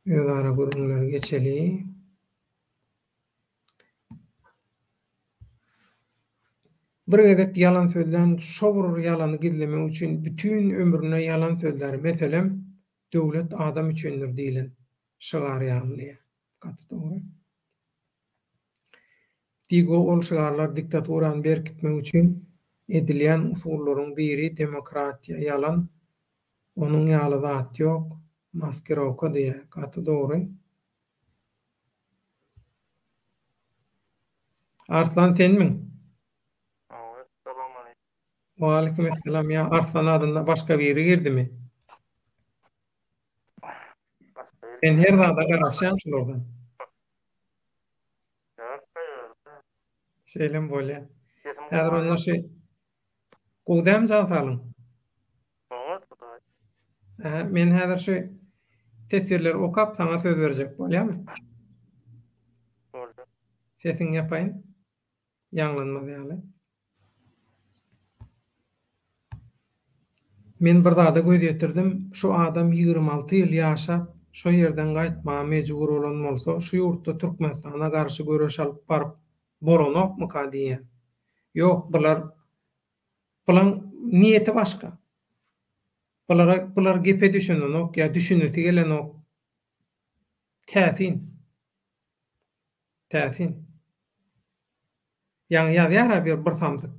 Özara gürrüňleri geçeli. Bir gezek ýalan sözlän şo bir ýalany gizlemek üçin bütin ömrüne ýalan sözlär. Meselem, Döwlet adam üçindir diýlen şygar ýaly diýýär. Gaty dogry. Digo ol şygarlar diktaturany berkitmek üçin edilýän usullaryň biri demokratiýa ýalan onuň ýaly zat ýok maskirowka diýýär. Gaty dogry. Arslan senmiň? Hawa, salam aleýkum. Waleýkim essalam. Ýa Arslan adynda başga biri girdimi? Başga biri. Men her zada garaşýan şulardan. Ýok, ýok. Şeýlem bolýar. Sesim. Häzir onda şu Gowy dämi jan saglygyň? Oňat Hudaý. Ähä, men häzir şu teswirleri okap saňa söz berjek, bolýamy? Boldy. Sesiňi ýapaýyn. Ýaňlanmaz ýaly. Men bir zada göz ýetirdim, şu adam 26 ýyl ýaşap, şo ýerden gaýtmaga mejbur bolan bolsa, şu ýurtda Türkmenistana garşy göreş alyp baryp bolanokmyka diýýän. Ýok, bular bulaň niýeti başga. Bulara bular gepe düşünenok ýa düşünesi gelenok. Täsin. Täsin. Ýaňy ýazýar-a bir bir samsyk.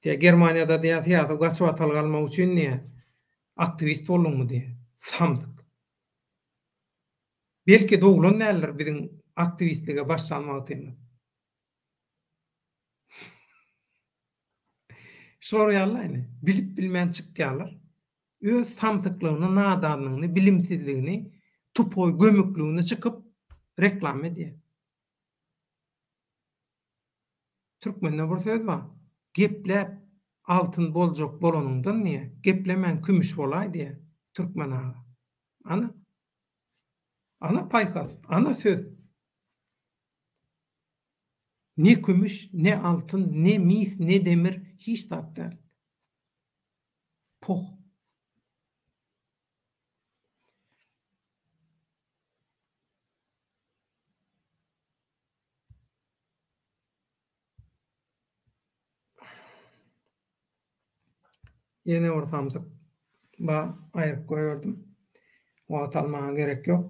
Diýýär, Germaniýada diýýär, syýasy gaçybatalga almak üçin diýýär, aktiwist bolduňmy diýýär. Samsyk. Belki doglan däldir biziň aktiwistlige başlan wagtymyz. Şular ýaly indi bilip bilmän çykýarlar. Öz samsyklygyny, nadanlygyny, bilimsizligini, tupoý gömükligini çykyp reklama edýär. Türkmende bir söz bar. Gepläp altyn boljak bolanyňdan diýýär, geplemän kümüş bolaý diýýär türkmen aga. Ana. Ana paýhas, ana söz. Ne kümüş, ne altyn, ne mis, ne demir, hiç zat däl. Poh. Ýene bir samsyk ba aýryp goýberdim. Wagt almaga gerek ýok.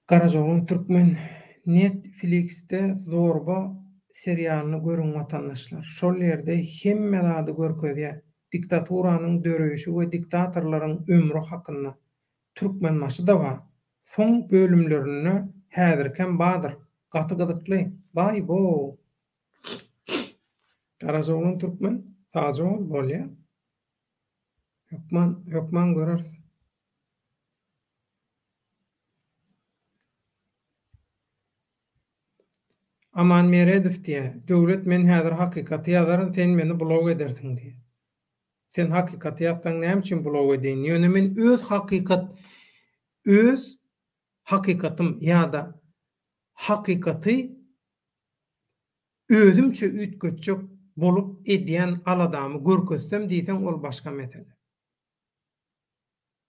Garajaoglan Türkmen Netflixde Zorba serialyny görüň watandaşlar. Şol ýerde hemme zady görkezýär. Diktaturanyň döreýşi we diktatorlaryň ömri hakynda. Türkmenbaşy-da bar. Soň bölümlerinde häzirkem bardyr. Gaty gyzykly. Baý-bow! Garajaoglan Türkmen, sagja bol, bolýa. Hökman, hökman göreris. Aman Meredow diýýär, Döwlet men häzir hakykaty ýazaryn, sen meni blok edersiň diýýär. Sen hakykaty ýazsaň näme üçin blok edeýin? Ýöne men öz hakykat, öz hakykatym ýa-da hakykaty Özümçe üýtgetjek bolup edýän aladamy görkezsem diýseň ol başga mesele.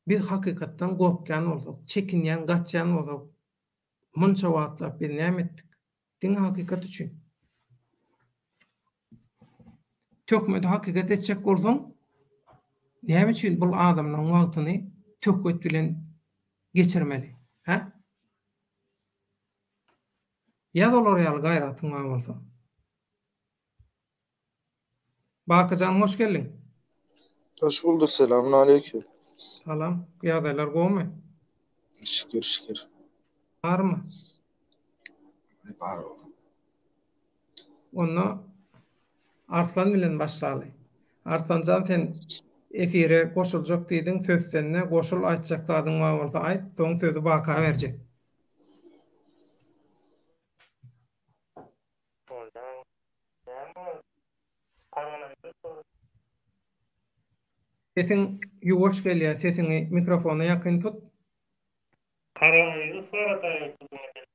Biz hakykatdan gorkýan bolsak, çekinýän, gaçýan bolsak, munça wagtlap biz näme etdik? Diňe hakykat üçin. Töhmeti hakykat etjek bolsaň, näme üçin bul adamlaryň wagtyny töhmet bilen geçirmeli? Hä? Ýaz olar ýaly gaýratyň bar bolsa. Bakyjan hoş geldiň. Hoş bulduk selamun aleýkum. Salam. Ýagdaýlar gowmy? Şükür şükür. Barmy? Bar oglum. Onda Arslan bilen başlaly. Arslanjan sen efire goşuljak diýdiň söz sende goşul aýtjak zadyň bar bolsa aýt soň sözi Baka berjek. Sesiň ýuwaş gelýär sesiňi mikrofona ýakyn tut. Koronawirus barada gürrüň edeliň.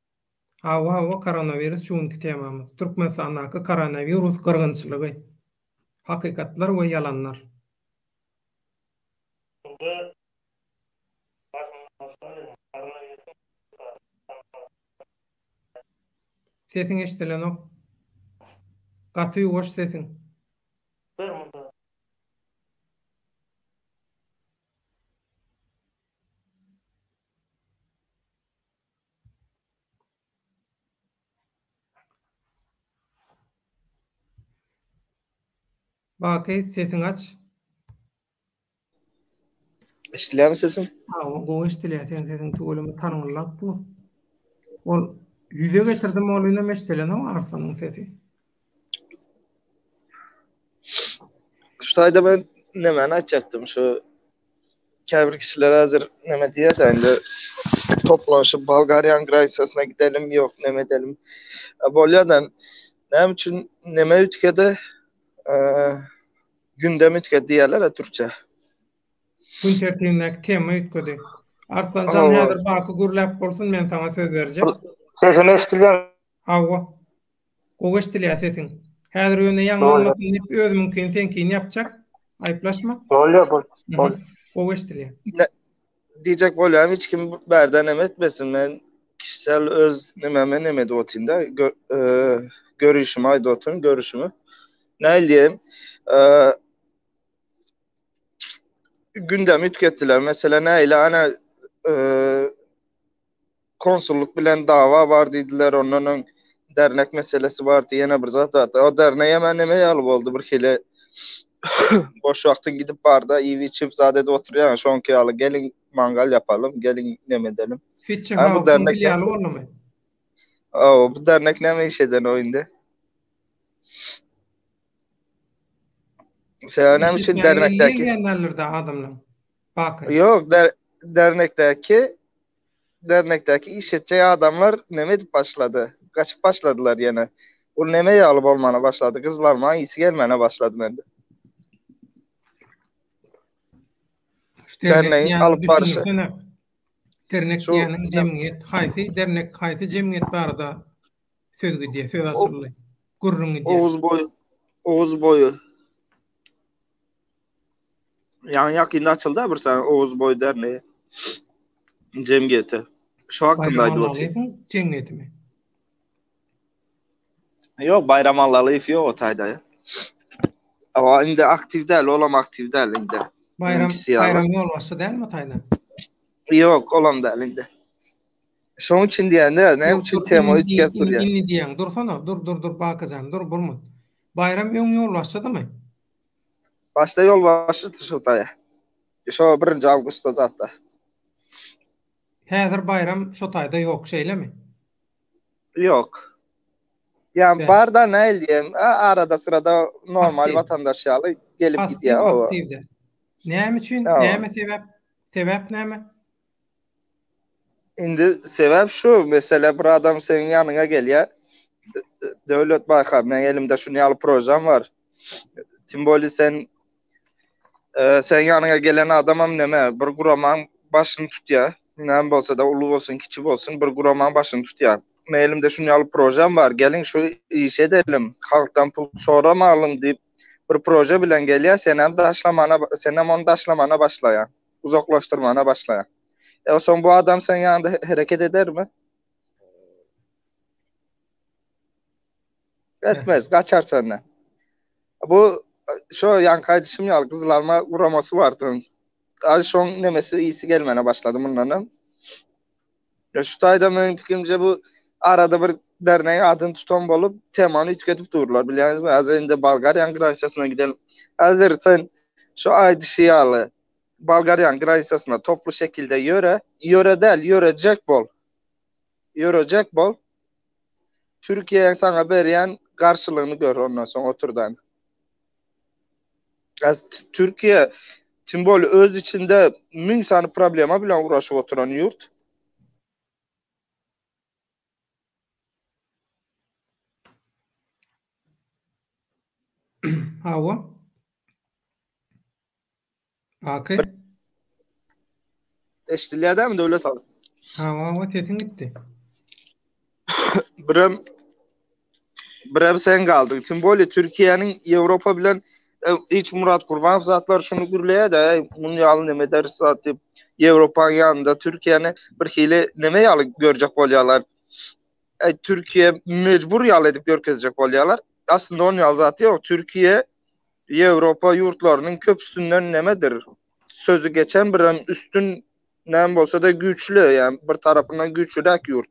Hawa hawa koronawirus şu günki temamyz. Türkmenistandaky koronawirus gyrgynçylygy. Hakykatlar we ýalanlar. Munda başyndan başlaýyn. Koronawirusyň Sesiň eşdilenok. Gaty ýuwaş sesiň. Ber munda. Baky sesiňi aç. Eşidilýärmi sesim? Hawa, gowy eşidilýär seň sesiň tüweleme tarňyldap dur. Ol ýüze getirdim ol inem eşdilenok Arslanyň sesi. Şu taýda men nämäni aýtjakdym şu käbir kişiler häzir näme diýýär indi toplanyşyp Bolgariýanyň granitsasyna gidelim ýok näme edelim. Bolýar-da. Näme üçin neme üýtgedi? Gündem üýtgedi diýýärler-ä türkçe. Gün tertibindäki tema üýtgedi. Arslan jan häzir Baky gürläp bolsun men saňa söz berjek. Sesim eşidilýärmi? Hawa. Gowy eşdilýär sesiň. Häzir ýöne ýaňlanmasyn diýip özümiňkini seňkini ýapjak. Aýyplaşma. Bolýar bol. Bol. Gowy eşdilýär. Diýjek bolýarym hiç kim bärde neme etmesin men kişisel öz nememe neme edip otyryn-da görüşimi aýdyp otyryn görüşimi. Nähili diýeýin gündemi üýtgetdiler. Meselem nähili ana konsullyk bilen dawa bar diýdiler, ondan öň dernek meselesi bardy, ýene bir zat bardy. O dernek hem neme ýaly boldy, bir hili boş wagtyň gidip barda iýip içip zat edip oturýaň, şoňky ýaly geliň mangal ýapalym, geliň neme edelim. Fitçi House-yň filialy boldumy? Hawa, bu dernek näme iş eden o indi? Sebäbi näme üçin dernekdäki Gelýänlerdir adamlar. Baky. Ýok, dernekdäki dernekdäki iş etjek adamlar neme edip başlady? Gaçyp başladylar ýene. Ol neme ýaly bolmana başlady? Gyzlarma ysy gelmäne başlady mende. Şu dernek alyp barşy. Dernek diýeniň jemgyýet, haýsy dernek, haýsy jemgyýet barada söz gidýär, söz açyldy. Gürrüň gidýär. Oguz boýy, Oguz boýy. Ýaňy ýakynda açyldy bir sany Oguz boýy dernegi. Jemgyýeti. Şu hakynda aýdyp otyryn. Jemgyýetimi? Ýok, Baýram Allalyýew ýok o taýda. Awa indi aktiw däl, olam aktiw däl indi. Baýram Baýram ýolbaşçy dälmi o taýda? Ýok, olam däl indi. Şoň üçin diýende, näme üçin tema üýtgäp durýar? Indi diýýäň, dursana, dur, dur, dur, Bakyjan, dur, bir minut. Baýram öň ýolbaşçydymy? Başda ýolbaşçydy şo taýa. Şo birinji awgustda zatda. Häzir Baýram şo taýda ýok, şeýlemi? Ýok. Ýa bar-da näl diýen, arada syrada normal watandaş ýaly gelip gidýär. Passiw aktiw. Näme üçin? Näme sebäp? Sebäp näme? Indi sebäp şu, mesele bir adam seň ýanyňa gelýär. Döwlet baýka, meň elimde şuny ýaly projem bar. Tim bolýa sen e, seň ýanyňa gelen adamam neme, bir guramaň başyny tutýar. Näme bolsa da uly bolsun, kiçi bolsun, bir guramaň başyny tutýar. Meň elimde şuny ýaly projem bar, geliň şu işi edelim, halkdan pul soramalym diýip bir proje bilen gelýär, senem daşlamana, senem ony daşlamana başlaýaň. Uzaklaşdyrmana başlaýar. E soň bu adam seň ýanynda hereket edermi? Etmez, gaçar senden. Bu şo ýaňky aýdyşym ýaly gyzyl alma guramasy bardy. Ay şoň nemesi iyisi gelmene başlady mundan hem. Ya şu taýda meniň pikirimce bu arada bir derneğin adyny tutan bolup temany üýtgedip durlar bilýäňizmi? Häzir indi Bolgariýanyň granisiýasyna gidelim. Häzir sen şu aýdyşy ýaly Bolgariýanyň granisiýasyna toply şekilde ýöre, ýöre däl, ýörejek bol. Ýörejek bol. Türkiýäň saňa berýän garşylygyny gör ondan soň oturdan. Az Türkiýe tim bolýa öz içinde müň sany problema bilen uğraşyp oturan ýurt. Hawa. Baky. Eşidilýär dämi Döwlet aga? Hawa, hawa sesiň gitdi. Birem birem sen galdyň. Tim bolýa Türkiýäniň Ýewropa bilen e, hiç Murat Gurbanow zatlar şuny gürleýär-de, eý, muny ýaly neme ederis zat diýip, Ýewropanyň ýanynda Türkiýäni bir hili neme ýaly görjek bolýarlar. Eý, Türkiýe mejbur ýaly edip görkezjek bolýarlar. Aslynda onun ýaly zat ýok. Türkiýe Ýewropa ýurtlarynyň köpüsinden nemedir? Sözi geçen birem üstün näme bolsa-da güýçli, ýa bir tarapyndan güýçlüräk ýurt.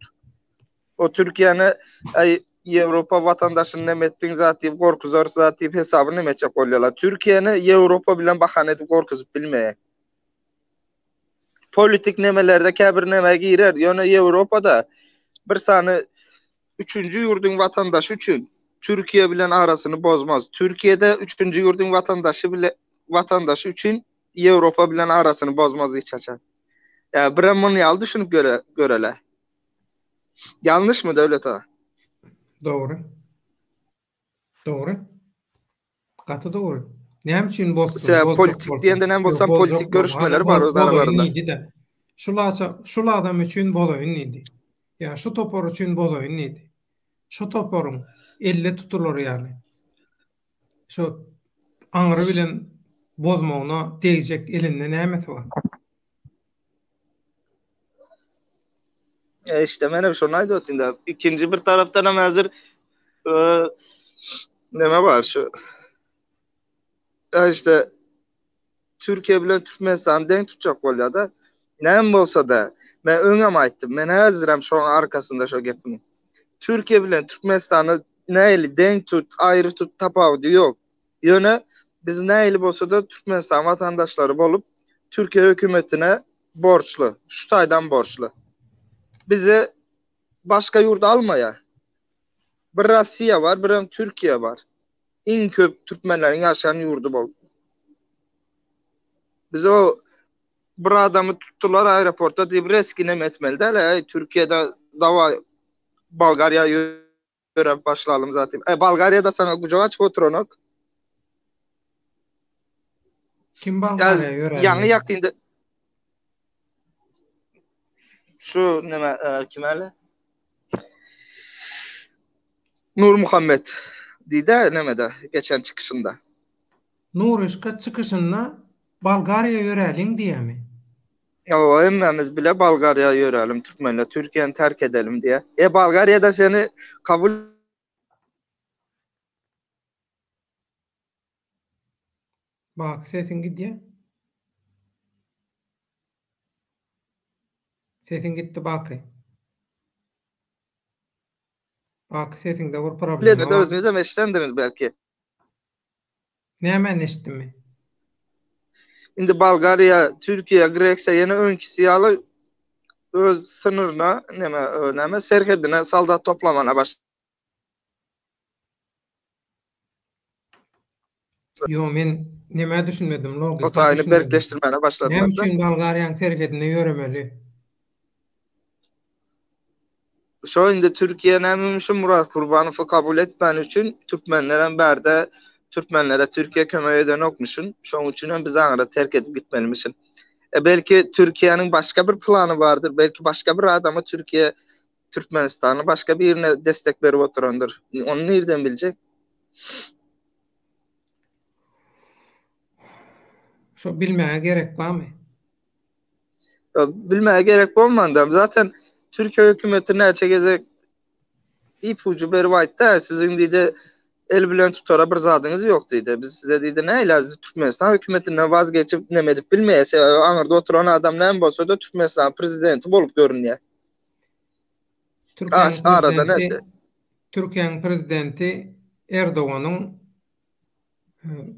O Türkiýäni aý Ýewropa watandaşyny neme etdiň zat diýip gorkuzarys zat diýip hesabyny neme etjek bolýarlar. Türkiýäni Ýewropa bilen bahana edip gorkuzyp bilmeýär. Politik nemelerde käbir neme girer, ýöne Ýewropada bir sany üçünji ýurduň watandaşy üçin Türkiýe bilen arasyny bozmaz. Türkiýede üçünji ýurduň watandaşy bile watandaşy üçin Ýewropa bilen arasyny bozmaz hiç haçan. Ýa birem muny ýaly düşünip göre görele. Ýalňyşmy Döwlet aga? Dogry. Dogry. Gaty dogry. Näme üçin bozsun? Sebäbi politik diýende näme bolsa politik görüşmeler bar öz aralarynda. Diýdi-de. Şul şul adam üçin bozaýyn diýdi. Ýa şu topar üçin bozaýyn diýdi. Şu toparyň elle tutular ýaly. Şu aňry bilen bozmagyna degjek elinde nämesi bar? E işte men hem şony aýdyp otyryn-da. Ikinji bir tarapdan hem häzir e, neme bar şu e işte Türkiye bilen Türkmenistany deň tutjak bolýar-da. Näme bolsa-da, men öňem aýtdym, men häzirem şoň arkasynda şo gepiň. Türkiye bilen Türkmenistany nähili deň tut, aýry tut tapawudy ýok. Ýöne biz nähili bolsa-da Türkmenistan watandaşlary bolup, Türkiye hökümetine borçly, şu taýdan borçly. Bizi başga ýurt almaýar. Bir Russiýa bar, birem Türkiye bar. Iň köp türkmenleriň ýaşaýan ýurdy bolup. Biz o bir adamy tutdular aeroportda diýip reski neme etmeli däl, eý Türkiýede dawa Bolgariýa ýöräp başlalym zat diýip. E Bolgariýada saňa gujak açyp oturanok. Kim Bolgariýa ýöräp? Ýaňy ýakynda şu neme e, kim äle? Nurmuhammet diýdi nemede geçen çykyşynda. Nuryşka çykyşynda Bolgariýa ýöräliň diýýämi? Hawa hemmämiz bile Bolgariýa ýörälim türkmenler Türkiýäni terk edelim diýýä. E Bolgariýada seni kabul Baky sesiň gidýä. Sesiň gitdi Baky. Baky sesiňde bir problema bar. Özüňizem eşidendiňiz belki. Nämäni eşitdimmi? Indi Bolgariýa, Türkiýe, Greksiýa ýene öňkisi ýaly öz synyryna, näme, näme serhedine soldat toplamana baş. Ýo, men nämä düşünmedim, logika Otaýyny düşünmedim. berkleşdirmäne başladylar. Näme üçin Bolgariýanyň serhedine ýöremeli? Şo indi Türkiýe näme şu Murat Kurbanowy kabul etmäni üçin türkmenlerem bärde türkmenlere Türkiýe kömek edenokmyşyn. Şoň üçinem biz aňyra terk edip gitmelimişin. E belki Türkiýäniň başga bir plany bardyr, belki başga bir adama Türkiýe Türkmenistany başga birine destek berip oturandyr. Ony nirden biljek? Şo bilmäge gerek barmy? Bilmäge gerek bolmanda. Zaten Türkiye hökümeti näçe gezek ipucu berip aýtdy, siziň diýdi el bilen tutara bir zadyňyz ýok diýdi. Biz size diýdi näle Türkmenistan hökümetinden vazgeçip neme edip bilmeýär. Sebäbi aňyrda oturan adam näme bolsa-da Türkmenistan prezidenti bolup görünýär. Türkiýäniň prezidenti Türkiýäniň prezidenti Erdoganyň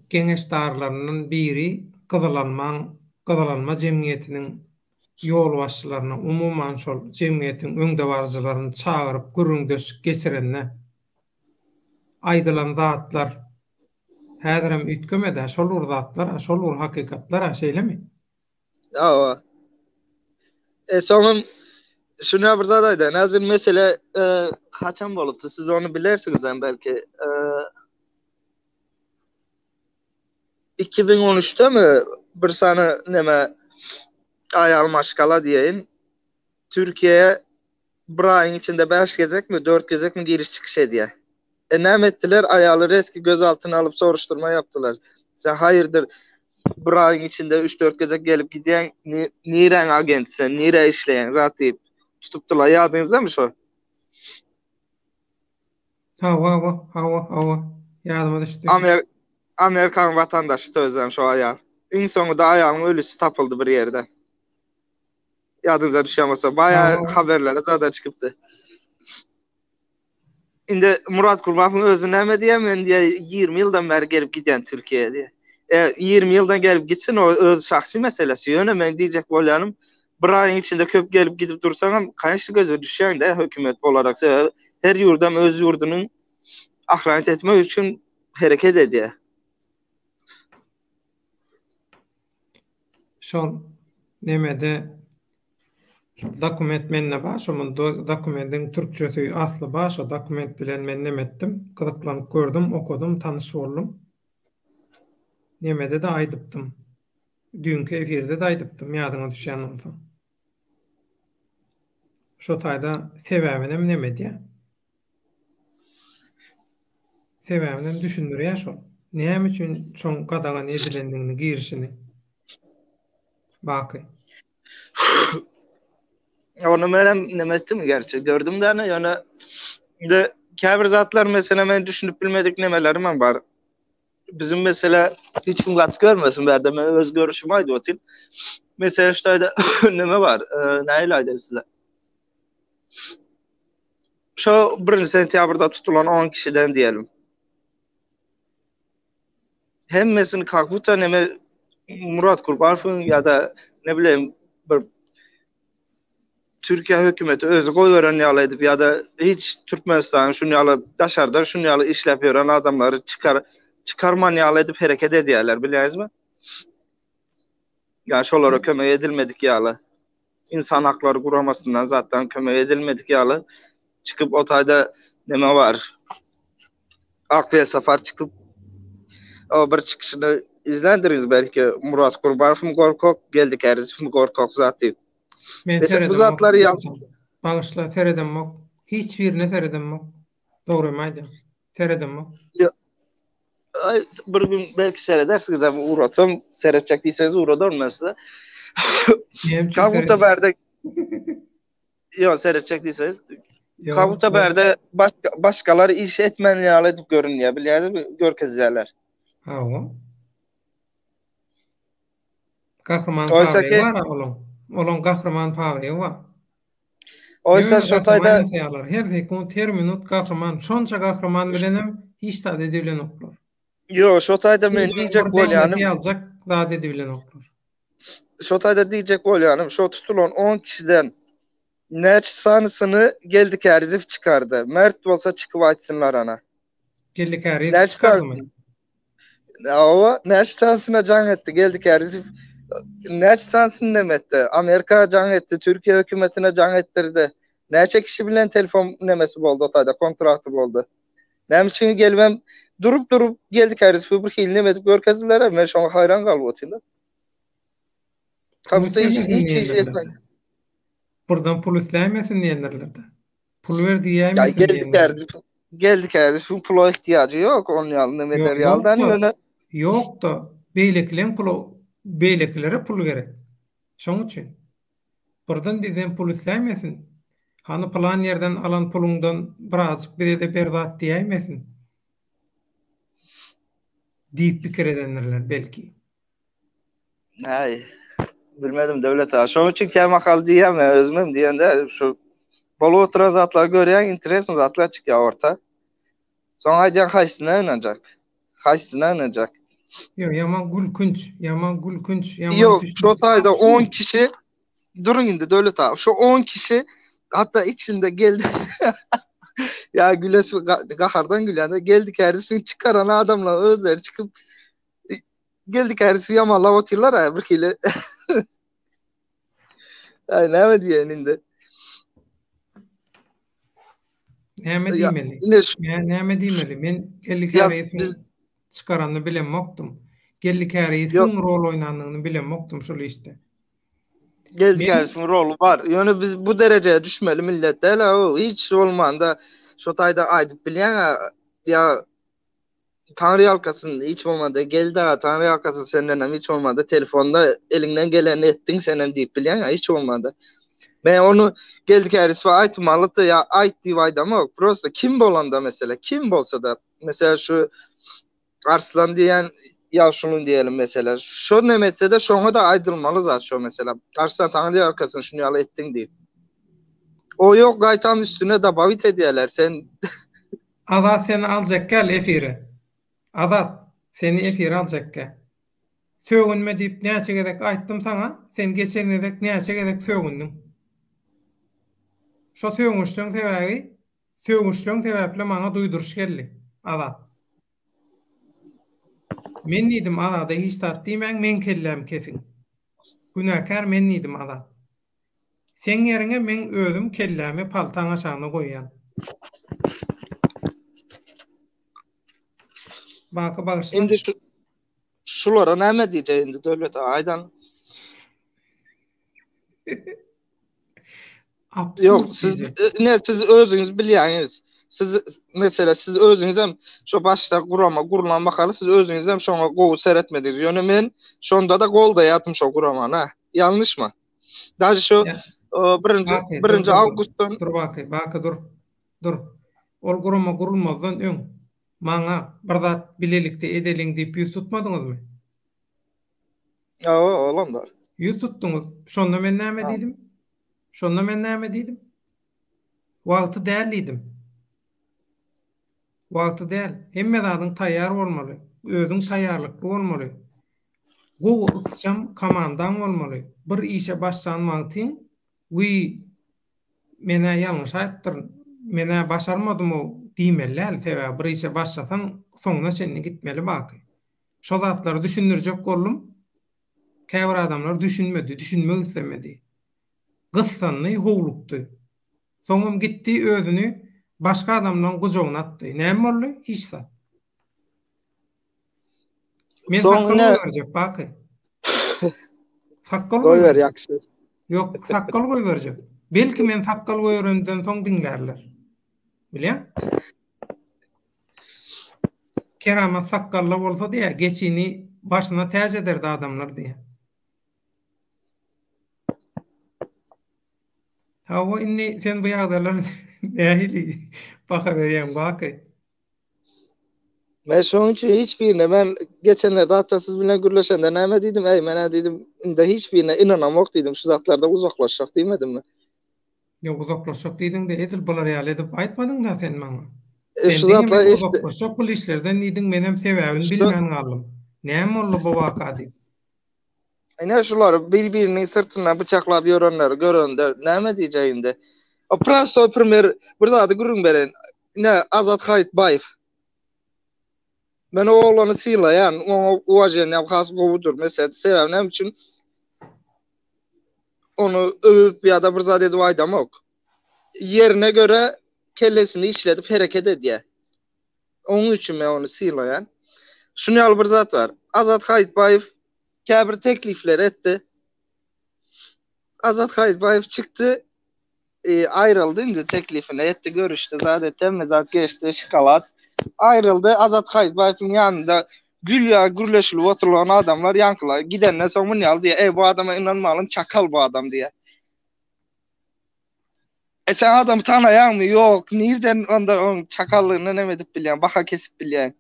geňeşdarlaryndan biri Gyzylalmaň Gyzylalma jemgyýetiniň ýolbaşçylaryny, umuman şol jemgyýetiň öňdebaryjylaryny çagyryp gürrüňdeşlik geçirende aýdylan zatlar häzirem üýtgemedi-ä, şol bir zatlar-a, şol bir hakykatlar-a, şeýlemi? Hawa. E, soňam şuna bir zat aýdaýyn. Häzir mesele e, haçan bolupdy? Siz ony bilersiňiz hem belki. E, 2013-de mi bir sany neme aýal maşgala diýeýin Türkiýe'ye bir aýyň içinde 5 gezekmi, 4 gezekmi giriş çykyş edýär. E näme etdiler? Aýaly reski göz altyna alyp soruşdurma ýapdylar. Sen haýyrdyr bir aýyň içinde 3-4 gezek gelip gidýäň, niräň agenti sen, nirä işleýäň zat diýip tutupdylar. Ýadyňyzdamy şo? Hawa, hawa, hawa, hawa. Ýadyma düşdi. Amer Amerikanyň watandaşy özem şo aýal. Iň soňunda aýalyň ölüsi tapyldy bir ýerde. Ýadyňyza düşýän bolsa, baýa haberlere zada çykypdy. Indi Murat Kurbanowyň özi näme diýýär? Men diýýär 20 ýyldan bäri gelip gidýän Türkiýä diýýär. E, 20 ýyldan gelip gitsin o öz şahsy meselesi. Ýöne men diýjek bolýanym bir aýyň içinde köp gelip gidip dursaňam, kanyşly göze düşýäň-de hökümet bolarak. Sebäbi her ýurdam öz ýurdunyň ahranit etmek üçin hereket edýär. Şol nemede. Şol dokument mende bar, şo dokumentiň türkçesi asly bar, şo dokument bilen men neme etdim, gyzyklanyp gördüm, okadym, tanyş boldum. Nemede-de aýdypdym. Düýnki efirde-de aýdypdym, ýadyňa düşýän bolsa. Şo taýda sebäbinem neme edýär. Sebäbinem düşündirýär şol. Näme üçin şoň gadagan edilendigini, girişini. Baky. Ony menem neme etdim gerçi gördüm de ýöne indi käbir zatlar mesela men düşünip bilmedik nemelerim hem bar. Bizim mesela hiç kim gaty görmesin bärde men öz görüşimi aýdyp otyryn. Mesela şu taýda neme bar? E, nähili aýdaýyn size? Şo 1 sentýabrda tutulan 10 kişiden diýelim. Hemmesini как будто neme Murat Kurbanowyň ýa-da ne bileyim bir Türkiýe hökümeti özi goýberen ýaly edip ýa-da hiç Türkmenistanyň şun ýaly daşarda şun ýaly işläp ýören adamlary çykar çykarman ýaly edip hereket edýärler bilýäňizmi? Ýa şolara kömek edilmedik ýaly. Insan haklary guramasyndan zatdan kömek edilmedik ýaly çykyp o taýda neme bar? Ak Welsapar çykyp o bir çykyşyny izländirňiz belki Murat Gurbanowmy gorkak, Geldi Kärizowmy gorkak zat diýip. Men seredemok. Bu zatlary ýa Bagyşla seredemok. Hiç birine seredemok. Dogrymy aýdýan. Seredemok. Ay, bir gün belki seredersiniz ama uğratsam seretjek diýseňiz ugradaryn men size. Kabuta bärde Ýok, seretjek diýseňiz. Kabuta bärde başga, başgalar iş etmän ýaly edip görünýär, bilýäňizmi, görkezýärler. Hawa. Gahryman fabrigi bar olaň. Olaň gahryman fabrigi bar. Oysa şo taýda her sekunt, her minut gahryman, şonça gahryman bilenem hiç zat edibilenoklar. Ýok, şo taýda men diýjek bolýanym. Ýaljak zat edibilenoklar. Şo taýda diýjek bolýanym, şo tutulan 10 kişiden näçe sanysyny Geldi Kärizow çykardy. Mert bolsa çykyp aýtsynlar ana. Geldi Kärizow çykardymy? Hawa, näçe sanysyna jaň etdi Geldi Kärizow. Näçe sanysyny neme etdi? Amerika jaň etdi, Türkiýe hökümetine jaň etdirdi. Näçe kişi bilen telefon nemesi boldy o taýda, kontrakty boldy. Näme üçin gelibem durup-durup Geldi Kärizowy bir hili neme edip görkezdiler, men şoňa haýran galyp otyryn. Pul islemesin diýendirler. Birden pul isläýmesin diýendirler-de. Pul ber diýäýmesin Geldi Kärizow Geldi Kärizowyň pula ihtiýajy ýok, onuň ýaly neme eder ýaly ýöne. Ýok-da, beýlekileň pula, beýlekilere pul gerek. Şoň üçin. Birden bizden pul isläýmesin. Hany pylan ýerden alan puluňdan birazjyk bize-de ber zat diýäýmesin. Diýip pikir edendirler belki. Äý, bilmedim Döwlet aga. Şonuň üçin kämahal diýýän men özümem diýende şu bolup oturan zatlary görýän, interesny zatlar çykýar orta. Soň aýdýan haýsyna ynanjak? Haýsyna ynanjak? Ýok, ýaman gülkünç, ýaman gülkünç, ýaman Ýok, şo taýda 10 kişi duruň indi Döwlet aga. Şo 10 kişi hatda içinde geldi. Ya gülesi gahardan gülýän. Geldi kärdeşini çykaran adamlar özleri çykyp Geldi kärisi ýamanlap otyrlar a bir hili. Aý näme diýeýin indi. Näme diýmeli? Näme diýmeli? Men Geldi Käriýewiň çykaranyny bilemokdym. Geldi Käriýewiň rol oýnanyny bilemokdym şol işde. Geldi Käriýewiň roly bar. Ýöne biz bu derejä düşmeli millet däl a. Hiç bolmanda şo taýda aýdyp bilýäň a ýa Taňry ýalkasyn hiç bolmanda Geldi aga Taňry ýalkasyn sendenem hiç bolmanda telefonda eliňden gelenini etdiň senem diýip bilýäň hiç bolmanda. Men ony Geldi Kärisowa aýtmalydy ýa aýt diýip aýdamok. Prosta kim bolanda mesele kim bolsada mesela şu Arslan diýen ýagşulyny diýelim mesela. Şo neme etsede şoňa da aýdylmaly zat şo mesela. Arslan Taňry ýalkasyn şuny ýaly etdiň diýip. O ýok gaýtam üstüne dabawit edýärler sen Azat seni aljak gel efire. Azat seni efire aljak gel. Sögünme diýip näçe gezek aýtdym saňa, sen geçen gezek näçe gezek sögündiň. Şo sögünçleň sebäbi, sögünçleň sebäpli maňa duýduryş geldi, Azat. Men diýdim Azada hiç zat diýmäň, meň kellämi kesiň. Günäkär men diýdim Azat. Seň ýeriňe meň özüm kellämi paltaň aşagyna goýýan. Baky bagyşla. Indi şu şulara näme diýjek indi Döwlet aga aýdan. Ýok, siz ne siz özüňiz bilýäňiz. Siz mesele siz özüňiz hem şo başda gurama gurulan mahaly siz özüňiz hem şoňa gowy seretmediňiz. Ýöne men şonda-da goldaýardym şo guramany. Ýalňyşma. Daže şo birinji birinji awgustdan Dur Baky, Baky dur. Dur. Ol gurama gurulmazdan öň maňa bir zat bilelikde edeliň diýip ýüz tutmadyňyzmy? Hawa, olam bar. Ýüz tutduňyz. Şonda men näme diýdim? Şonda men näme diýdim? Wagty däl diýdim. Wagty däl. Hemme zadyň taýýar bolmaly. Özüň taýýarlykly bolmaly. Gowy ykjam komandaň bolmaly. Bir işe başlan wagtyň, Wiý, men-ä ýalňyş aýypdyryn, men-ä başarmadym-ow diýmeli däl. Sebäbi bir işe başlasaň, soňuna çenli gitmeli baky. Şo zatlary düşündirjek boldum. Käbir adamlar düşünmedi, düşünmek islemedi. Gyssandy, howlukdy. Soňam gitdi özüni başga adamlaň gujagyna atdy. Näme boldy? Hiç zat. Men sakgal goýberjek Baky. Sakgal goýber ýagşy. Ýok, sakgal goýberjek. Belki men sakgal goýberenden soň diňlärler. Bilýäň? Keramat sakgally bolsa diýä, geçini başyna täç ederdi adamlar diýä. Hawa, indi sen bu ýagdaýlara nähili baha berýäň Baky? Men şonuň üçin hiç birine men geçenlerde hatda siz bilen gürleşende näme diýdim? Eý, men-ä diýdim, indi hiç birine ynanamok diýdim, şu zatlardan uzaklaşjak diýmedimmi? Ýok, uzaklaşjak diýdiň-de, edil bular ýaly edip aýtmadyň-da sen maňa. E, Sen diňe men uzaklaşjak bul işlerden diýdiň, menem sebäbini bilmän galdym. Näme boldy bu waka diýip. Ine şulary bir-biriniň syrtyndan bıçaklap ýörenleri görende näme diýjek indi? O prostoý primer bir zady gürrüň bereýin. Ine Azat Haýytbaýew. Men o oglany sylaýan, oňa uwaženiýam has gowudyr. Meselem, sebäbi näme üçin? Ony öwüp ýa-da bir zat edip aýdamok. Ýerine görä kellesini işledip hereket edýär. Onuň üçin men ony sylaýan. Şuny ýaly bir zat bar. Azat Haýytbaýew käbir teklipleri etdi. Azat Haýytbaýew çykdy, e, aýryldy indi teklifini etdi, görüşdi, zat etdi, hemme zat geçdi, şokolad. Aýryldy, Azat Haýytbaýewiň ýanynda gül ýaly gürleşilip oturylan adamlar ýaňkylar gidenden soň muny ýaly diýýär, eý bu adama ynanmalyň, çakal bu adam diýýär. E sen adamy tanaýaňmy? Ýok. Nirden onda oň çakallygyny neme edip bilýäň, baha kesip bilýäň?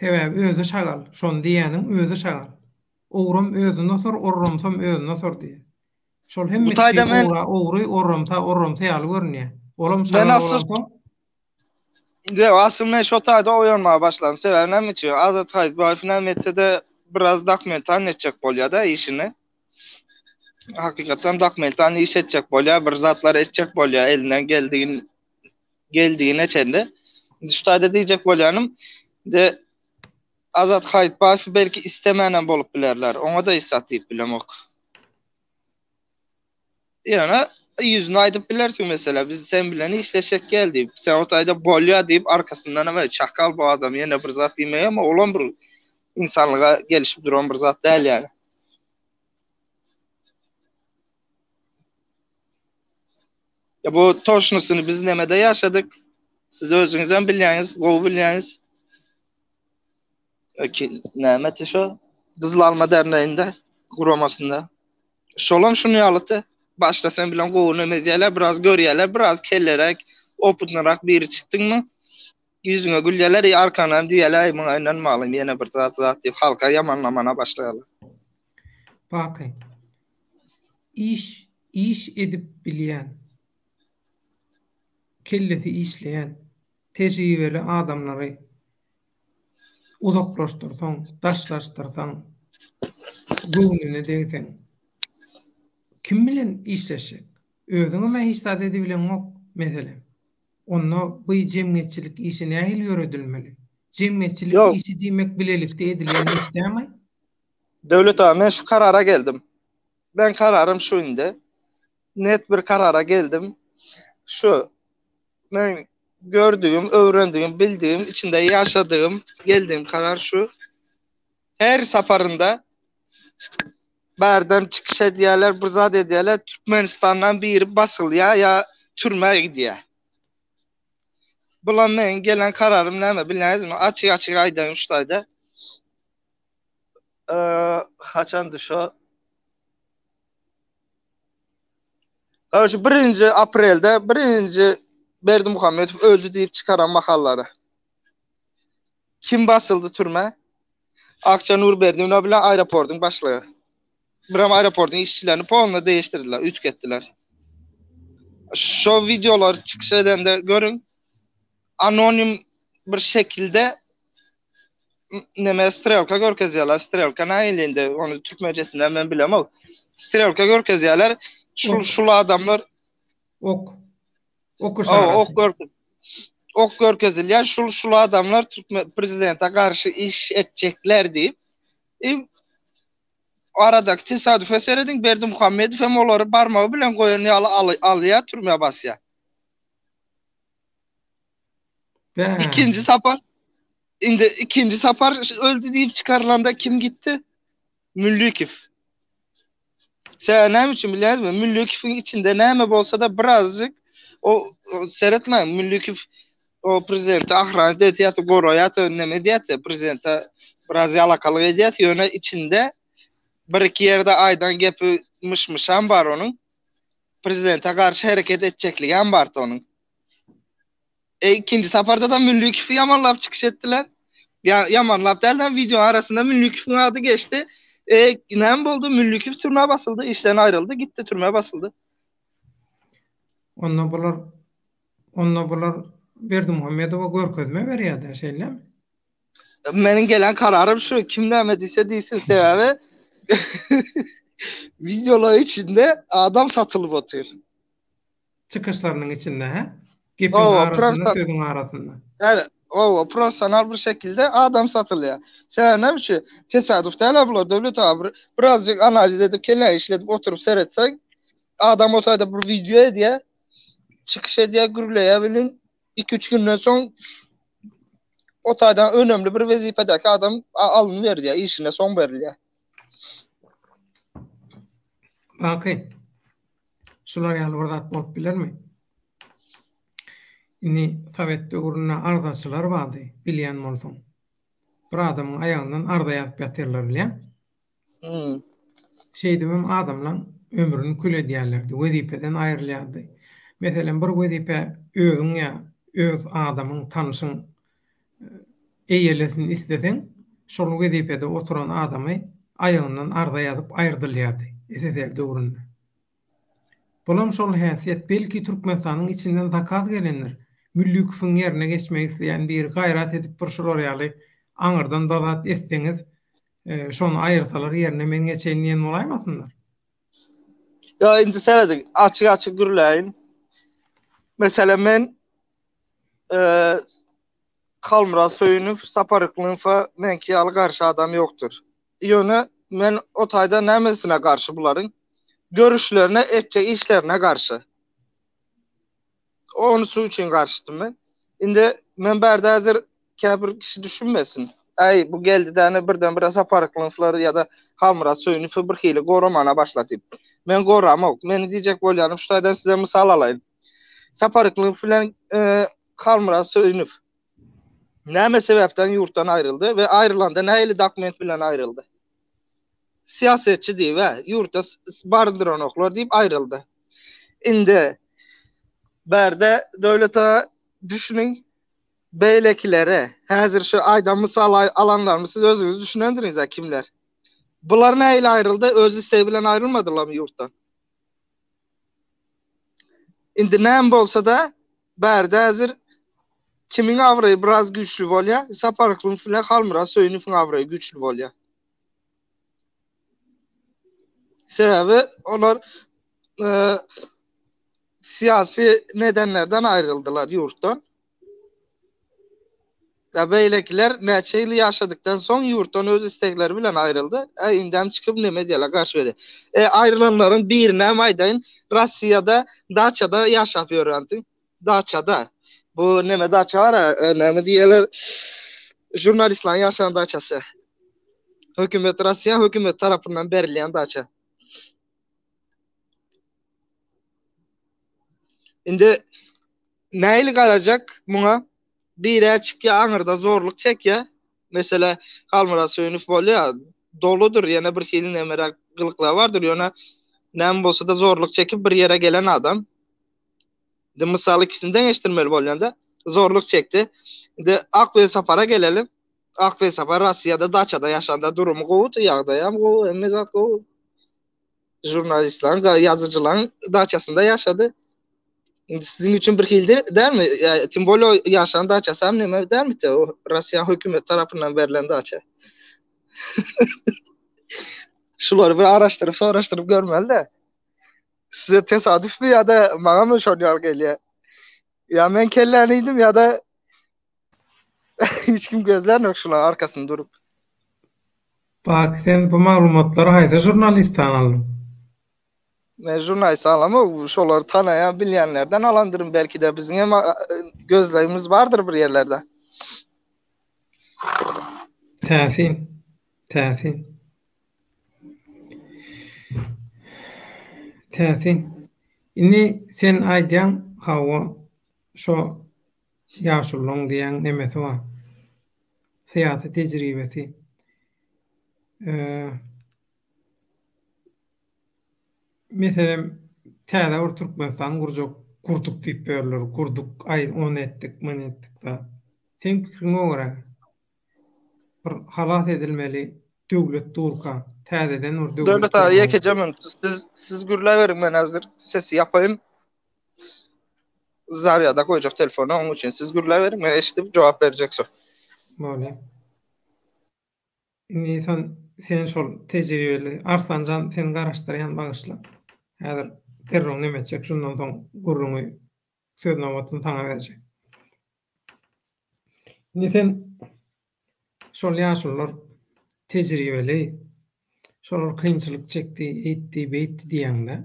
Sebäbi özi şagal. Şony diýýäniň özi şagal. Ogram özüne sor, orramsam özüne sor diýýär. Şol hemme kişi ogra ogry, orramsa orramsa ýaly görünýär. Olam şagal bolansoň. Ýok, aslynda men şo taýda oýanmaga başladym. Sebäbi näme üçin? Azat Haýytbaýew näme etse-de biraz dokumentalnyý etjek bolýar-da işini. Hakykatdan dokumentalnyý iş etjek bolýar, bir zatlar etjek bolýar elinden geldigin geldigine çenli. Indi şu taýda diýjek bolýanym, de Azat Haýytbaýew belki istemänem bolup bilerler. Oňa-da hiç zat diýip bilemok. Ýöne ýüzüne aýdyp bilersiň meselem biz sen bilen işleşek gel diýip. Sen o taýda bolýa diýip arkasyndan hem çakal bu adam ýene bir zat diýmegi hem olam bir insanlyga gelişip duran bir zat däl ýaly. Ya bu toşnusyny biz nemede ýaşadyk. Siz özüňiz hem bilýäňiz, gowy bilýäňiz. Näme şo? Gyzyl alma derneğinde guramasynda. Şolam şuny ýalydy. Başda sen bilen gowy neme edýärler, biraz görýärler, biraz kelleräk, opytnyrak biri çykdyňmy, ýüzüňe gülýärler, i arkaňdan diýýärler, aý muňa ynanmalyň, ýene bir zat zat diýip halka ýamanlamana başlaýarlar. Baky. Iş iş edip bilýän, kellesi işleýän, tejribeli adamlary Uzaklaşdyrsaň, daşlaşdyrsaň, göwnüne degseň, kim bilen işleşjek? Özüňem-ä hiç zat edibileňok, meselem. Onda bu jemgyýetçilik işi nähili ýöredilmeli? Jemgyýetçilik işi diýmek bilelikde edilýän iş dälmi? Döwlet aga, men şu karara geldim. Ben kararym şu indi. Net bir karara geldim. Şu men gördüğüm, öwrendigim, bildigim, içinde ýaşadygym, geldigim karar şu. Her saparynda bärden çykyş edýärler, bir zat edýärler, Türkmenistandan biri basylýar ýa türmä gidýär. Bulam meň gelen kararym näme bilýäňizmi? Açyk-açyk aýdaýyn şu taýda. Haçandy şo? Şu birinji aprelde birinji Berdimuhamedow öldi diýip çykaran mahallary. Kim basyldy türmä? Akça Nurberdiýewna bilen aeroportyň başlygy. Birem aeroportyň işçilerini polny değiştirdiler, üýtgetdiler. Şo wideolar çykyş edende görüň. Anonim bir şekilde neme strelka görkezýärler. Strelka nähili indi ony türkmençesinden men bilemok. Strelka görkezýärler. Şul şul adamlar ok ok yşaraty. Ok görkez. Ok görkezilýär. Şul şul adamlar türkmen prezidente garşy iş etjekler diýip. E, aradaky tesadüfe serediň Berdimuhamedow hem olary barmagy bilen goýan ýaly alýar, türmä basýar. Ikinji sapar indi ikinji sapar öldi diýip çykarylanda kim gitdi? Müllükow. Sen näme üçin bilýäňizmi? Müllükowyň içinde näme bolsa-da birazjyk o, o seretme Müllükow o prezidenti ahranet edýärdi, goraýardy, näme edýärdi, prezidente biraz ýalakalyk edýärdi, ýöne içinde bir iki ýerde aýdan gepi myş-myşam bar onuň. Prezidente garşy hereket etjekligem bardy onuň. E, ikinji saparda da Müllükowy ýamanlap çykyş etdiler. Ýa ýamanlap däl-de video arasynda Müllükowyň ady geçdi. E, näme boldy? Müllükow türmä basyldy, işden aýryldy, gitdi türmä basyldy. Onda bular onda bular Berdimuhamedowa görkezme berýär-dä, şeýlemi? Meniň gelen kararym şu, kim näme diýse diýsin, sebäbi videolar içinde adam satylyp otyr. Çykyşlarynyň içinde, hä? Gepiň arasynda, sözüň arasynda. Evet, owa, professional bir şekilde adam satylýar. Sebäbi näme üçin? Tesadüf däl bular, Döwlet aga, bir birazjyk analiz edip, kelle işledip oturyp seretseň, adam o taýda bir wideo edýär, çykyş edýär, gürleýär bilen, 2-3 günden soň o taýdan önemli bir wezipedäki adam alynberýär, işine soň berilýär. Baky, Şular ýaly bir zat bolup bilermi? Indi sowet döwründe arzaçylar bardy, bilýän bolsaň. Bir adamyň aýagyndan arza ýazyp ýatyrlar bilýäň. Hmm. Şeýdibem adamlaň ömrüni kül edýärlerdi, wezipeden aýrylýardy. Meselem, bir wezipe özüň ýa öz adamyň, tanşyň eýelesin isleseň, şol wezipede oturan adamy aýagyndan arza ýazyp aýyrdylýardy SSR döwründe. Bulam şol häsiýet, belki Türkmenistanyň içinden zakaz gelendir. Müllükowyň ýerine geçmek isleýän biri gaýrat edip bir şular ýaly aňyrdan bir zat etseňiz, şony aýyrsalar ýerine men geçeýin diýen bolaýmasynlar? Ýa indi serediň, açyk-açyk gürläýin. Meselem men Halmyrat Söýünow, Sapar Yklymowa meňki ýaly garşy adam ýokdur. Ýöne men o taýda nämesine garşy bularyň? Görüşlerine, etjek işlerine garşy. Onusy üçin garşydym men. Indi men bärde häzir käbir kişi düşünmesin. Äý, bu geldi däne birden-bire Sapar Yklymowlary ýa-da Halmyrat Söýünowy bir hili goramana başlady diýip. Men goramok. Meniň diýjek bolýanym şu taýdan size mysal alaýyn. Sapar Yklymow bilen Halmyrat Söýünow näme sebäpden ýurtdan aýryldy we aýrylanda nähili dokument bilen aýryldy? Syýasetçi diýip, hä, ýurtda baryndyranoklar diýip aýryldy. Indi bärde Döwlet aga düşüniň, beýlekilere, häzir şu aýdan mysal alanlarymy siz özüňiz düşünendiňiz-ä kimler. Bular nähili aýryldy? Öz islegi bilen aýrylmadylarmy ýurtdan? Indi näme bolsa-da, bärde häzir kimiň abraýy biraz güýçli bolýar? Sapar Yklymow bilen Halmyrat Söýünowyň abraýy güýçli bolýar. Sebäbi olar e, syýasy nedenlerden aýryldylar ýurtdan. Ýa beýlekiler näçe ýyl ýaşadykdan soň ýurtdan öz islegleri bilen aýryldy. E, indem çykyp neme edýärler, garşy berýär. E, aýrylanlaryň birinem aýdaýyn, Russiýada daçada ýaşap ýörendi. Daçada. Bu neme daça bar-a, e, näme diýýärler, žurnalistleriň ýaşan daçasy. Hökümet, Russiýa hökümeti tarapyndan berilýän daça. Indi nähili garajak muňa? Biri çykýa aňyrda zorluk çekýä. Mesele Halmyrat Söýünow bolýa, doludyr, ýene bir hili nemeräk gylyklar bardyr, ýöne näme bolsa-da zorluk çekip bir ýere gelen adam. Indi mysal ikisini deňeşdirmeli bolýanda, zorluk çekdi. Indi Ak Welsapara gelelim. Ak Welsapar Russiýada daçada ýaşanda durumy gowudy, ýagdaýam gowy, hemme zat gowy. Žurnalistleriň, ýazyjylaryň daçasynda ýaşady. Indi siziň üçin bir hili dälmi? Tim bolýa ýaşan daçasy hem näme dälmi? O Russiýa hökümeti tarapyndan berlen daça. Şulary bir araşdyryp, soraşdyryp görmeli-de. Size tesadüfmi ýa-da maňamy şol ýaly gelýär? Ýa men kelläni iýdim ýa-da hiç kim gözlänok şularyň arkasynda durup. Bak sen bu maglumatlary haýsy žurnalistdan aldyň? Men žurnalist alamok, şolary tanaýan, bilýänlerden alandyryn, belki-de biziň hem gözlegimiz bardyr bir ýerlerde. Täsin. Täsin. Täsin. Indi sen aýdýaň, hawa, şo ýaşulyň diýýäň nemesi bar. Syýasy tejribesi. Meselem, täze bir Türkmenistan gurjak, gurduk diýip ýörler, gurduk, aý, ony etdik, muny etdik zat. Seň pikiriňe görä, bir halas edilmeli döwlet durka, täzeden bir döwlet Döwlet aga, ýekeje minut, siz, siz gürläberiň, men häzir sesi ýapaýyn. Zarýada goýjak telefony, onuň üçin siz gürläberiň, men eşidip jogap berjek soň. Bolýar. Indi sen sen şol tejribeli Arslanjan seni garaşdyrýan bagyşla. Häzir derrew neme etjek şundan soň gürrüňi söz nobatyny saňa berjek. Indi sen şol ýaşulular tejribeli şolar kynçylyk çekdi, eýtdi, beýtdi diýýäňde.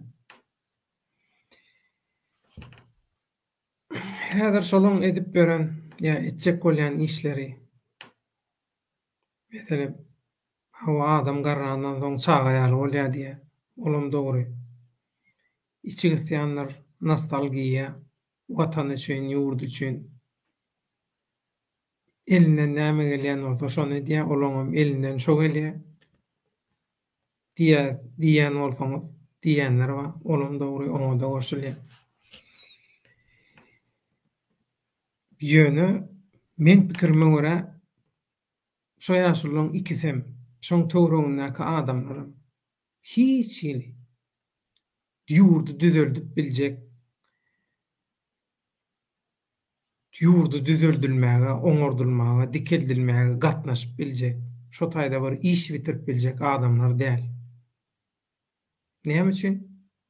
Häzir şolaň edip ýören ýa etjek bolýan işleri Meselem, hawa adam garrandan soň çaga ýaly bolýar diýýär. Olam dogry. Içi gysýandyr, nostalgiýa, Watan üçin, ýurt üçin. Elinden näme gelýän bolsa şony edýär, olaňam elinden şo gelýär. Diýýär, diýýän bolsaňyz, diýýänler bar, olam dogry, oňa-da goşulýan. Ýöne, meň pikirime görä, şo ýaşulularyň ikisem, şoň töweregindäki adamlaram hiç hili ýurdy düzeldip biljek, ýurdy düzeldilmäge, oňardylmaga, dikeldilmäge gatnaşyp biljek, şo taýda bir iş bitirip biljek adamlar däl. Näme üçin?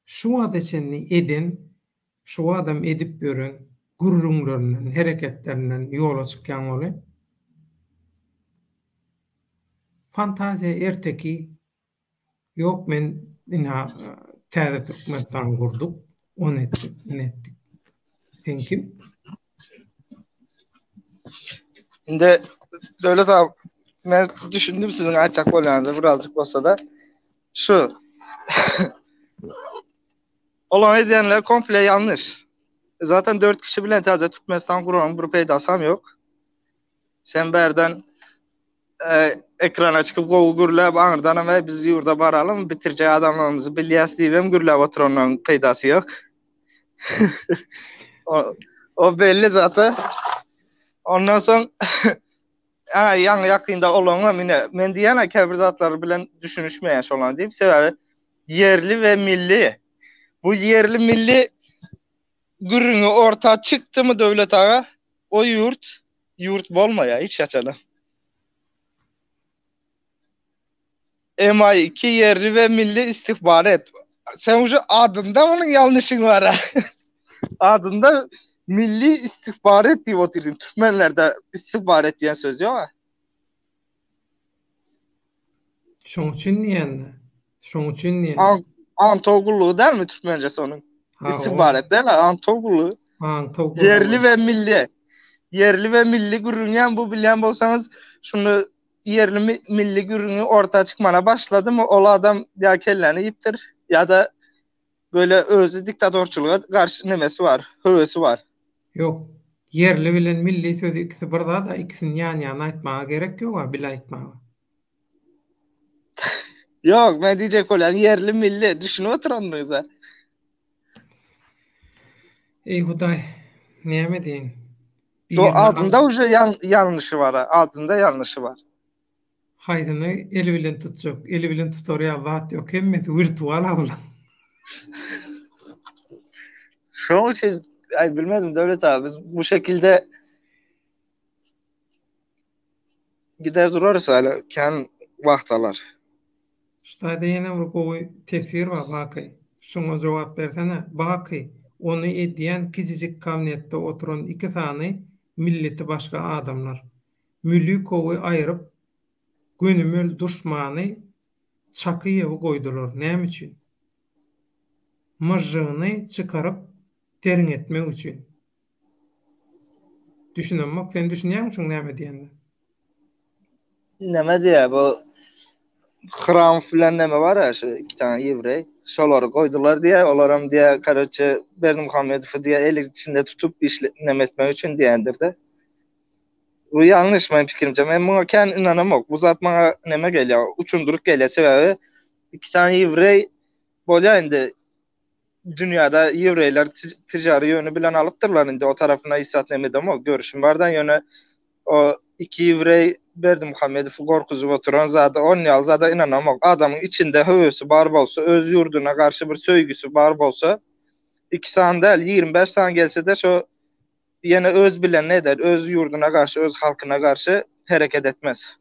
Şu wagta çenli eden, şu wagtam edip ýören gürrüňlerinden, hereketlerinden ýola çykýan boly. Fantaziýa, erteki, ýok men ynha täze Türkmenistan gurduk, ony etdik, muny etdik. Sen kim? Indi Döwlet aga men düşündim siziň aýtjak bolýanyňyza birazjyk bolsa-da. Şu. Olar edýänler komple ýalňyş. Zaten 4 kişi bilen täze Türkmenistan guranyň bir peýdasam ýok. Sen bärden e, ekrana çykyp gowy gürläp aňyrdanam e, biz ýurda baralym bitirjek adamlarymyzy bilýäs diýibem gürläp oturanlaryň peýdasy ýok. o, o belli zaten. Ondan soň Ana ýaňy ýakynda olaňam ine men diýýän käbir zatlar bilen düşünişmeýän şolan diýip sebäbi ýerli we milli bu ýerli milli gürrüňi orta çykdymy Döwlet aga o ýurt ýurt bolmaýar hiç haçanam. MI2 ýerli we milli istihbarat. Sen uje adynda munuň ýalňyşyň bar. Adynda. Milli istihbarat diýip otyrsyň. Türkmenlerde istihbarat diýen söz ýok-a. Şoň üçin diýende. Şoň üçin diýen. Aňtaw gullugy dälmi türkmençesi onuň? Istihbarat däl, aňtaw gullugy. Aňtaw gullugy. Ýerli we milli. Ýerli we milli gürrüňem bu bilýän bolsaňyz, şuny ýerli milli gürrüňi orta çykmana başladymy, ol adam ýa kelläni iýipdir, ýa-da böyle özi diktatorçylyga garşy nemesi bar, höwesi bar. Ýok. Ýerli bilen milli sözi ikisi bir zat-a, ikisini ýan-ýana aýtmaga gerek ýog-a, bile aýtmaga. Ýok, men diýjek bolýan ýerli milli düşünip oturandygyňyza. Eý Hudaý, näme diýeýin. Bu adynda uje ýalňyşy bar, adynda ýalňyşy bar. Haýsyny eli bilen tutjak? Eli bilen tutar ýaly zat ýok, hemmesi wirtual abla. Şoň üçin, aý bilmedim Döwlet abi, biz bu şekilde Gider durarys hali kän wagt alar. Şu taýda ýene bir gowy teswir bar Baky. Şuňa jogap bersene. Baky, ony edýän kijijik kabinetde oturan iki sany milleti başga adamlar. Mülikowy aýryp gönümel duşmany Çakyýewi goýdular. Näme üçin? Myžžygyny çykaryp derňetmek üçin. Düşünemok. Sen düşünýäňmi şuň näme diýenine? Näme diýýär bu Hramow bilen näme bar ya şu iki tane ýewreý. Şolary goýdular diýýär. Olaram diýýär, karoçe Berdimuhamedowy diýýär eli içinde tutup işle näme etmek üçin diýendir-de. Bu ýalňyş meniň pikirimçe. Men muňa kän ynanamok. Bu zat maňa näme gelýär, uçundyryk gelýär. Sebäbi iki sany ýewreý bolýar indi dünýäde ýewreýler tijary ýöni bilen alypdyrlar indi o tarapyna hiç zat neme edemok görüşim barda ýöne o iki ýewreý Berdimuhamedowy gorkuzyp oturan zada on ýaly zada ynanamok adamyň içinde höwesi bar bolsa öz ýurduna garşy bir söýgüsi bar bolsa iki sany däl 25 sany gelse-de şo ýene öz bilenini eder öz ýurduna garşy öz halkyna garşy hereket etmez.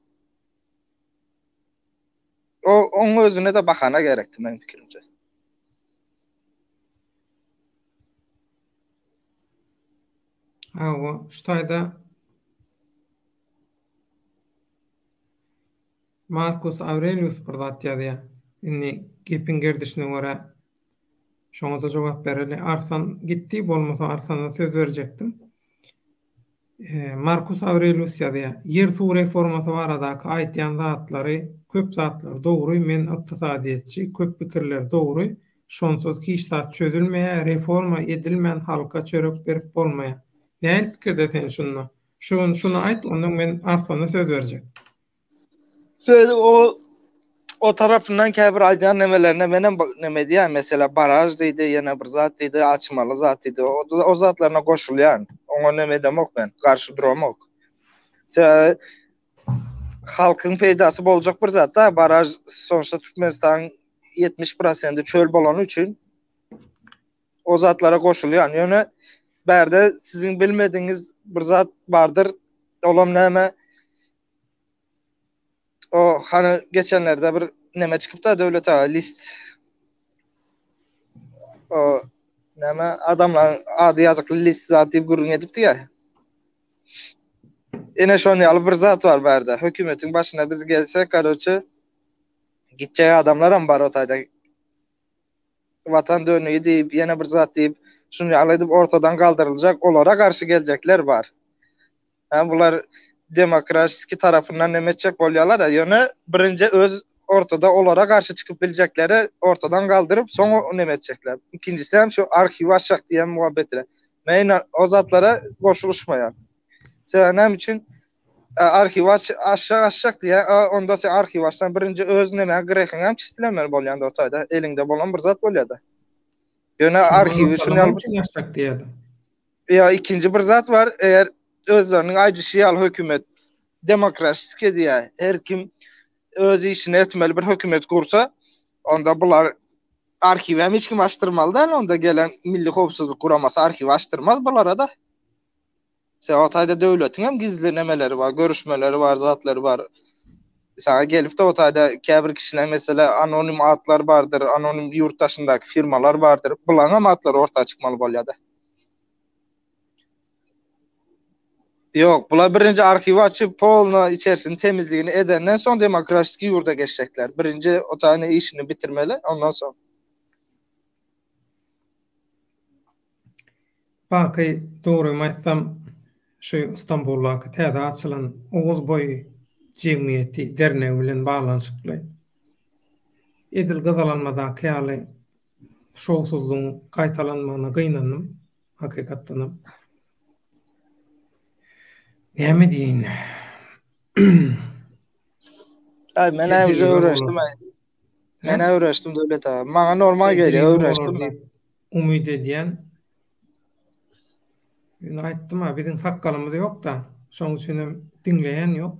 O oň özüne-de bahana gerekdi meniň pikirimçe. Hawa, şu taýda Markus Aurelius bir zat ýazýar. Indi gepiň gerdişine görä şoňa-da jogap bereli. Arslan gitdi, bolmasa Arslana söz berjekdim. Markus Aurelius ýazýar, Ýer-suw reformasy baradaky aýtýan zatlary, köp zatlar dogry, men ykdysadyýetçi, köp pikirler dogry, şonsuz hiç zat çözülmeýär, reforma edilmän halka çörek berip bolmaýar. Nähili pikirde sen şunda? Şu gün şuny aýt, ondan men Arslana söz berjek. Söz o o tarapyndan käbir aýdýan nemelerine menem neme diýýän, mesela baraž diýdi, ýene bir zat diýdi, açmaly zat diýdi. O, o zatlaryna goşulýan. Oňa neme edemok men, garşy duramok. Sebäbi halkyň peýdasy boljak bir zat da, baraž sonuçta Türkmenistanyň 70% çöl bolany üçin o zatlara goşulýan. Ýöne bärde siziň bilmedigiňiz bir zat bardyr. Olam näme? O hany geçenlerde bir neme çykypda Döwlet aga list. O näme adamlaryň ady ýazykly list zat diýip gürrüň edipdi ya. Ene şon ýaly bir zat bar bärde. Hökümetiň başyna biz gelsek, karoçe gitjek adamlaram bar o taýda. Watan dönügi diýip, ýene bir zat diýip, şuny ýaly edip ortadan galdyryljak, olara garşy geljekler bar. Ha bular demokratiski tarapyndan neme etjek bolýarlar, ýöne birinji öz ortada olara garşy çykyp biljekleri ortadan galdyryp, soň neme etjekler. Ikinjisi hem şu arhiw açjak diýen muhabbetler. Men o zatlara goşulyşmaýan. Sebäbi näme üçin? Arhiw aç, aşak aşak diýä, onda sen arhiw açsaň birinji öz neme grehiň hem çistilemeli bolýan o taýda, eliňde bolan bir zat bolýar-da. Ýöne arhiwi şuny ýaly üçin açjak diýýärdi. Ýa ikinji bir zat bar, eger özleriniň aýdyşy ýaly hökümet demokratiski diýä, her kim öz işini etmeli bir hökümet gursa, onda bular arhiwi hem hiç kim açdyrmaly däl, onda gelen Milli howpsuzlyk guramasy arhiw açdyrmaz bulara-da. Sen o taýda döwletiň hem gizli nemeleri bar, görüşmeleri bar, zatlary bar. Saňa gelip-de o taýda käbir kişiler mesela anonim atlar bardyr, anonim ýurt daşyndaky firmalar bardyr. Bularyň hem atlary orta çykmaly bolýar-da. Ýok, bular birinji arhiwi açyp, polna içerisini temizligini edenden soň demokratiski ýurda geçjekler. Birinji o taýyny işini bitirmeli, ondan soň. Baky, dogrymy aýtsam, şu Stambuldaky täze açylan Oguz boýy jemgyýeti dernegi bilen baglanyşykly edil Gyzylalmadaky ýaly şowsuzlygyň gaýtalanmagyna gynandym, hakykatdanam. Näme diýeýin? Aý, men-ä uje öwrenişdim. Men-ä öwrenişdim Döwlet aga. Maňa normal gelýär, öwrenişdim men. Umyt edýän. Ýöne aýtdym-a, biziň sakgalymyz ýok-da, şonuň üçin hem diňleýän ýok.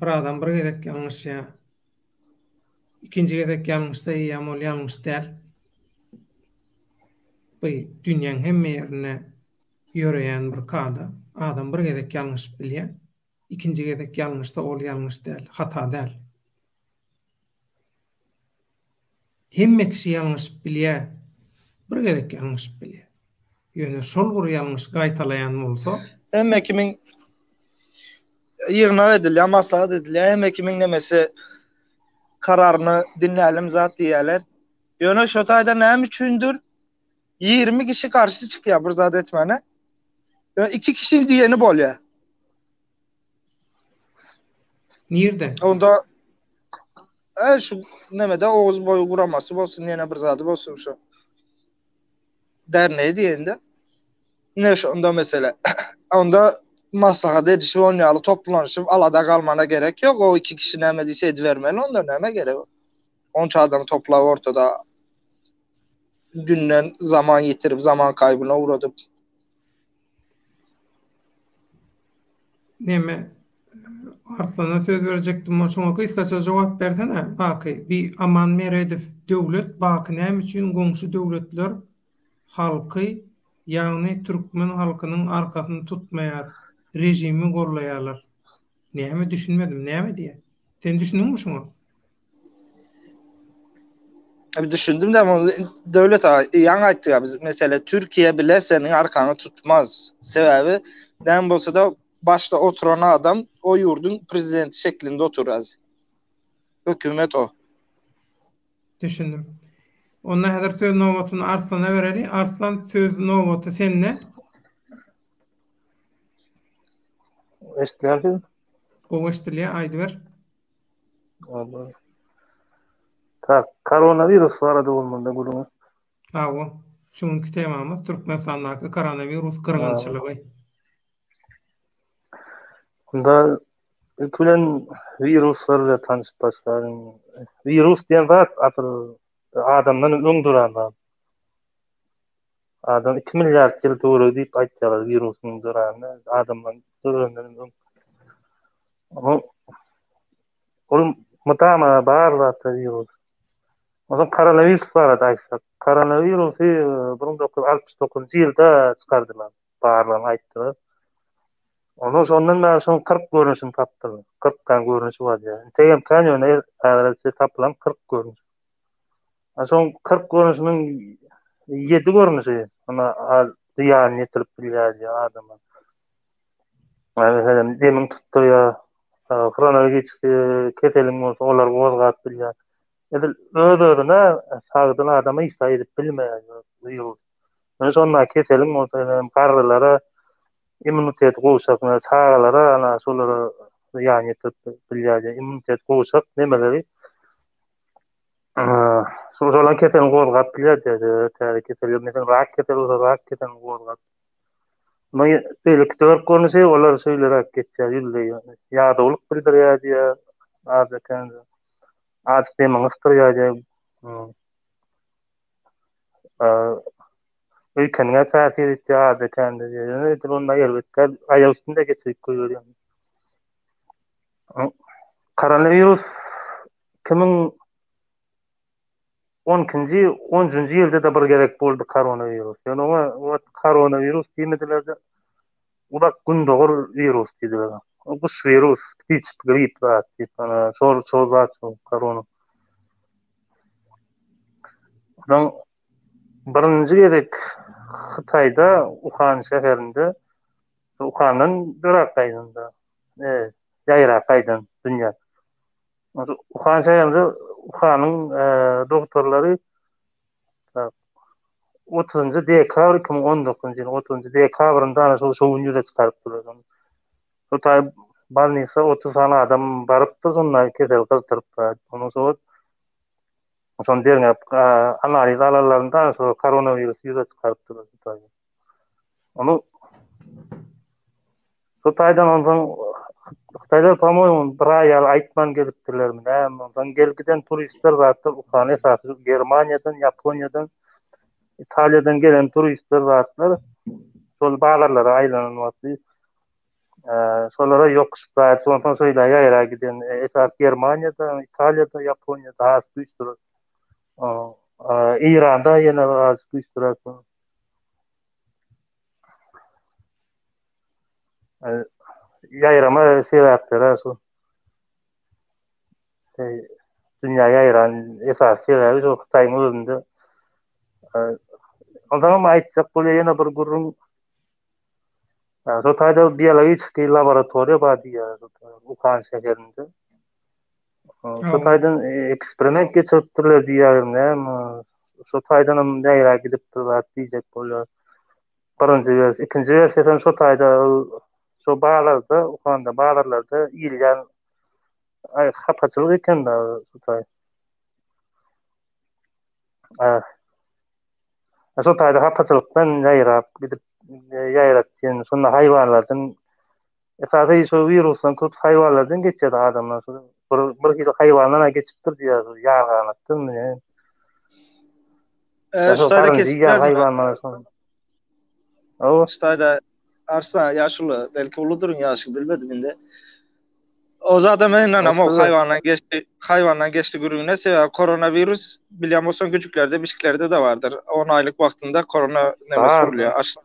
Bir adam bir gezek ýalňyşýar. Ikinji gezek ýalňyşsa eýýäm ol ýalňyş däl. Bu dünýäň hemme ýerinde ýöreýän bir kada. Adam bir gezek ýalňyşyp bilýär. Ikinji gezek ýalňyşsa ol ýalňyş däl, hata däl. Hemme kişi ýalňyşyp bilýär, bir gezek ýalňyşyp bilýär. Ýöne şol bir ýalňyşy gaýtalaýan bolsa. Hemme kimiň ýygnak edilýär, maslahat edilýär, hemme kimiň nemesi kararyny diňlälim zat diýýärler. Ýöne şo taýda näme üçindir 20 kişi garşy çykýar bir zat etmäne. Ýöne iki kişiň diýeni bolýar. Nirde? Onda e, şu nemede Oguz boýy guramasy bolsun, ýene bir zady bolsun şu. Derneği diýende. Ne şu onda mesele. Onda maslahat edişip on ýaly toplanyşyp alada galmana gerek ýok. O iki kişi näme diýse edibermeli onda näme gerek. Onça adamy toplap ortada günden zaman ýitirip, zaman kaýbyna ugradyp. Neme Arslana söz berjekdim, şoňa gysgaça jogap bersene, Baky. Bi Aman Meredow döwlet Baky näme üçin goňşy döwletler halky, ýagny türkmen halkynyň arkasyny tutmaýar, režimi gollaýarlar. Näme düşünmedim, näme diýýär? Sen düşündiňmi şuňa? Abi düşündim de ama Döwlet aga ýaňy aýtdyk ya biz mesele Türkiýe bile seniň arkaňy tutmaz. Sebäbi näme bolsa da başda oturan adam o ýurduň prezidenti şeklinde oturaz. Hökümet o. Düşündim. Onda häzir söz nobatyny Arslana bereli. Arslan söz nobaty sende. Eşidýärsiňiz? Gowy eşidilýär, aýdyber. Tak, koronawirus barada bolmaly gürrüň. Hawa, şu günki temamyz Türkmenistandaky koronawirus gyrgynçylygy. Onda ilki bilen wiruslar bilen tanşyp başlalyň. Wirus diýen zat asyl adamdan öň duran zat. Adam 2 milliard ýyl töweregi diýip aýtýarlar wirusyň döränine, adamdan döränden öň. Onuň ol mydama bar zatda wirus. Onsoň koronawirus barada aýtsak, koronawirusy 1969-njy ýylda çykardylar, barlygyny aýtdylar. Ondan şondan bäri şonuň 40 görnüşini tapdylar. 40 tane görnüşi bar diýýär. Entegem kän ýöne häzirlikçe tapylan 40 görnüş. Şoň 40 görnüşiniň 7 görnüşi ona zyýan ýetirip bilýär diýýär adama. Meselem, demiň tutdurýar, hronologik keseliň bolsa olar gozgap bilýär. Edil öz-özüne sagdyn adama hiç zat edip bilmeýär wirus. Ýöne şonda keseliň bolsa, meselem, garrylara immuniteti gowşak, çagalara ana şolara zyýan ýetirip bilýär diýýär. Immuniteti gowşak nemeleri Şolan keselini gozgap bilýär diýdi. Täze kesel, meselem, rak keseli bolsa rak keselini gozgap. Muny beýleki dört görnüşi olar şeýleräk geçýär, ýüzleý. Ýadawlyk bildirýär diýýär, azda-kände. Ajyk demiňi gysdyrýar diýýär. Öýkeniňe täsir etýär azda-kände diýýär. Ýöne edil onda erbet däl, aýak üstünde geçirip goýberýär. Koronawirus 2012-nji, 13-nji ýylda-da bir gezek boldy koronawirus. Ýöne oňa o wagt koronawirus diýmediler-de, Uzak Gündogar wirus diýdiler. Guş wirus, птичий grip zat diýip, ana şol şol zat şol korona. Ondan birinji gezek Hytaýda, Uhan şäherinde. Uhandan döräp gaýdanda, ýaýrap gaýdan dünýä. Uhan şäherinde Uhanyň dogtorlary 30-njy dekabr 2019-njy ýylyň 30-njy dekabrynda ana şol şo gün ýüze çykarypdylar. Şo taý bolnisa 30 sany adam barypdyr, şonda kesel gyzdyrypdyr. Ondan soň şony derňäp analiz alanlarynda ana şo koronawirus ýüze çykarypdyrlar şo taýda. Onu şo taýdan onsoň Hytaýlar po-moýemu bir aý ýaly aýtman gelipdirlermi näme, onsoň gelip giden turistler zatlar Uhana esasy Germaniýadan, Ýaponiýadan, Italiýadan gelen turistler zatlar şol bazarlara aýlanan wagty şolara ýokuşyp zat onsoň şeýle ýaýra giden esasy Germaniýada, Italiýada, Ýaponiýada has güýçli. Eýranda ýene biraz güýçliräk. Ýaýrama sebäpleri şu. Dünýä ýaýran esasy sebäbi şu Hytaýyň özünde. Ondan hem aýtjak bolýa ýene bir gürrüň. Şo taýda biologiki laboratoriýa bar diýýär, Wuhan şäherinde. Şo taýdan eksperiment geçiripdirler diýýär, näme? Şo taýdan hem nägä gidipdir zat diýjek bolýar. Birinji wersiýa, ikinji wersiýasy hem şo taýda şo bazarda, Wuhanda bazarlarda iýilýän hapaçylyk eken da şo taý. Şo taýda hapaçylykdan ýaýrap gidip ýaýrat diýen, şonda haýwanlardan esasy şo wirusdan köp haýwanlardan geçýär adamlar. Şo bir bir hili haýwandan geçipdir diýýär, ýarganatdan mı? E, şu taýda kesip haýwanlar şo. Hawa. Şu taýda Arslan ýaşuly, belki uludyryň ýaşy bilmedim indi. O zada men ynanamok haýwandan geçdi, haýwandan geçdi gürrüňine sebäbi koronawirus bilýän bolsaň güjüklerde, mişiklerde de bardyr. 10 aýlyk wagtynda korona neme sürülýär. Aş.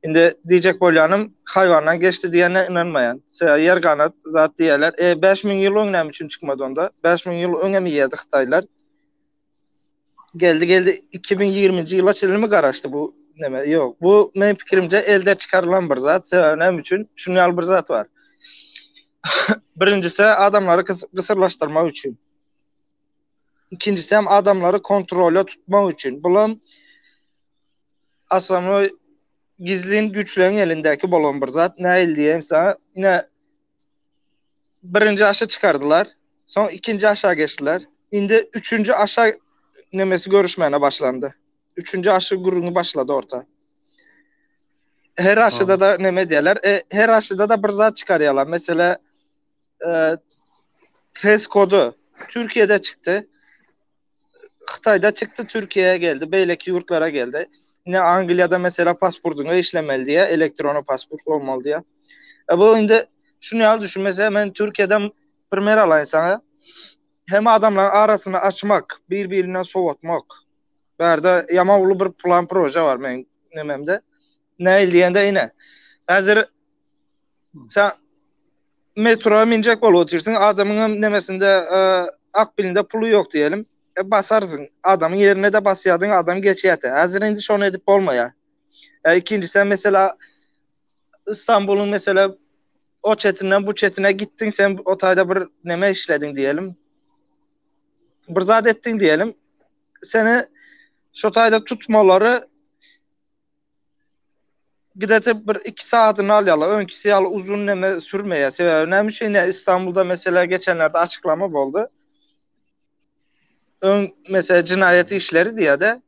Indi diýjek bolýanym haýwandan geçdi diýene ynanmaýan. Sebäbi ýer ganat zat diýerler. E 5000 ýyl öň näme üçin çykmady onda? 5000 ýyl öň hem iýerdi hytaýlar. Geldi geldi 2020-nji ýyla çenli mi garaşdy bu neme? Ýok. Bu meniň pikirimce elde çykarylan bir zat. Sebäbi näme üçin? Şunuň ýaly bir zat bar. Birinjisi adamlary gysyrlaşdyrmak üçin. Ikinjisi hem adamlary kontrolda tutmak üçin. Bulam aslynda gizlin güçlerin elindäki bolan bir zat. Näil diýeyim sana? Ine birinji aşa çykardylar. Soň ikinji aşa geçdiler. Indi üçünji aşa nemesi görüşmäne başlandy. Üçünji aşy gürrüňi başlady orta. Her aşyda da neme diýerler? E, her aşyda da bir zat çykarýarlar. Mesela e, HES kodu Türkiye'de çykdy. Hytaýda çykdy, Türkiýä geldi, beýleki ýurtlara geldi. Ine Angliýada mesela pasportyňa işlemeli diýä, elektrony pasport bolmaly diýä. E bu indi şuny ýaly düşün, mesela men Türkiýeden primer alaýyn saňa. Hem adamlaryň arasyny açmak, bir-birinden sowatmak. Bärde ýaman uly bir plan proje bar meň nememde. Näil diýende ine. Häzir sen metroya minjek bolup otyrsyň, adamyň hem nemesinde e, akbilinde puly ýok diýelim. E, basarsyň. Adamyň ýerine de basýardyň, adam geçýärdi. Häzir indi şony edip bolmaýar. E, ikinjisi mesela İstanbul'un mesela o çetinden bu çetine gittin sen o taýda bir neme işlediň diýelim. Bir zat etdiň diýelim. Seni şo taýda tutmalary Gidete bir 2 saadyny alýarlar. Öňküsi ýaly uzun neme sürmeýär. Sebäbi näme üçin ine İstanbulda mesela geçenlerde açyklama boldy. Öň mesela cinayet işleri diýýär-de.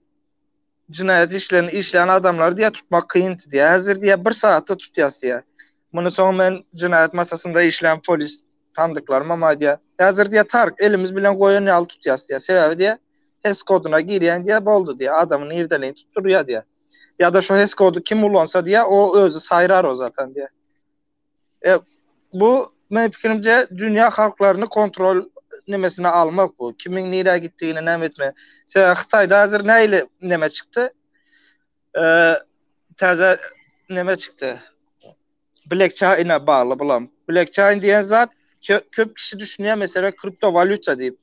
Cinayet işlerini işleýän adamlary diýýär tutmak kyn diýýär. Häzir diýýär bir saatda tutýas diýýär. Muny soň men cinayet masasynda işleýän polis tandyklaryma aýdýar. Häzir diýýär tark elimiz bilen goýan ýaly tutýas diýýär. Sebäbi diýýär HES koduna girýän diýýär boldy diýýär. Adamy nirden tutdurýar diýýär. Ýa-da şu HES kody kim ulansa diýýär, o özi saýrar o zaten diýýär. E, bu meniň pikirimce dünýä halklaryny kontrol nemesine almak bu. Kimin nirä gitdigini näme etme. Sebäbi Hytaýda häzir nähili neme çykdy? E, täze neme çykdy? Blockchain-e bagly bulam. Blockchain diýen zat köp kişi düşünýär mesela kriptowalýuta diýip.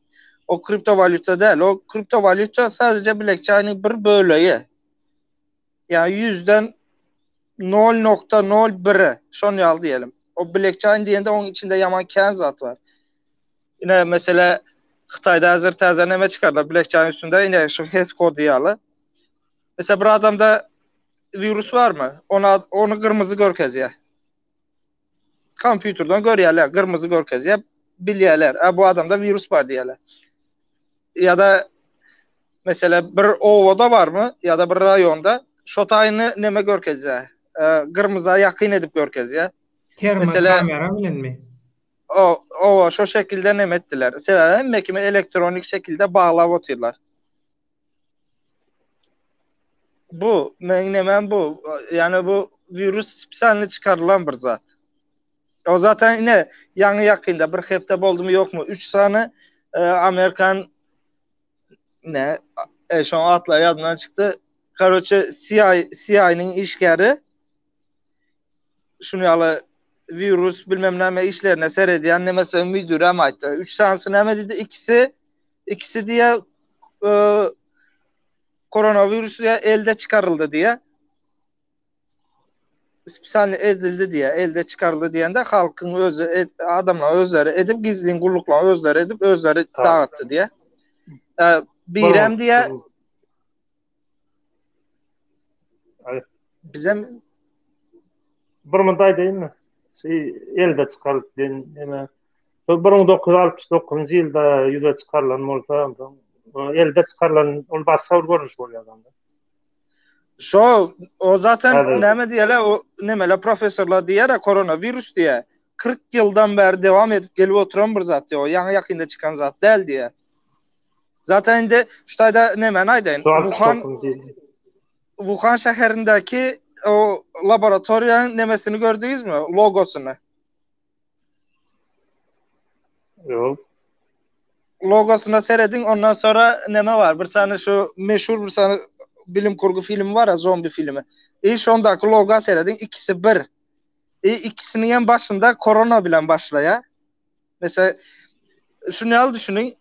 O kriptowalýuta däl. O kriptowalýuta sadece blockchain-iň bir bölegi. Ýa ýüzden. 0.01 şon ýaly diýelim. O blockchain diýende onuň içinde ýaman kän zat bar. Ine mesela Hytaýda häzir täze näme çykardylar blockchain üstünde ine şu HES kody ýaly. Mesela bir adamda wirus barmy? Ona ony gyrmyzy görkezýär. Kompýuterden görýärler, gyrmyzy görkezýär, bilýärler. A bu adamda wirus bar diýýärler. Ýa-da mesela bir owada barmy ýa-da bir raýonda şo taýyny neme görkezýär? E, gyrmyza ýakyn edip görkezýär. Termokamera bilenmi? O, owa, şo şekilde neme etdiler. Sebäbi hemme kimi elektronik şekilde baglap otyrlar. Bu, meň nemem bu. Ýani bu wirus spesialny çykarylan bir zat. O zaten ine ýaňy ýakynda bir hepde boldumy ýokmy 3 sany e, Amerikan ne e, şoň atlary ýadymdan çykdy. Karoçe CIA CIA-nyň işgäri şuny ýaly wirus bilmem näme işlerine seredýän nemesi müdürem aýtdy. 3 sanysy näme diýdi? Ikisi ikisi diýe e, koronawirus diýe elde çykaryldy diýe. Spesialny edildi diýe, elde çykaryldy diýende halkyň özi et, adamlar özleri edip gizlin gulluklar özleri edip özleri dağıtdy diýe. E, birem diýe Bizem bir munt aýdaýynmy? Şey elde çykaryp diýen näme? Şol 1969-njy ýylda ýüze çykarylan bolsa, onsoň elde çykarylan ol başga bir görnüş bolýar onda. Şo o zaten näme diýerler o nemele professorlar diýer koronawirus diýer. 40 ýyldan bäri dewam edip gelip oturan bir zat diýer. O ýaňy ýakynda çykan zat däl diýer. Zaten indi şu taýda nämäni aýdaýyn? Wuhan Wuhan şäherindäki o laboratoriýanyň nemesini gördüňizmi? Logosyny. Ýok. Logosyna serediň, ondan sonra neme bar? Bir sany şu meşhur bir sany bilim kurgu filmi bar, zombi filmi. E şondaky logo serediň, ikisi bir. E ikisiniň hem başynda korona bilen başlaýar. Mesela şunu ýaly düşüniň.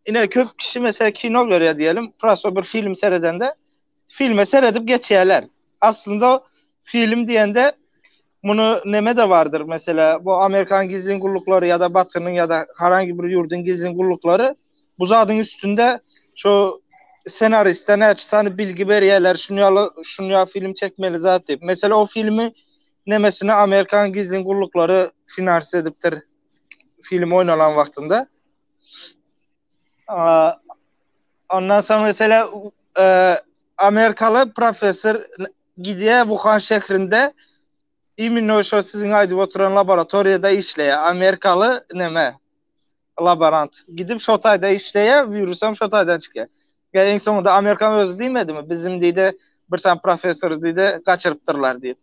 Ine köp kişi mesela kino görýär diýelim, prosto bir film seredende filme seredip geçýärler. Aslynda film diýende muny neme de bardyr mesela bu Amerikan gizlin gulluklary ýa-da Batynyň ýa-da herhangi bir ýurduň gizlin gulluklary bu zadyň üstünde şu senariste näçe sany bilgi berýärler, şunu ýaly şunu ýaly film çekmeli zat diýip. Mesela o filmi nemesini Amerikan gizlin gulluklary finans edipdir film oýnalan wagtynda. Ondan soň mesela e, Amerikaly professor gidýär Wuhan şäherinde imенно şo siziň aýdyp oturan laboratoriýada işleýär. Amerikaly neme? Laborant. Gidip şo taýda işleýär, wirusam şo taýdan çykýar. Ýa iň soňunda Amerikan özi diýmedimi? Bizim diýdi, bir sany professor diýdi, gaçyrypdyrlar diýip.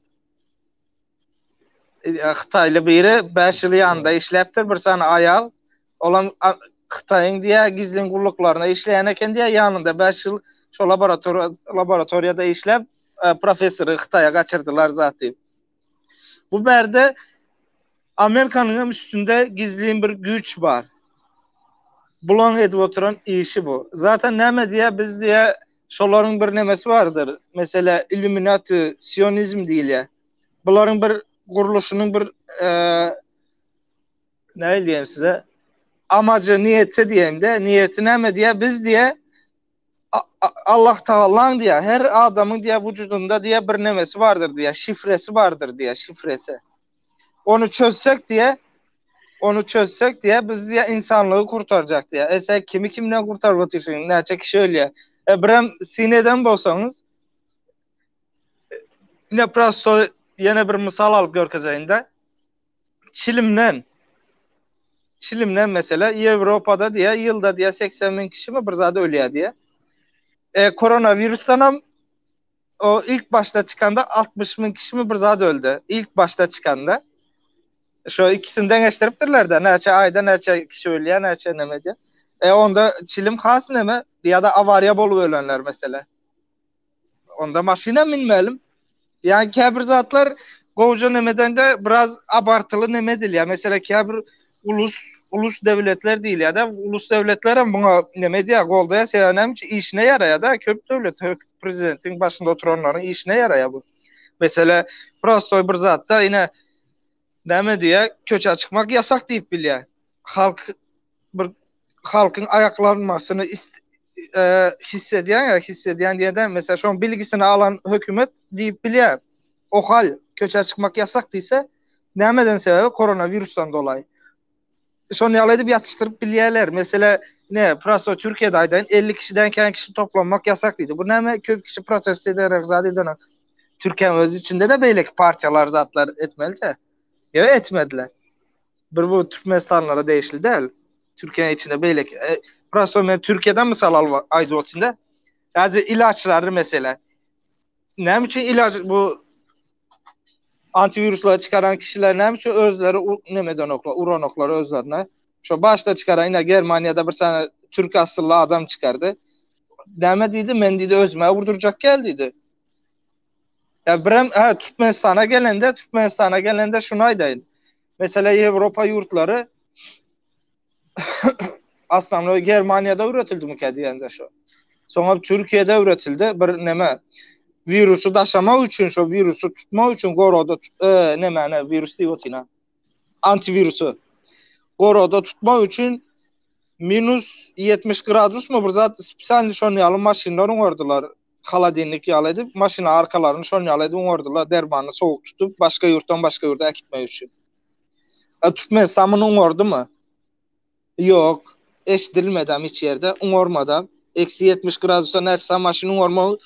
E, Hytaýly biri 5 ýyl ýanynda işläpdir, bir sany aýal. Olam Hytaýyň diýä gizlin gulluklaryna işleýän eken diýä, ýanynda 5 ýyl şo laboratoriýa laboratoriýada işläp, e, professory Hytaýa gaçyrdylar zat diýip. Bu bärde Amerikanyň hem üstünde gizlin bir güýç bar. Bulaň edip oturan işi bu. Zaten näme diýä biz diýä şolaryň bir nemesi bardyr. Mesela Illuminati, sionizm diýilýär. Bularyň bir gurluşynyň bir e, näme diýeyim size? Amacı, niýeti diýeyim-de, niýeti näme diýä? Biz diýä Allah Tagalaň diýä, her adamyň diýä wujudynda diýä bir nemesi bardyr diýä, şifresi bardyr diýä, şifresi. Ony çözsek diýä, ony çözsek diýä, biz diýä insanlygy kurtarjak diýä. E sen kimi kimden kurtaryp otyrsyň? Näçe kişi ölýär? E birem sin eden bolsaňyz, ine prosto ýene bir mysal alyp görkezeýin-de. Çilimden çilimden mesela Ýewropada diýä ýylda diýä 80 müň kişimi bir zat ölýär diýä. E, koronavirusdan hem o ilk başda çykanda 60 müň kişimi bir zat öldi. İlk başda çykanda. Şu ikisini deňeşdiripdirler de näçe aýda näçe kişi ölýär, näçe neme diýä. E onda çilim has neme ýa-da awariýa bolup ölenler mesela. Onda maşyna minmelim. Yani käbir zatlar gowja nemeden de biraz abartyly neme edilýär. Mesela käbir ulus ulus döwletler diýilýär de, ulus döwletler hem buňa neme edýär, goldaýar. Sebäbi näme üçin işine ýaraýar da, köp döwlet prezidentiň başynda oturanlaryň işine ýaraýar bu. Mesele prostoý bir zatda ine näme diýýär, köçä çykmak ýasak diýip bilýär. Halk bir halkyň aýaklanmasyny e, hissedýän ýa hissedýän diýende, mesela şoň bilgisini alan hökümet diýip bilýär. O hal köçä çykmak ýasak diýse, nämeden sebäbi koronawirusdan dolaý. Şony ýaly edip ýatyşdyryp bilýärler. Mesele ne, prosto Türkiýede aýdaýyn 50 kişiden kän kişi toplanmak ýasak diýdi. Bu näme köp kişi protest ederek zat edenek. Türkiýäniň öz içinde de beýleki partiýalar zatlar etmeli-de. Ýa etmediler. Bir bu Türkmenistanlara degişli däl. Türkiýäniň içinde beýleki e, prosto men Türkiýeden mysal alyp aýdyp otyryn-da. Ýa ilaçlary mesele. Näme üçin ilaç bu antiwiruslary çykaran kişiler näme üçin özleri neme edenoklar, uranoklar özlerine? Şo başda çykaran ine Germaniýada bir sany türk asylly adam çykardy. Näme diýdi? Men diýdi özüme vurdurjak gel diýdi. Ya birem ha Türkmenistana gelende, Türkmenistana gelende şunu aýdaýyn. Mesela Ýewropa ýurtlary Aslında Germaniýada üretildimikä diýende şo. Soňra Türkiýede üretildi bir neme wirusy daşamak üçin, şo wirusy tutmak üçin gorada e, nemäne wirus diýip otyryn. Antiwirusy gorada tutmak üçin minus 70 gradusmy bir zat spesialny şon ýaly maşynlar oňardylar. Holodilnik ýaly edip maşyna arkalaryny şon ýaly edip oňardylar dermany sowuk tutup başga ýurtdan başga ýurda äkitmek üçin. E, Türkmenistan muny oňardymy? Ýok. Eşidilmedem hiç ýerde. Oňarmadam. Eksi 70 gradusda näçe maşyn oňarmak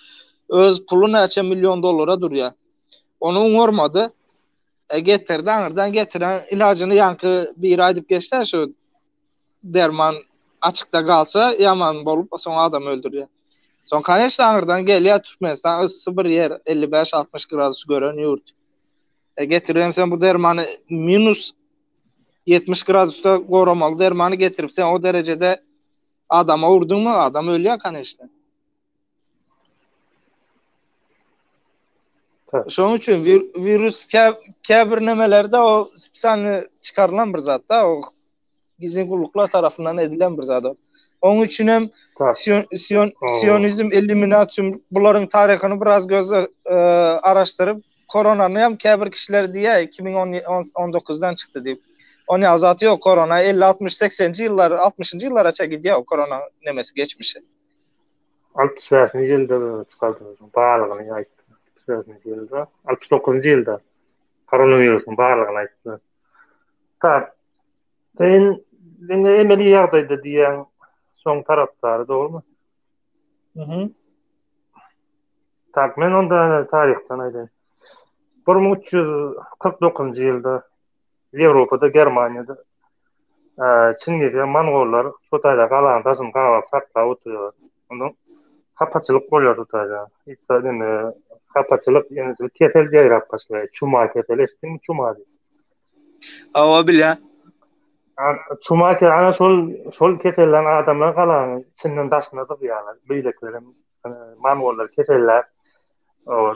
öz puly näçe million dollara durýar. Ony oňarmady. E, getirdi aňyrdan getiren ilajyny ýaňky biri aýdyp geçdi şu derman açykda galsa ýaman bolup soň adam öldürýär. Soň koneçno aňyrdan gelýär Türkmenistan yssy bir ýer 55-60 gradus gören ýurt. E, getirem sen bu dermany minus 70 gradusda goramaly dermany getirip sen o derejede adama urduňmy adam ölýär koneçno. Şonuň üçin wirus käbir nemelerde o spesialny çykarylan bir zat da o gizlin gulluklar tarapyndan edilen bir zat o. Onuň üçin hem sion, sionizm, eliminasiýa bularyň taryhyny biraz gözle e, araşdyryp koronany hem käbir kişiler diýýär 2019-dan çykdy diýip. Onuň ýaly zat ýok. Korona 50, 60, 80-nji ýyllar, 60-njy ýyllara çenli gidýär o korona nemesi geçmişi. 65-nji ýylda çykardylar. Barlygyny aýtdy. 65-nji ýylda, 69-njy ýylda koronawirusyň barlygyny aýtdylar. Tak. Sen diňe emeli ýagdaýda diýýäň, şoň tarapdary, dogrumy? Mhm. Tak, men onda taryhdan aýdaýyn. 1349-njy ýylda Ýewropada, Germaniýada Çingiz we mongollar şo taýda galanyň daşyny gabap saklap oturýar. Ondan hapaçylyk bolýar şo taýda. Hiç neme hapaçylyk, ýene kesel ýaýrap başlaýar. Çuma keseli eşitdiňmi çuma diýip? Hawa bilýän. Çuma keseli ana şol şol kesellän adamlar galanyň içinden daşyna dyzýarlar. Beýlekiler hem mongollar keselläp,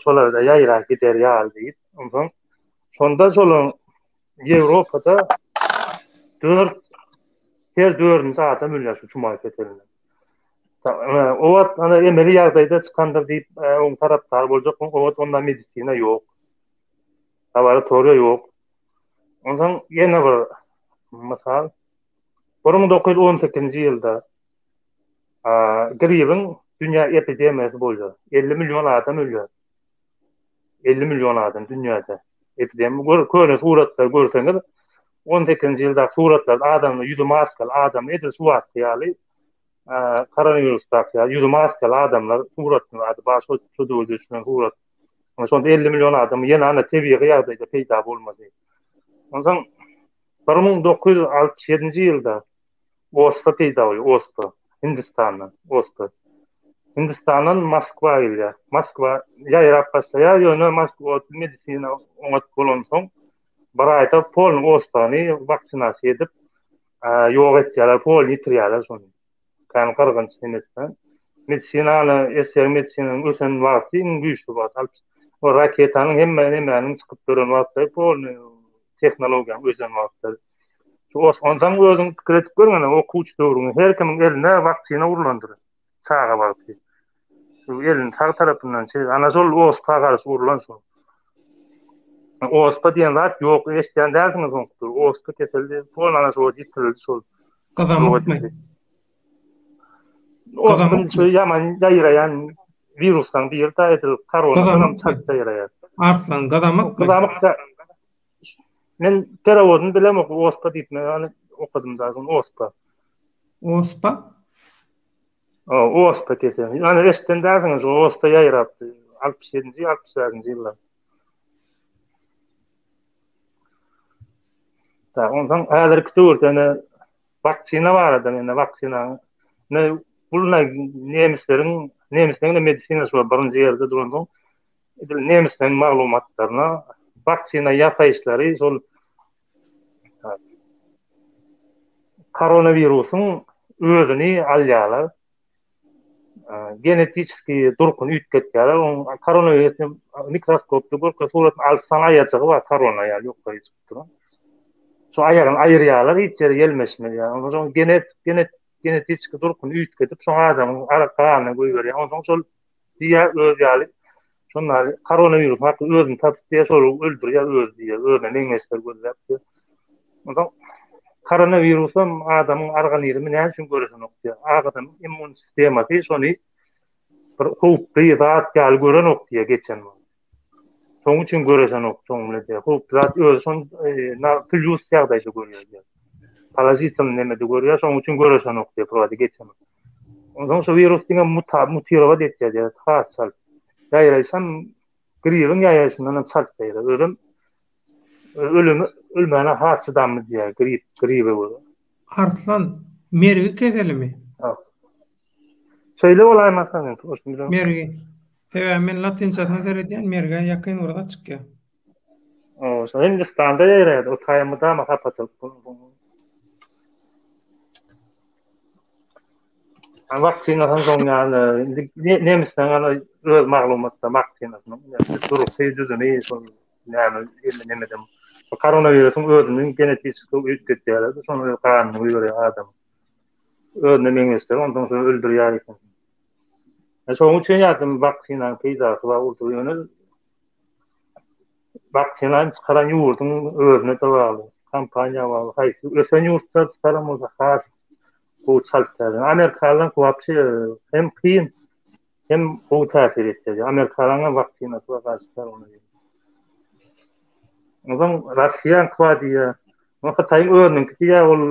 şolarda ýaýrap gider ýaly diýip. Onsoň Şonda şolaň Ýewropada dört her dördünji adam ölýär şu çuma keselinden. O wagt ana emeli ýagdaýda çykandyr diýip, e, oň tarapdary boljak, o wagt onda medisina ýok. Laboratoriýa ýok. Onsoň ýene bir mysal. 1918-nji ýylda gribiň dünýä epidemiýasy bolýar. 50 million adam ölýär. 50 million adam dünýäde. Epidemiýa gör, köne suratlary görseňiz, 18-nji ýyldaky suratlarda adamlar ýüzi maskaly adam edil şu wagtky ýaly koronawirusdaky ýaly ýüzi maskaly adamlar suratny ady bar şo şo döwürde düşülen surat. Şonda 50 million adam ýene ana tebigy ýagdaýda peýda bolmady. Onsoň 1967-nji ýylda Ospa peýda bolýar, ospa. Hindistandan, ospa. Hindistandan Moskwa gelýär. Moskwa ýaýrap başlaýar, ýöne Moskwa medisina oňat bolansoň, bir aýda polny ospany waksinasiýa edip, ýok etýärler, polny ýitirýärler şony. Kän gyrgynç nemesden. Medisinany, esger medisinanyň ösen wagty iň güýçli wagt. O raketanyň hemme nemäniň çykyp duran wagtlary polny tehnologiýanyň ösen wagtlary. Onsoň özüň pikir edip gör ine okuwçy döwrüňi her kimiň eline waksina urlandyr çaga wagty. Şu elini sag tarapyndan şeý ana şol ospa garşy urlan şol. Ospa diýen zat ýok, eşidýän dälsiňiz soňky. Ospa keseli pol ana şo ýitirildi şol. Gyzamykmy? Ospa şu ýaman ýaýraýan wirusdan biri da edil koronadan hem çalt ýaýraýar. Arslan gyzamykmy? Gyzamyk Men perewodyny bilemok, ospa diýip men ony okadym da, ospa. Ospa? Ospa keseli. Ýöne eşiden dälsiňiz, ospa ýaýrapdy. 67-nji, 65-nji ýyllar. Da, onsoň häzirki döwürde ene waksina barada ene waksina ne bul nemisleriň nemisleriň medisinasy bar birinji ýerde duransoň edil nemisleriň maglumatlaryna waksina ýasaýyşlary şol koronawirusyň özüni alýarlar. Genetiski durkuny üýtgetýärler. Oň koronawirusyny mikroskopda görkezip suratyny alsaň aýajygy bar korona ýaly ýokary çykyp duran. Şu aýagyny aýyrýarlar hiç ýere ýelmeşmez ýaly. Onsoň şoň genet genet genetiski durkuny üýtgedip şoň adamyň ganyna goýberýär. Onsoň şol Diýýär öz ýaly. Şonda koronawirus hakda özüni tapyp diýýär, şol öldürýär özi diýýär, özüne meňzeşler gözläp diýýär. Onsoň koronawirusam adamyň organizmi näme üçin göreşenok diýýär. Adamyň immun sistemasy şony bir howply zat ýaly görenok diýýär geçen wagt. Şonuň üçin göreşenok şoň bilen diýýär. Howply zat özi şony na plýus ýagdaýda görýär diýýär. Položitel nemede görýär, şonuň üçin göreşenok diýýär, prosta geçen. Onsoň şu wirus diňe muta, mutirowat etýär diýýär, has çalt. Ýaýraýşam gribiň ýaýraýşyndan hem çalt ýaýraýar. Özem ölümi ölmäne has çydamly diýýär grip, gribe görä. Arslan, mergi keselimi? Şeýle bolaýmasa men toşny bilemok. Mergi. Sebäbi men latynçasyna seredýän, mergä ýakyn bir zat çykýar. O, şo Hindistanda ýaýraýar, o taýa mydama hapaçylyk. Waksinadan soň ýaly, indi nemisleň ýaly öz maglumatda waksinasynyň durky, düzümi, şol näme, nemeden. Koronawirusyň özüniň genetiki üýtgetýärler, şony ganyny goýberýär adam. Özüne meňzeşler, onsoň şony öldürýär eken. Şonuň üçin ýadym waksinanyň peýdasy bar bolsa, ýöne waksinany çykaran ýurduň özüne-de bagly, kompaniýa bagly. Haýsy ösen ýurtlar çykaran bolsa has gowy çalt täsir. Amerikalylaryň wapşe hem kyn, hem gowy täsir etýär. Amerikalaryň hem waksinasy bar garşy koronawirusa. Onsoň Russiýanyňky bar diýýär. Hytaýyň özüniňki diýýär, ol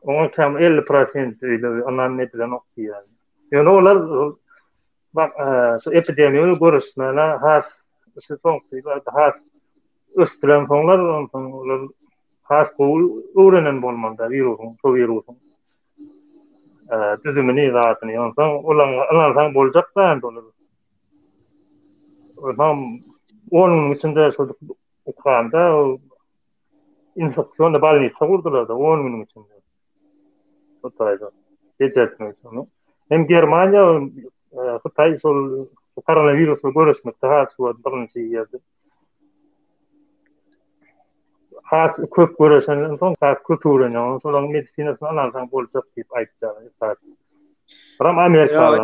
Oňa käm 50 prosent öýle ynam edilenok diýýär. Ýöne olar bak şu epidemiýa bilen göreşmäne has şu soňky ýyllarda has ösdüren soňlar onsoň olar has gowy öwrenen bolmaly da wirusyň, şu wirusyň düzümini zadyny. Onsoň olar ynansaň boljak da endi olar. Onsoň 10 günüň içinde şu Ukrainada Infeksion bolnisa gurdular-da 10 günüň içinde. Hytaýda bejertmek üçin. Hem Germaniýa, e, Hytaý şol koronawirus bilen göreşmekde has birinji ýerde. Has köp göreşenden soň has köp öwrenýär. Şolaryň medisinasyny alansaň boljak diýip aýtýar. Biram Amerikaly.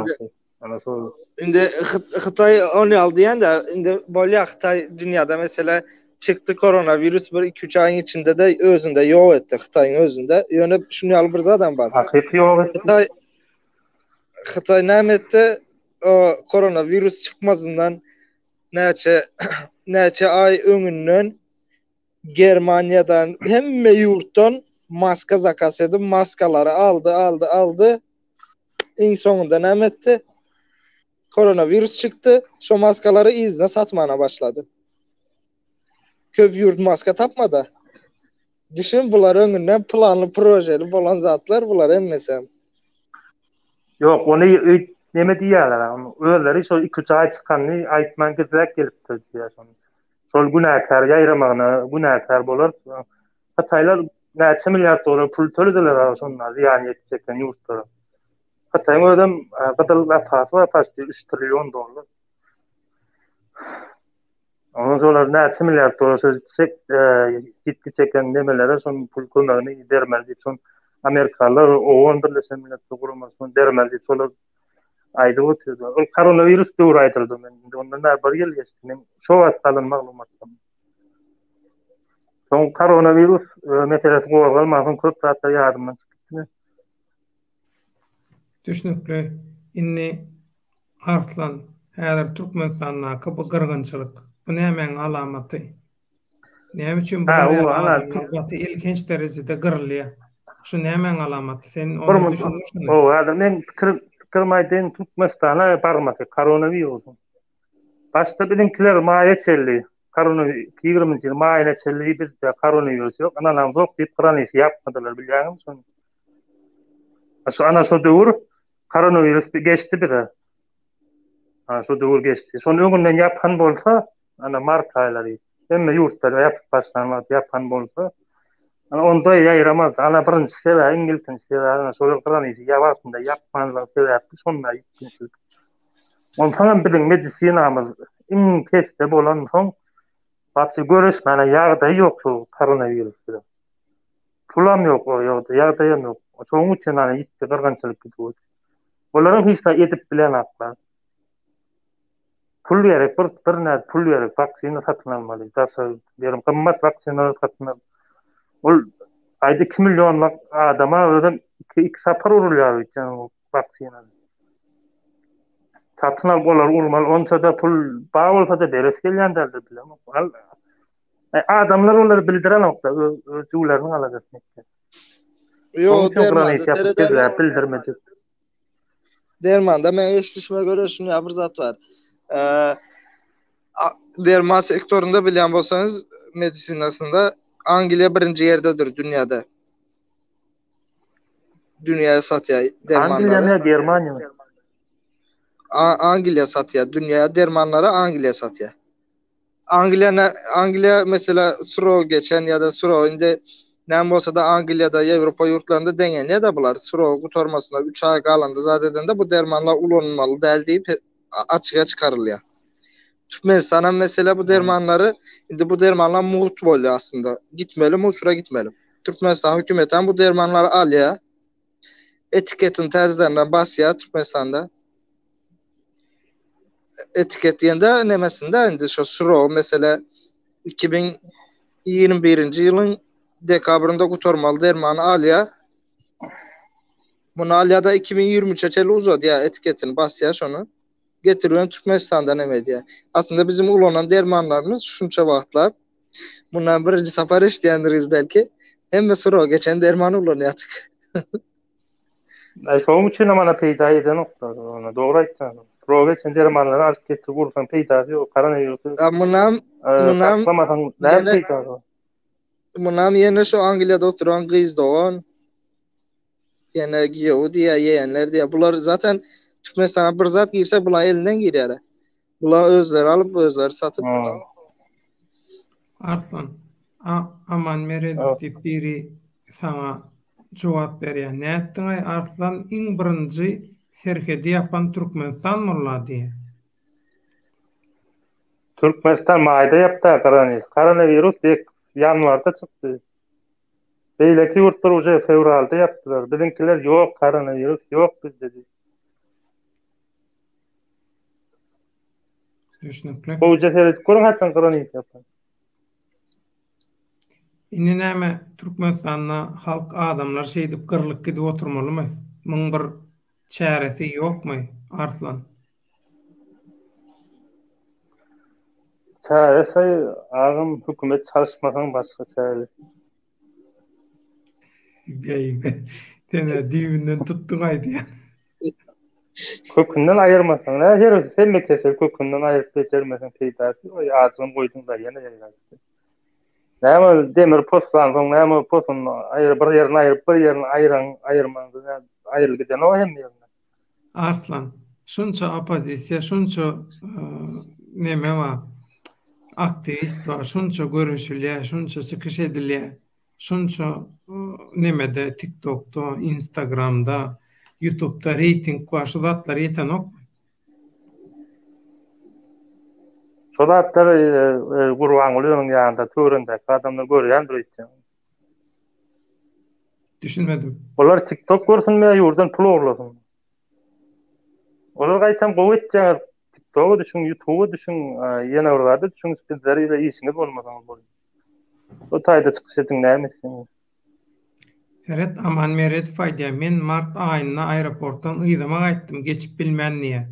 Ana şol. Indi Hytaý ony aldy diýende, indi bolýar Hytaý dünýäde mesele çykdy koronawirus bir 2-3 aýyň içinde de özünde ýok etdi Hytaýyň özünde. Ýöne şuny ýaly bir zadam bar. Hakyky ýok etdi. Hytaý Hytaý näme etdi? O koronawirus çykmazyndan näçe näçe aý öňünden Germaniýadan hemme ýurtdan maska zakaz edip maskalary aldy, aldy, aldy. Iň soňunda näme etdi? Koronawirus çykdy, şo maskalary yzyna satmana başlady. Köp ýurt maska tapmada. Düşün bular öňünden planly projeli bolan zatlar bular hemmesem. Ýok, ony öý neme diýýärler, özleri şo 2-3 aý çykanyny aýtman gizläp gelipdir diýýär şony. Şol günäkär ýaýramagyna günäkär bolar. Hytaýlar näçe milliard dollar pul tölediler aga şonda zyýan ýetip çeken ýurtlara. Hytaýyň özem gyzyl zapasy bar paçti 3 trillion dollar. Ondan soň näçe milliard dollar şol çek ýitgi çeken nemelere şol pul kömegini bermeli diýip şol Amerikalylar OON Birleşen Milletler Guramasy bermeli diýip şolar. Aýdyp otyrdy. Ol koronawirus döwri aýdyldy. Men indi ondan bäri bir ýyl geçdi. Men şo wagt alan maglumatlarym. Soň koronawirus e, meselesi gozgalmansoň köp zatlar ýadymdan çykyp gitdi. Düşnükli. Indi Arslan, häzir Türkmenistandaky bu gyrgynçylyk, bu nämäň alamaty? Näme üçin bular ýaly adamlar gaty elhenç derejede gyrylýar? Şu nämäň alamaty? Sen ony düşündir şuny. Hawa, häzir men pikir pikirimi aýdaýyn, Türkmenistana barmasy koronawirusyň. Başda biziňkiler maýa çenli, koronawirus ýigriminji ýyl maýyna çenli bizde koronawirus ýok, ynanamzok diýip granisi ýapmadylar, bilýäňizmi şony? Şu ana şo döwür koronawirus geçdi bize. Ha, şo döwür geçdi. Şony öňünden ýapan bolsa, ana mart aýlary hemme ýurtlar ýapyp başlan wagt ýapan bolsa, ana onda ýaýramaz. Ana birinji sebäbi, iň ilkinji sebäbi ana şolar granisi ýa wagtynda ýapmanlygy sebäpli şonda ýitginçilik. Onsoň hem biziň medisinamyz iň pesde bolansoň, wapşe göreşmäne ýagdaýy ýok şu koronawirus bilen. Pulam ýok o ýogda, ýagdaýam ýok. Şonuň üçin ana ýitdi, gyrgynçylyk gidip otyr. Olaram hiç zat edip bilenoklar. Pul gerek, bir bir nädip pul gerek, waksina satyn almaly. Daşary ýerim gymmat waksinalar satyn al. Ol aýda 2 millionluk adama özem iki, iki sapar urulýar öýtýän o waksina. Satyn alyp olary urmaly. Onça-da pul bar bolsa-da beresi gelýän däldir bilemok. Al, E, adamlar olary bildirenokda, öz, öz jüwleriniň aladasyny etýär. Ýok, dermanda seredeli. Bildirmejek. Dermanda men eşidişime göre şunu bir zat bar. Ee, derman sektorunda bilýän bolsaňyz medisinasynda Angliýa birinji ýerdedir dünýäde. Dünýäye satýar dermanlary. Angliýa mi, Germaniýa mi? Angliýa satýar. Dünýäye dermanlary Angliýa satýar. Angliýa Angliýa mesela suro geçen ýa-da suro indi näme bolsa-da Angliýada, Ýewropa ýurtlarynda deňelýär-de bular. Suro gutarmasyna 3 aý galanda zat edende bu dermanlar ulanylmaly däl diýip açyga çykarylýar. Türkmenistan hem mesela bu dermanlary indi bu dermanlar mugt bolýar aslynda. Gitmeli, musura gitmeli. Türkmenistan hökümeti hem bu dermanlary alýar. Etiketini täzeden basýar Türkmenistanda. Etiket diýende nemesinde indi şo suro mesele 2021-nji ýylyň dekabrynda gutarmaly dermany alýar. Muny alýar da 2023-e çenli uzadýar etiketini basýar şony. Getirýän Türkmenistanda neme edýär. Aslynda bizim ulanan dermanlarymyz şunça wagtlap mundan birinji sapar eşidýändiris belki. Hemme suro geçen dermany ulanýardyk. Ay şoň üçin hem ana peýda edenoklar. Ona dogry aýtsaň. Suro geçen dermanlary alyp getirip ursaň peýdasy ýok. Koronavirusy. Ya munam munam saklamasaň näme peýdasy bar? Munam ýene şu Angliýada oturan gyz dogan. Ýene giýewi diýýär, ýegenler diýýär. Bular zaten Türkmenistana bir zat girse bular elinden girýär. Bular özleri alyp, özleri satyp. Arslan, Aman Meredow diýip biri saňa jogap berýär. Nätdiňaý Arslan iň birinji serhedi ýapan Türkmenistan bolla diýýär. Türkmenistan maýda ýapda koronavirus. Koronawirus dek ýanwarda çykdy. Beýleki ýurtlar uje fewralda ýapdylar. Biziňkiler ýok koronawirus ýok bizde diýip. Düşnükli. Gowja seredip görüň haçan granis ýapan. Indi näme Türkmenistanda halk adamlar şeýdip gyrlyp gidip oturmalymy? Muň bir çäresi ýokmy Arslan? Çäresi agam hökümet çalyşmasaň başga çäresi. Beýme. Sen-ä düýbünden tutduň aýdýan. Kökünden aýyrmasaň, nä her hemme kesel kökünden aýryp bejermeseň peýdasy ýok, ajygam goýduň-da ýene ýaýrar. Näme demir poslansoň näme posuny aýyr bir ýerini aýryp bir ýerini aýyraň aýyrmaňda näme aýrylyp gidenok hemme ýerinden. Arslan, şunça oppozisiýa, şunça neme bar, aktiwist bar, şunça göreşilýär, şunça çykyş edilýär, şunça nemede TikTokda, Instagramda, YouTubda reýting bar, şu zatlar ýetenokmy? Şo zatlary Gurbangulynyň ýanynda töwerendäki adamlar görýändir öýtýän. Düşünmedim. Olar TikTok görsünmi ýa ýurdan pul ogurlasynmy? Olar gaýtam gowy etýäňiz. TikToka düşüň, YouTubea düşüň, ýene bir zada düşüň, bizler ile işiňiz bolmasaňyz bolýar. O taýda çykyş ediň näme etseňiz. Seret Aman Meredow aýdýar, men mart aýynda aeroportdan yzyma gaýtdym, geçip bilmän diýýär.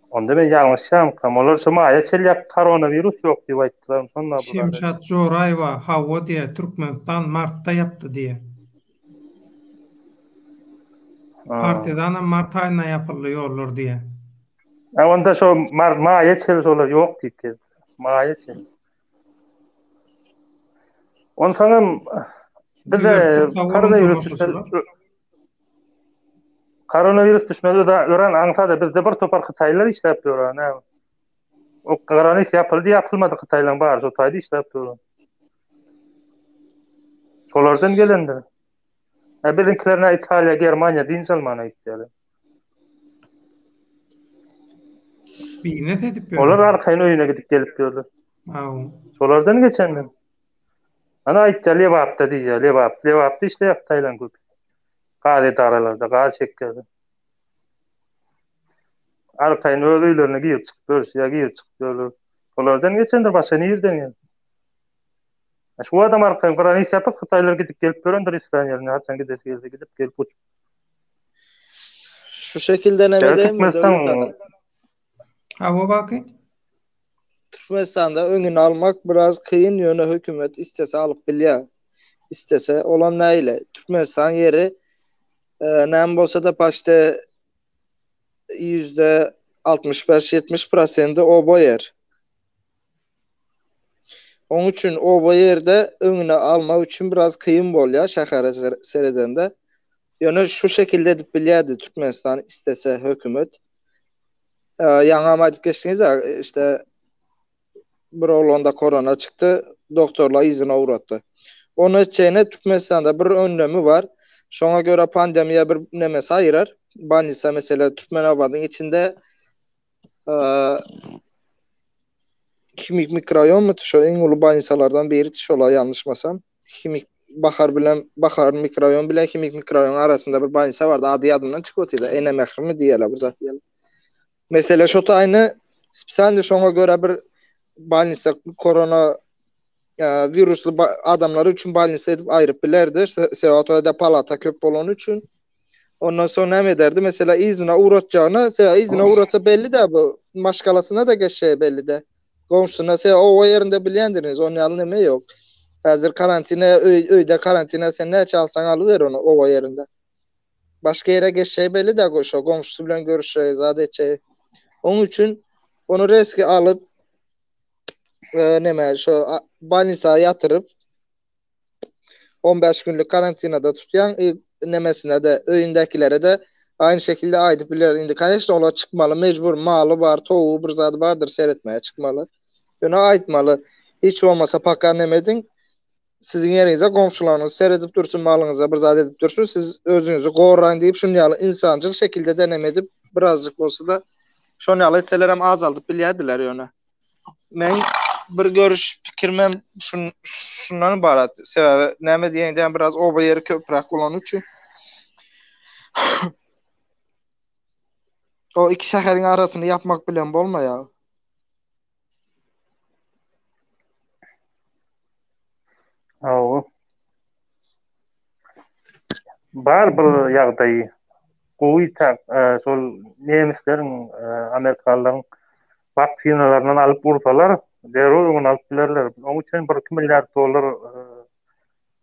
Onda men ýalňyşýamkam. Olar şu maýa çelýap koronawirus ýok diýip aýtdylar. Şonda bu Şemşat Joraýewa hawa diýýär, Türkmenistan martda ýapdy diýýär. Partizanam mart aýynda ýapyldy ýollar diýýär. A onda şo mart maýa çel şolar ýok diýip gezdi. Maýa çel. Onsoňam bize koronawirus Koronawirus düşmez örän aňsat bizde bir topar hytaýlylar işläp ýör ha näme. O granis ýapyldy ýapylmady hytaýlaryň bary şo taýda işläp ýör. Şolardan gelendir. Ha biziňkiler nä Italiýa, Germaniýa dynç almana gitýärler. Biznes edip ýör. Olar arkaýyn öýüne gidip gelip ýörler. Aw. Şolardan geçendir. Ana aýtýar Lebapda diýýär, Lebap, Lebapda işleýär hytaýlaryň köpüsi. Gaz edaralarda gaz çekýärler. Arkaýyn öz öýlerine girip çykyp ýörüs, ýa girip çykyp ýörler. Olardan geçendir, başga nirden gelsin? Şu adam arkaýyn granis ýapyk hytaýlar gidip gelip ýörendir islän ýerine, haçan gidesi gelse gidip gelip uçup. Şu şekilde näme edeýin? Döwlet Hawa baky. Türkmenistanda öňüni almak biraz kyn ýöne hökümet istese alyp bilýär. Istese olam näile. Türkmenistan ýeri e, näme bolsa-da paçte ýüzde 65 70 prosendi oba ýer. Oň üçin oba ýerde öňüni almak üçin biraz kyn bolýar şähere seredende. Ýöne şu şekilde edip bilýärdi Türkmenistan istese hökümet. Ýaňam aýdyp geçdiňiz ya işte bir oglanda korona çykdy, doktorlar yzyna ugratdy. Onu etjegine Türkmenistanda bir önlemi bar. Şoňa göre pandemiýa bir nemesi aýyrar. Bolnisa mesela Türkmenabadyň içinde Himik mikroraýonmy şo iň uly bolnisalardan biri şola ýalňyşmasam. Himik Bahar bilen Bahar mikroraýon bilen Himik mikroraýonyň arasynda bir bolnisa bardy. Ady ýadymdan çykyp otyrdy. Ene mährimi diýýärler bir zat diýýärler. Mesele şo taýyny spesialny şoňa görä bir bolnisa korona wirusly adamlar üçin bolnisa edip aýryp bilerdi. Sebäbi o taýda palata köp bolany üçin. Ondan soň näme ederdi? Mesela yzyna ugratjagyna, sebäbi yzyna ugratsa belli-de bu maşgalasyna-da geçjegi belli-de. Goňşusyna, sebäbi oba ýerinde bilýändiriniz, on ýaly neme ýok. Häzir karantina, öý, öýde karantina sen näçe alsaň alyber ony oba ýerinde. Başga ýere geçjegi belli-de, şo goňşusy bilen görüşjegi, zat etjegi. Oň üçin ony reski alyp, e, neme, şo bolnisa ýatyryp, 15 günlük karantinada tutýaň, nemesine-de, öýündäkilere-de aýny şekilde aýdyp biler. Indi koneçno olar çykmaly, mejbur, maly bar, towugy bir zady bardyr, seretmäge çykmaly. Ýöne aýtmaly, hiç bolmasa paka neme ediň, siziň ýeriňize goňşularyňyz seredip dursun, malyňyza bir zat edip dursun, siz özüňizi goraň diýip, şuny ýaly insanjyl şekilde-de neme edip, birazjyk bolsa-da, şony ýaly etselerem azaldyp bilýärdiler ýöne. Men bir görüş pikirimem şun, şundan ibarat. Sebäbi näme diýeňde biraz oba ýeri köpräk bolany üçin. O iki şäheriň arasyny ýapmak bilen bolmaýar. Hawa. Bar bir ýagdaýy. Gowy tak, şol nemisleriň, amerikalylaryň waksinalaryndan alyp ursalar, zerur öňüni alyp bilerler. Onuň üçin bir-iki milliard dollar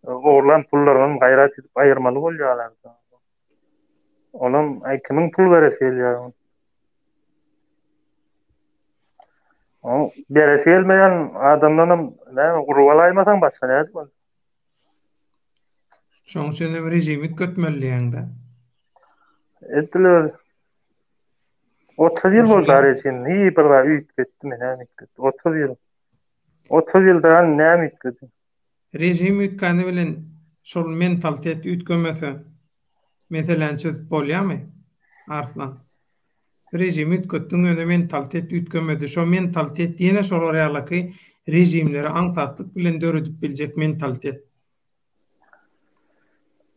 ogurlan pullarynam gaýrat edip aýyrmaly bolýarlar. Olam aý kimiň pul beresi gelýär? O beresi gelmeýän adamdanam näme urup alaýmasaň başga nädip ol? Şoň üçin hem režimi üýtgetmeli diýýäňdä. Edil 30 ýyl boldy režim. Hiç bir zat üýtgetdimi, näme üýtgetdi? 30 ýyl. 30 ýylda näme üýtgedi? Režim üýtgäni bilen şol mentalitet üýtgemese meseläni çözüp bolýamy? Arslan. Režimi üýtgetdiň ýöne mentalitet üýtgemedi. Şo mentalitet ýene şolar ýalaky režimleri aňsatlyk bilen döredip biljek mentalitet.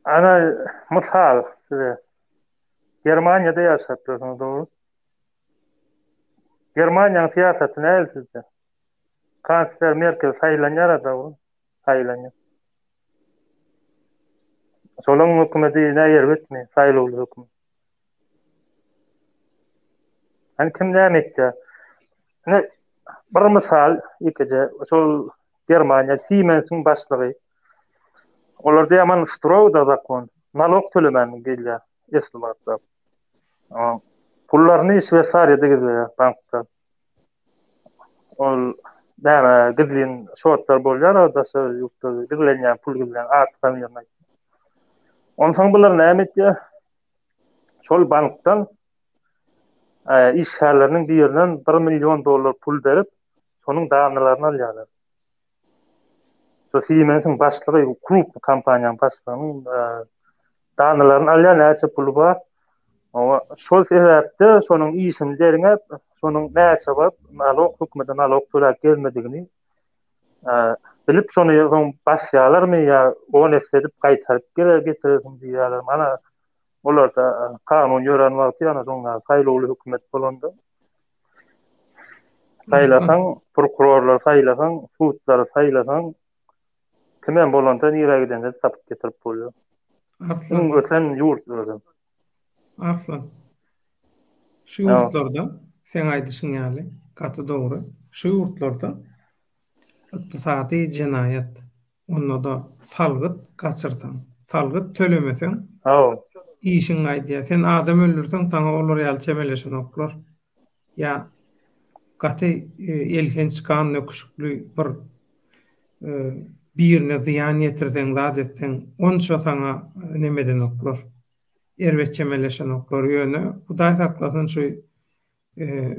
Ana mysal size. Germaniýada ýaşap ýörsüňiz, dogry? Germaniýanyň syýasaty nähili sizçe? Kansler Merkel saýlanýar-a dogry? Saýlanýar. Şolaň hökümeti nä erbetmi? Saýlawly hökümet. Hani kim näme etýär? Ine bir mysal ýekeje şol Germaniýa Siemensiň başlygy. Olarda ýaman stroý da zakon. Nalog tölemän gelýär esli wagtlap. Pullaryny Şweýsariýada gizleýär bankda. Ol näme gizlin şotlar bolýar o daşary ýurtda gizlenýän pul gizlän at familiýasyny aýtdy. Onsoň bular näme etýär? Şol bankdan işgärleriniň birinden 1 million dollar pul berip, şonuň danalaryny alýarlar. Şu Siemensiň başlygy, krupny kompaniýanyň başlygynyň danalaryny alýar, näçe puly bar. Oňa şol sebäpde şonuň işini derňäp, şonuň näçe wagt nalog hökümete nalog töläp gelmedigini bilip şony soň basýarlarmy ýa on esse edip gaýtaryp geler getirersiň diýýärler. Mana olarda kanun ýörän wagty ýa şoň saýlawly hökümet bolanda Saýlasaň, prokurorlary saýlasaň, sudlary saýlasaň, kimem bolanda nirä gidende tapyp getirip bolýar. Arslan. Iň ösen ýurt özem. Arslan. Şu ýurtlarda seň aýdyşyň ýaly gaty dogry. Şu ýurtlarda ykdysady jenaýat, onda-da salgyt gaçyrsaň, salgyt tölemeseň, işiň gaýdýar. Sen adam öldürseň, saňa olar ýaly çemeleşenoklar. Ýa gaty elhenç gan döküşikli bir birine zyýan ýetirseň, zat etseň, onça saňa neme edenoklar, erbet çemeleşenoklar. Ýöne Hudaý saklasyn şu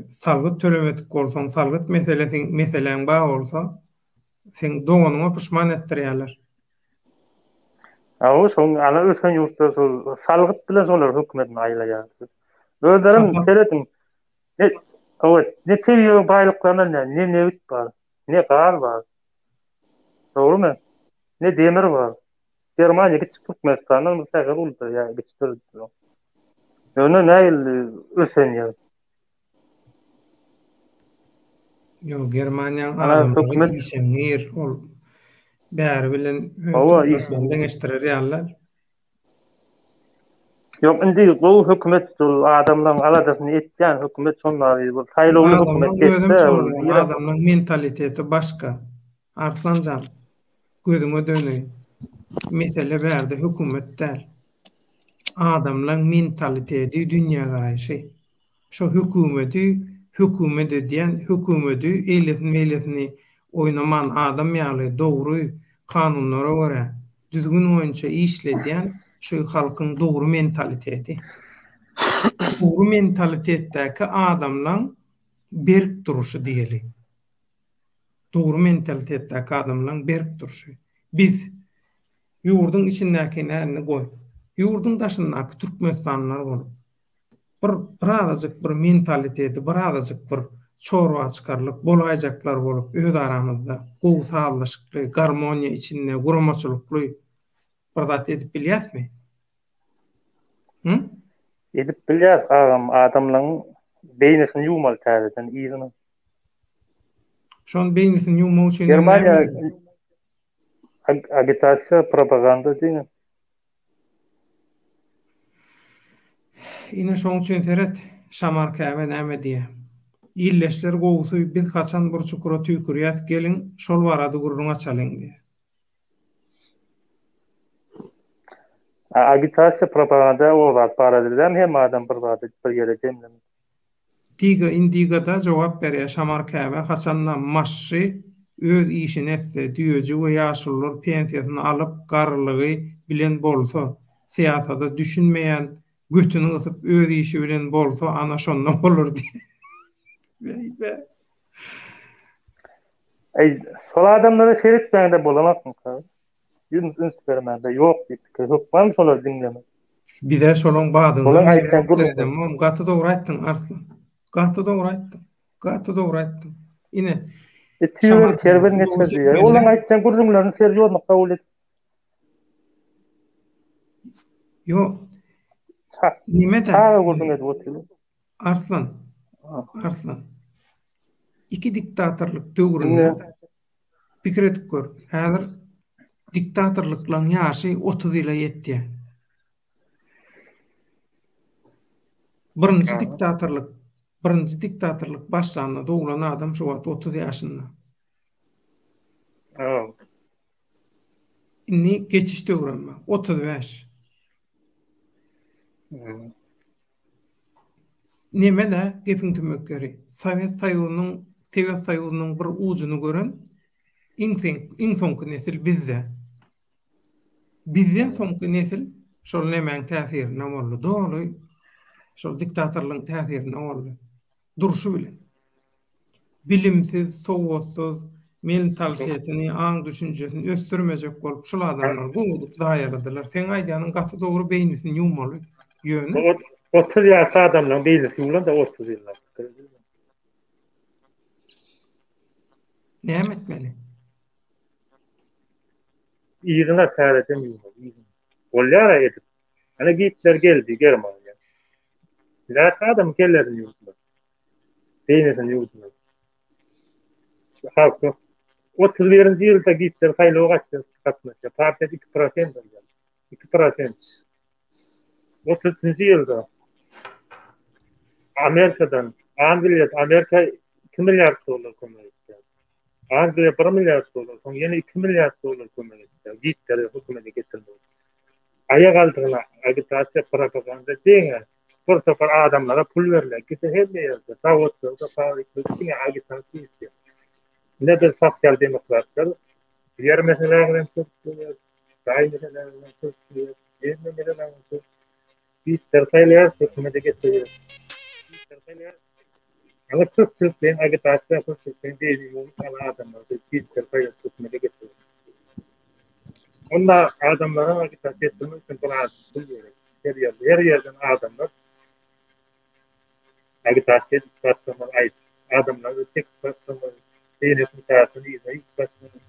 salgyt tölemedik bolsaň, salgyt meselesi meseläň bar bolsa, seň doganyňa puşman etdirýärler. Hawa, şoň ana ösen ýurtlar şol salgyt bilen şolar hökümetini aýlaýar. Özlerem serediň. Ne, hawa, ne tebigy baýlyklaryndan ne, ne nebit bar, ne gaz bar. Dogrumy? Ne demir bar. Germaniýa kiçi Türkmenistandan bir sähel uludyr, ýa kiçidir. Ýöne nähili ösen ýer. Ýok, Germaniýanyň adamlary işeňňir, ol bäri bilen Türkmenistany deňeşdirer ýalylar. Ýok, indi gowy hökümet şol adamlaryň aladasyny etýän hökümet şonda bir saýlawly hökümet geçse, adamlaryň mentaliteti başga. Arslanjan, gözüňe döneýin. Mesele bärde hökümet däl. Adamlaň mentaliteti, dünýägaraýşy. Şo hökümeti hökümet edýän, hökümeti eýlesini-beýlesini oýnaman adam ýaly dogry kanunlara görä, düzgün boýunça işledýän şu halkyň dogry mentaliteti. Dogry mentalitetdäki adamlaň berk duruşy diýeli. Dogry mentalitetdäki adamlaň berk durşy. Biz ýurduň içindäkini indi goý. Ýurduň daşyndaky türkmenistanlylar bolup, bir birazajyk bir mentaliteti, birazajyk bir çorba çykarlyk bolaýjaklar bolup öz aramyzda gowy sazlaşykly, garmoniýa içinde guramaçylykly bir zat edip bilýäsmi? Hı? Edip bilýäs agam, adamlaň beýnisini ýuwmaly täzeden yzyna. Şoň beýnisini ýuwmak üçin Germaniýa agitasiýa, propaganda diýme. Ine şoň üçin seret, Şamar Käbe näme diýýär. Illeşler gowusy biz haçan bir çukura tüýkürýäs geliň şol barada gürrüň açalyň diýýär. Agitasiýa, propaganda o zat barada däl, hemme adam bir zady bir ýere jemlemek. Diga Indigada jogap berýär Şamar Käbe haçanda Maşşy öz işini etse, düýeji we ýaşulular pensiýasyny alyp garrylygy bilen bolsa, syýasada düşünmeýän götüni gysyp öz işi bilen bolsa ana şonda bolar diýýär. Beýbe. Eý, şol adamlara seretmäňde bolanokmyka? Üns üns bermände ýok diýip pikir hökman şolary diňlemek. Bizä şolaň badyny seredemok. Gaty dogry aýtdyň Arslan. Gaty dogry aýtdyň. Gaty dogry aýtdyň. Ine. Şamar kerwen geçer diýýär. Olaň aýtýan gürrüňlerini serýozno kabul et. Ýok. Nime-de? Çaga gürrüň edip otyr. Arslan. Arslan. Iki diktatorlyk döwründe pikir edip gör. Häzir diktatorlyklaryň ýaşy 30 ýyla ýetýär. Birinji diktatorlyk, birinji diktatorlyk başlanda doglan adam şu wagt 30 ýaşynda. Indi geçiş döwrem bar. 35. Neme-dä gepiň tümmek ýeri. Sowet Soýuzynyň Sowet Soýuzynyň bir ujuny gören iň iň soňky nesil bizde. Bizden soňky nesil şol nemäň täsirinde boldy. Doly şol diktatorlygyň täsirinde boldy. Durşy bilen. Bilimsiz, sowatsyz, mentalitetini, aň-düşünjesini ösdürmejek bolup şul adamlar gowy edip zaýaladylar. Seň aýdýanyň gaty dogry beýnisini ýuwmaly. Ýöne. 30 ýaşly adamlaryň beýnisi ýuwlan-da 30 ýyllap. Näme etmeli? Yzyna täzeden ýuwmaly, yzyna. Bolýar-a edip. Ana Gitler geldi Germaniýa. Näçe adam kellesini ýuwdular. Beýnisini ýuwdular. Halkyň 31-nji ýylda Gitler saýlawa gatnaşýar. Partiýa 2 prosent alýar. 2 prosent. 33-nji ýylda Amerikadan Angliýa Amerika 2 milliard dollar kömek etdi. Angliýa 1 milliard dollar, soň ýene 2 milliard dollar kömek etdi. Gitleri hökümete getirmek. Aýak aldygyna agitasiýa, propaganda diňe bir topar adamlara pul berilýär. Gide hemme ýerde, zawodlarda, fabriklerde diňe agitasiýa işleýär. Ine biz sosial demokratlar ýer meseleleri bilen çözüp jaý meseleleri bilen çözüp hemme meseleler bilen çözüp Gitler saýlaýar, hökümete getirýär. Gitler saýlaýar. Ama köpçülikleýin agitasiýa, köpçülikleýin beýni ýuwup alan adamlar gitler saýlap hökümete getirýär. Onda adamlara agitasiýa etdirmek üçin bir az pul gerek. Her ýerde, her ýerden adamlar agitasiýa edip başlamaly, aýdyp, adamlary çekip başlamaly, beýnisini täsin yzyna ýuwup başlamaly.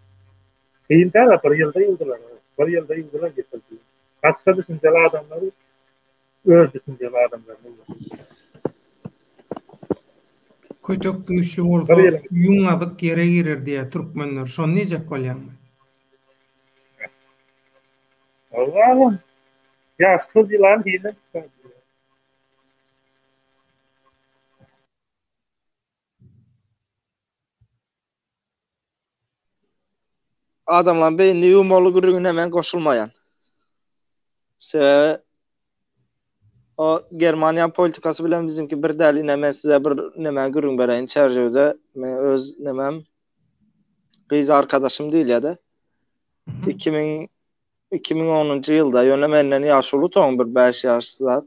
Kyn däl, bir ýylda ýuwdular. Bir ýylda ýuwdular getirdiler. Başga düşünjeli adamlary öz düşünjeli adamlaryny ýuwdular. Kötek güýçli bolsa, ýüň azyk ýere girer diýýär türkmenler. Şony diýjek bolýaňmy? Olam. Ýaşsyz ýylan hile çykar diýýär. Adamlaryň beýnini ýuwmaly gürrüňine men goşulmaýan. Sebäbi o Germaniýa politikasy bilen bizimki bir däl. Ine men size bir neme gürrüň bereýin Çärjewde men öz nemem gyz arkadaşym diýilýär-de. 2000 2010-njy ýylda, ýöne menden ýaşy uly toň bir 5 ýaş zat.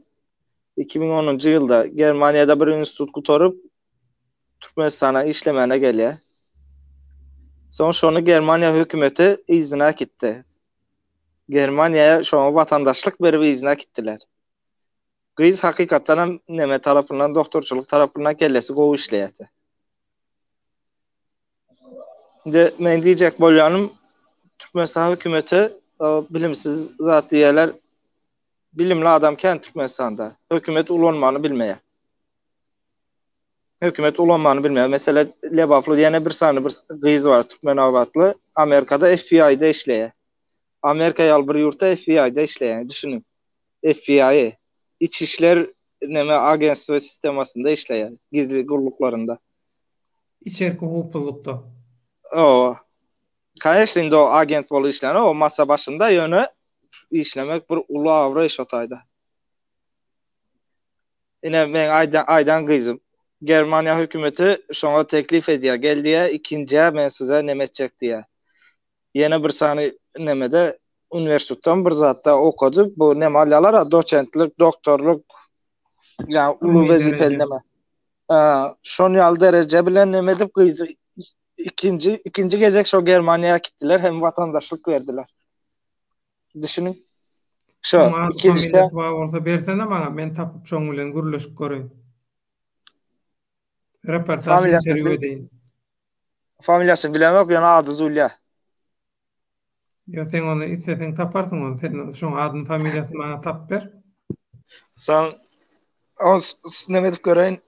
2010-njy ýylda Germaniýada bir institut gutaryp Türkmenistana işlemäne gelýär. Soň şony Germaniýa hökümeti yzyna äkitdi. Germaniýa şoňa watandaşlyk berip yzyna äkitdiler. Gyz hakykatdan hem neme tarapyndan doktorçylyk tarapyndan kellesi gowy işleýärdi. Indi men diýjek bolýanym Türkmenistan hökümeti bilimsiz zat diýýärler. Bilimli adam kän Türkmenistanda. Hökümet ulanmany bilmeýär. Hökümet ulanmany bilmeýär. Mesele Lebaply ýene bir sany bir gyz bar Türkmenabatly. Amerikada FBI-de işleýär. Amerika ýaly bir ýurtda FBI-de işleýär. Düşüniň. FBI İç işler neme agentstwo sistemasynda işleýär. Gizli gulluklarynda. Içerki howpsuzlykda. Owa. Kanyşna indi o agent bolup işlän o masa başynda ýöne işlemek bir uly abraý şo taýda. Ine meň aýdan aýdan gyzym. Germaniýa hökümeti şoňa teklif edýär. Gel diýýär, ikinjä men size neme etjek diýýär. Ýene bir sany nemede uniwersitetden bir zatda okady. Bu neme alýarlar-a, doçentlik, doktorlyk, ýa uly wezipeli neme. Şon ýaly dereje bilen neme edip gyzy ikinji ikinji gezek şo Germaniýa äkitdiler hem watandaşlyk berdiler. Düşüniň. Şo ikinjide familiýasy bar bolsa bersene maňa men tapyp şoň bilen gürleşip göreýin. Reportaž interwýu edeýin. Familiýasyny bilemok ýöne ady Zulýa. Ýa sen ony isleseň taparsyň ony sen şoň adyny familiýasyny maňa tapyp ber. Soň on neme edip göreýin.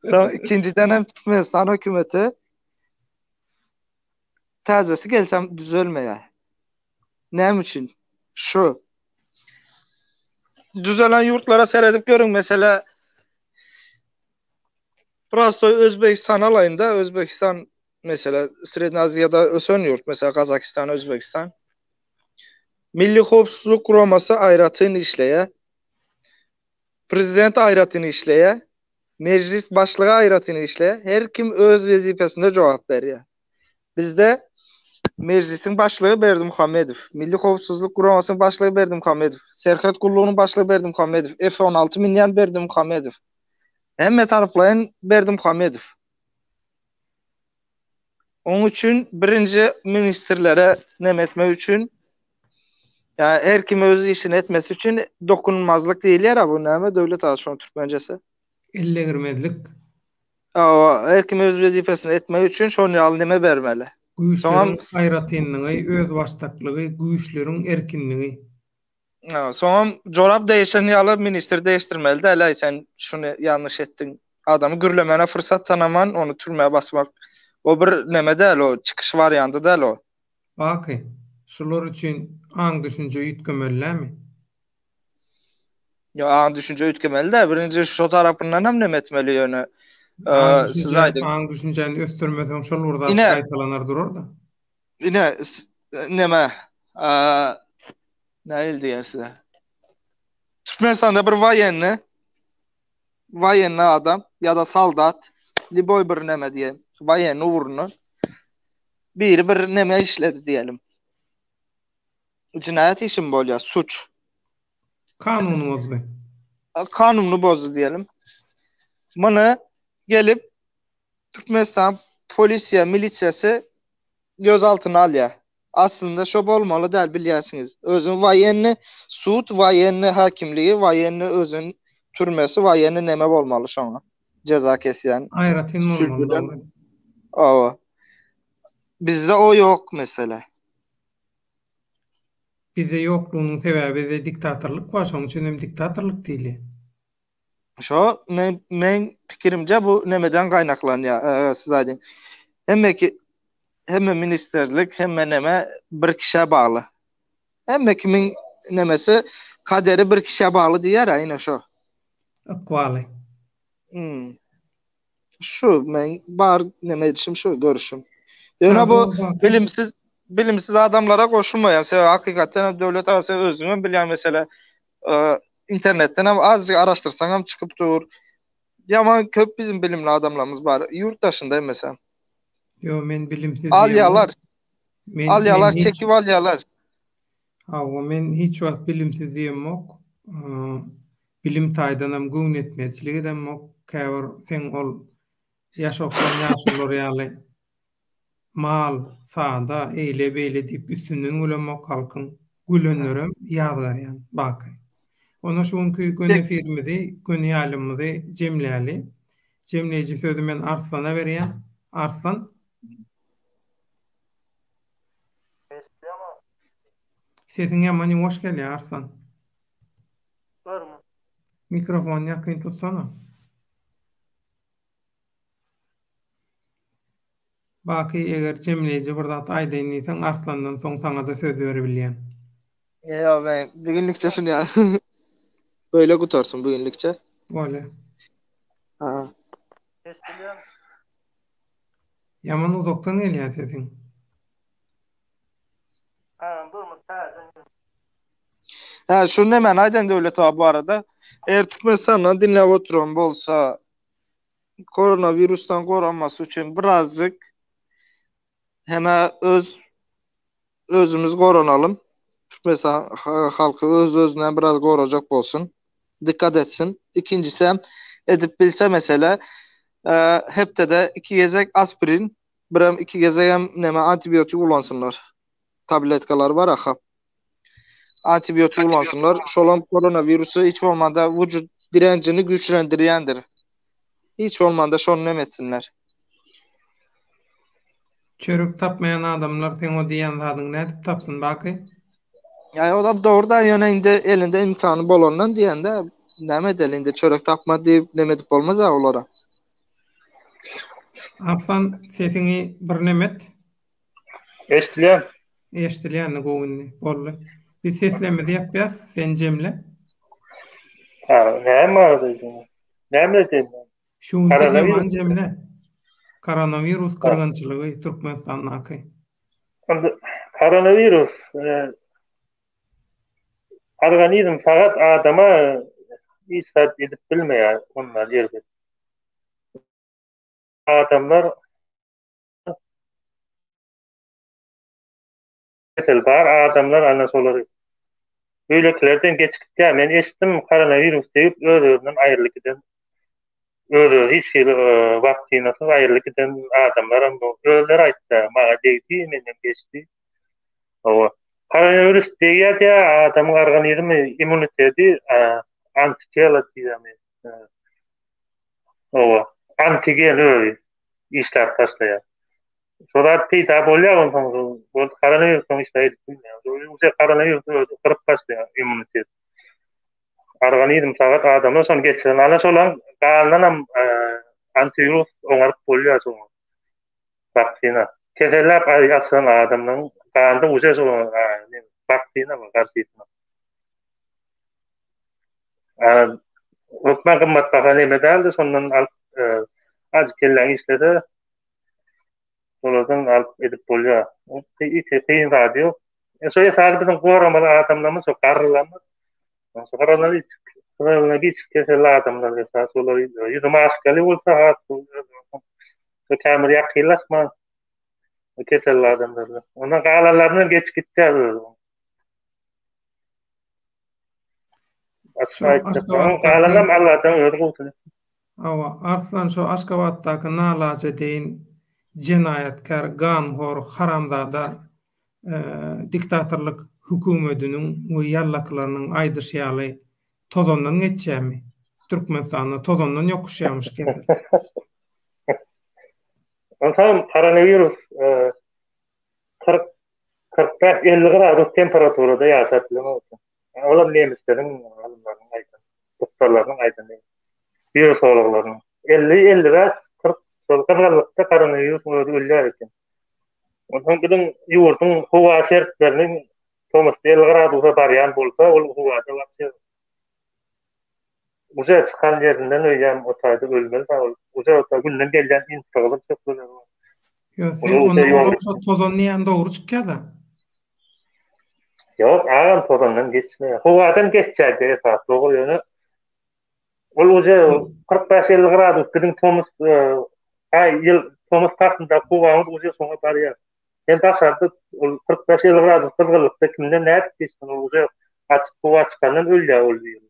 Soň ikinjiden hem Türkmenistan hökümeti täzesi gelsem düzelmeýär. Näme üçin? Şu. Düzelen ýurtlara seredip görüň, mesela Prostoý Özbegistan alaýyn-da, Özbegistan mesela Srednýa Aziýada ösen ýurt, mesela Gazakistan, Özbegistan. Milli howpsuzlyk guramasy aýratyn işleýär. Prezident aýratyn işleýär. Mejlis başlygy aýratyn işleýär. Her kim öz wezipesinde jogap berýär. Bizde Mejlisiň başlygy Berdimuhamedow, Milli howpsuzlyk guramasynyň başlygy Berdimuhamedow, Serhet gullugynyň başlygy Berdimuhamedow, F-16 münýän Berdimuhamedow. Hemme taraplaýyn Berdimuhamedow. Oň üçin birinji ministrlere neme etmek üçin ýa her kim öz işini etmesi üçin dokunmazlyk diýilýär bu näme döwlet aga şonuň türkmençesi? Ellegirmezlik. Hawa, her kim öz wezipesini etmek üçin şon ýaly neme bermeli. Güýçleriň aýratynlygy, özbaşdaklygy, güýçleriň erkinligi. Soňam jorap değişen ýaly ministr değiştirmeli däl-aý sen şuny ýalňyş etdiň. Adamy gürlemene fyrsat tanaman ony türmä basmak o bir neme däl o çykyş wariandy däl o. Baky, şular üçin aň-düşünje üýtgemeli dämi? Ýok, aň-düşünje üýtgemeli däl. Birinji şo tarapyndan hem neme etmeli ýöne. Siz aýdyň. Aň-düşünjäni ösdürmeseň şol bir zat gaýtalanar durar-da. Ine, neme, nähili diýer size. Türkmenistanda bir waýenni, waýenni adam ýa-da soldat, lýuboý bir neme diýelim, waýenni ugruna biri bir neme işledi diýelim. Jenaýat işimi bolýar, suç. Kanuny bozdy. Kanuny bozdy diýelim. Muny gelip Türkmenistan polisiýa, milisiýasy göz altyna alýar. Aslynda şo bolmaly däl bilýänsiňiz. Özüň waýenni sud, waýenni häkimligi, waýenni özüň türmesi, waýenni neme bolmaly şoňa. Jeza kesýän. Aýratyn bolmaly dogry. Hawa. Bizde o ýok mesele. Bizde ýoklugynyň sebäbi bizde diktatorlyk bar, şonuň üçin hem diktatorlyk diýilýär. Şo men men pikirimce bu nemeden gaýnaklanýar, siz aýdyň. Hemme ki hemme ministerlik, hemme neme bir kişä bagly. Hemme kimiň nemesi kaderi bir kişä bagly diýýär ine şo. Ykbaly. Hmm. Şu men bar neme edişim şu görüşüm. Ýöne bu bilimsiz bilimsiz adamlara goşulmaýan. Sebäbi hakykatdan hem döwlet aga sen özüň hem bilýän mesele. Internetden hem azajyk araşdyrsaň hem çykyp dur. Ýaman köp bizim bilimli adamlarymyz bar. Ýurt daşynda hem meselem. Ýo men bilimsiz Alýarlar. Men alýarlar, çekip alýarlar. Hawa, men hiç wagt bilimsiz diýemok. Bilim taýdanam göwnüýetmezçilik edemok. Käbir seň ol ýaşoklan ýaşulular ýaly mal, sada, eýle-beýle diýip üstünden gülemok halkyň. Gülenlerem ýazgarýan, baky. Onda şu günki göni efirimizi, göni ýaýlymymyzy jemläli. Jemleýji sözi men Arslana berýän. Arslan. Sesiň ýaman ýuwaş gelýär Arslan. Mikrofony ýakyn tutsana. Baky eger jemleýji bir zat aýdaýyn diýseň Arslandan soň saňada söz beribilýän. Ýok men bugünlikçe şuny Böyle gutarsyn bugünlikçe. Bolýa. Ha. Ýaman uzakdan gelýär sesiň. Hä, şu nämäni aýdan Döwlet aga bu arada? Eger Türkmenistandan diňläp oturan bolsa, koronawirusdan goranmasy üçin birazjyk hemä öz özümiz goranalym. Türkmenistan halky öz özünden biraz gorajak bolsun. Dikkat etsin. Ikinjisi edip bilse mesele hepdede iki gezek aspirin, birem iki gezegem neme antibiotik ulansynlar. Tabletkalar bar aha. Antibiotik ulansynlar. Şolam koronawirusy hiç bolmanda vücut direnjini güýçlendirýändir. Hiç bolmanda şony neme etsinler. Çörek tapmaýan adamlar seň o diýýän zadyňy nädip tapsyn Baky? Ýa olam dogry da ýöne indi elinde imkany bolandan diýende näme edeli indi çörek tapmady diýip neme edip bolmaz a olara. Arslan sesiňi bir nemet. Eşdilýär. Eşdilýänini gowy indi. Boldy. Biz seslerimizi ýapýas, sen jemle. Ha, näme barada diýdiň? Näme diýdiň? Şu günki temany jemle. Koronawirus gyrgynçylygy Türkmenistandaky. Indi koronawirus organizm sagat adama hiç zat edip bilmeýär ondan erbet. Adamlar Kesel bar adamlar ana şolary beýlekilerden geçip gitýär. Men eşitdim koronawirus degip öz-özünden aýrylyp giden öz-özi hiç hili waksinasyz aýrylyp giden adamlaram bar. Özleri aýtdy, maňa degdi, menden geçdi. Hawa. Koronawirus degýär diýýär, adamyň organizmi immuniteti antitela diýýärmi? Hawa, antigen özi işläp başlaýar. Şo zat peýda bolýar onsoň ol koronawirusyň işläp edip bilmeýär. Uje koronawirus özi gyryp başlaýar immunitet. Organizm sagat adamlar şony geçiren. Ana şolaň ganyndanam antiwirus oňaryp bolýar şoňa. Waksina. Keselläp açylan adamlaryň ganynda uje şo waksina bar garşysyna. Hökman gymmat baha neme däldi şondan alyp azajyk kelläň işlese Olardan alyp edip bolýar. Hiç kyn zady ýok. E, şo esasy biziň goramaly adamlarymyz şo garrylarymyz. Şo koronavirus keselli adamlar esasy olar ýüzi maskaly bolsa has şo kämir ýakynlaşma keselli adamlarla. Ondan galanlaryndan geçip gitýär özi. Galanam Allahdan özi gowusyny. Hawa, Arslan şo Aşgabatdaky nalajedeýin jenaýatkär ganhor haramzada diktatorlyk höküwmediniň we ýallakylarynyň aýdyşy ýaly tozandan geçýärmi? Türkmenistanda tozandan ýokuşýarmyş kesel. Onsoňam koronawirus 40 45 50 gradus temperaturada ýaşap bilenok. Olam nemisleriň alymlarynyň aýdan, doktorlarynyň aýdany, wirusologlarynyň. 50, 55, 40 şol gyzgynlykda koronawirusyň özi ölýär eken. Onsoň biziň ýurduň howa şertleriniň tomusda 50 gradusa barýan bolsa, ol howada wapşe uje çykan ýerinden öýýän o taýda ölmeli da ol. Uje o günden gelýän infragyzyl şöhleler bar. Ýok, sen onda olar şo tozan diýýän dogry çykýar-da. Ýok, agam tozandan geçmeýär. Howadan geçýär diýip esas dogry ýöne ol uje 45-50 gradus biziň tomus aý ýyl tomus paslynda howamyz uje şoňa barýar. Sen daşarda ol 45-50 gradus gyzgynlykda kimden nädip geçsin ol uje açyk howa çykandan ölýär ol wirus.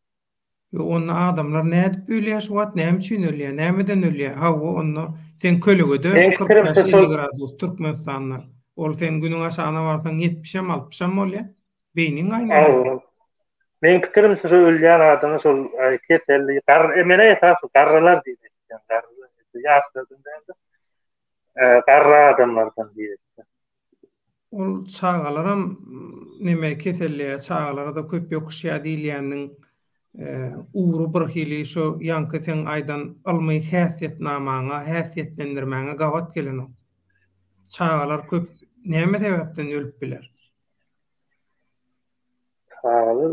Ýok onda adamlar nädip ölýär şu wagt näme üçin ölýär nämeden ölýär hawa onda sen kölegede 45 50 gradus Türkmenistanda ol sen günüň aşagyna barsaň ýetmişem altmyşam bolýar beýniň gaýnaýar. Meň pikirimçe şo ölýän adamlar şol keselli garry menä esasy garrylar diýip eşitýän garrylar ýaşlardan dälde garry adamlardan diýip eşitýän. Ol çagalaram neme keselleýär, çagalara-da köp ýokuşýar diýilýäniniň ugry bir hili şo ýaňky seň aýdan ylmy häsiýetnamaňa, häsiýetlendirmäňe gabat gelenok. Çagalar köp näme sebäpden ölüp biler? Çagalar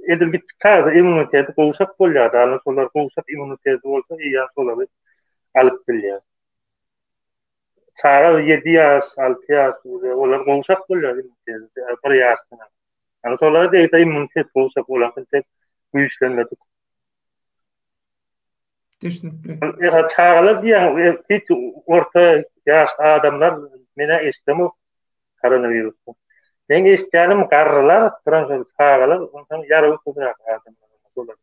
edil gitdik täze immuniteti gowşak bolýar-da, ana şolar gowşak immuniteti bolsa eýýäm şolary alyp bilýär. Çaga 7 ýaş, 6 ýaş, olar gowşak bolýar immuniteti, 1 ýaşdan. Ýani şolara degse immunitet gowşak bolan entek güýçlenmedik. Düşnükli. Ýa çagalar diýýän, hiç orta ýaş adamlar menä eşidemok koronavirusdan. Meň eşidýänim garrylar, biram çagalar, onsoň ýarawy köpräk adamlar şolar.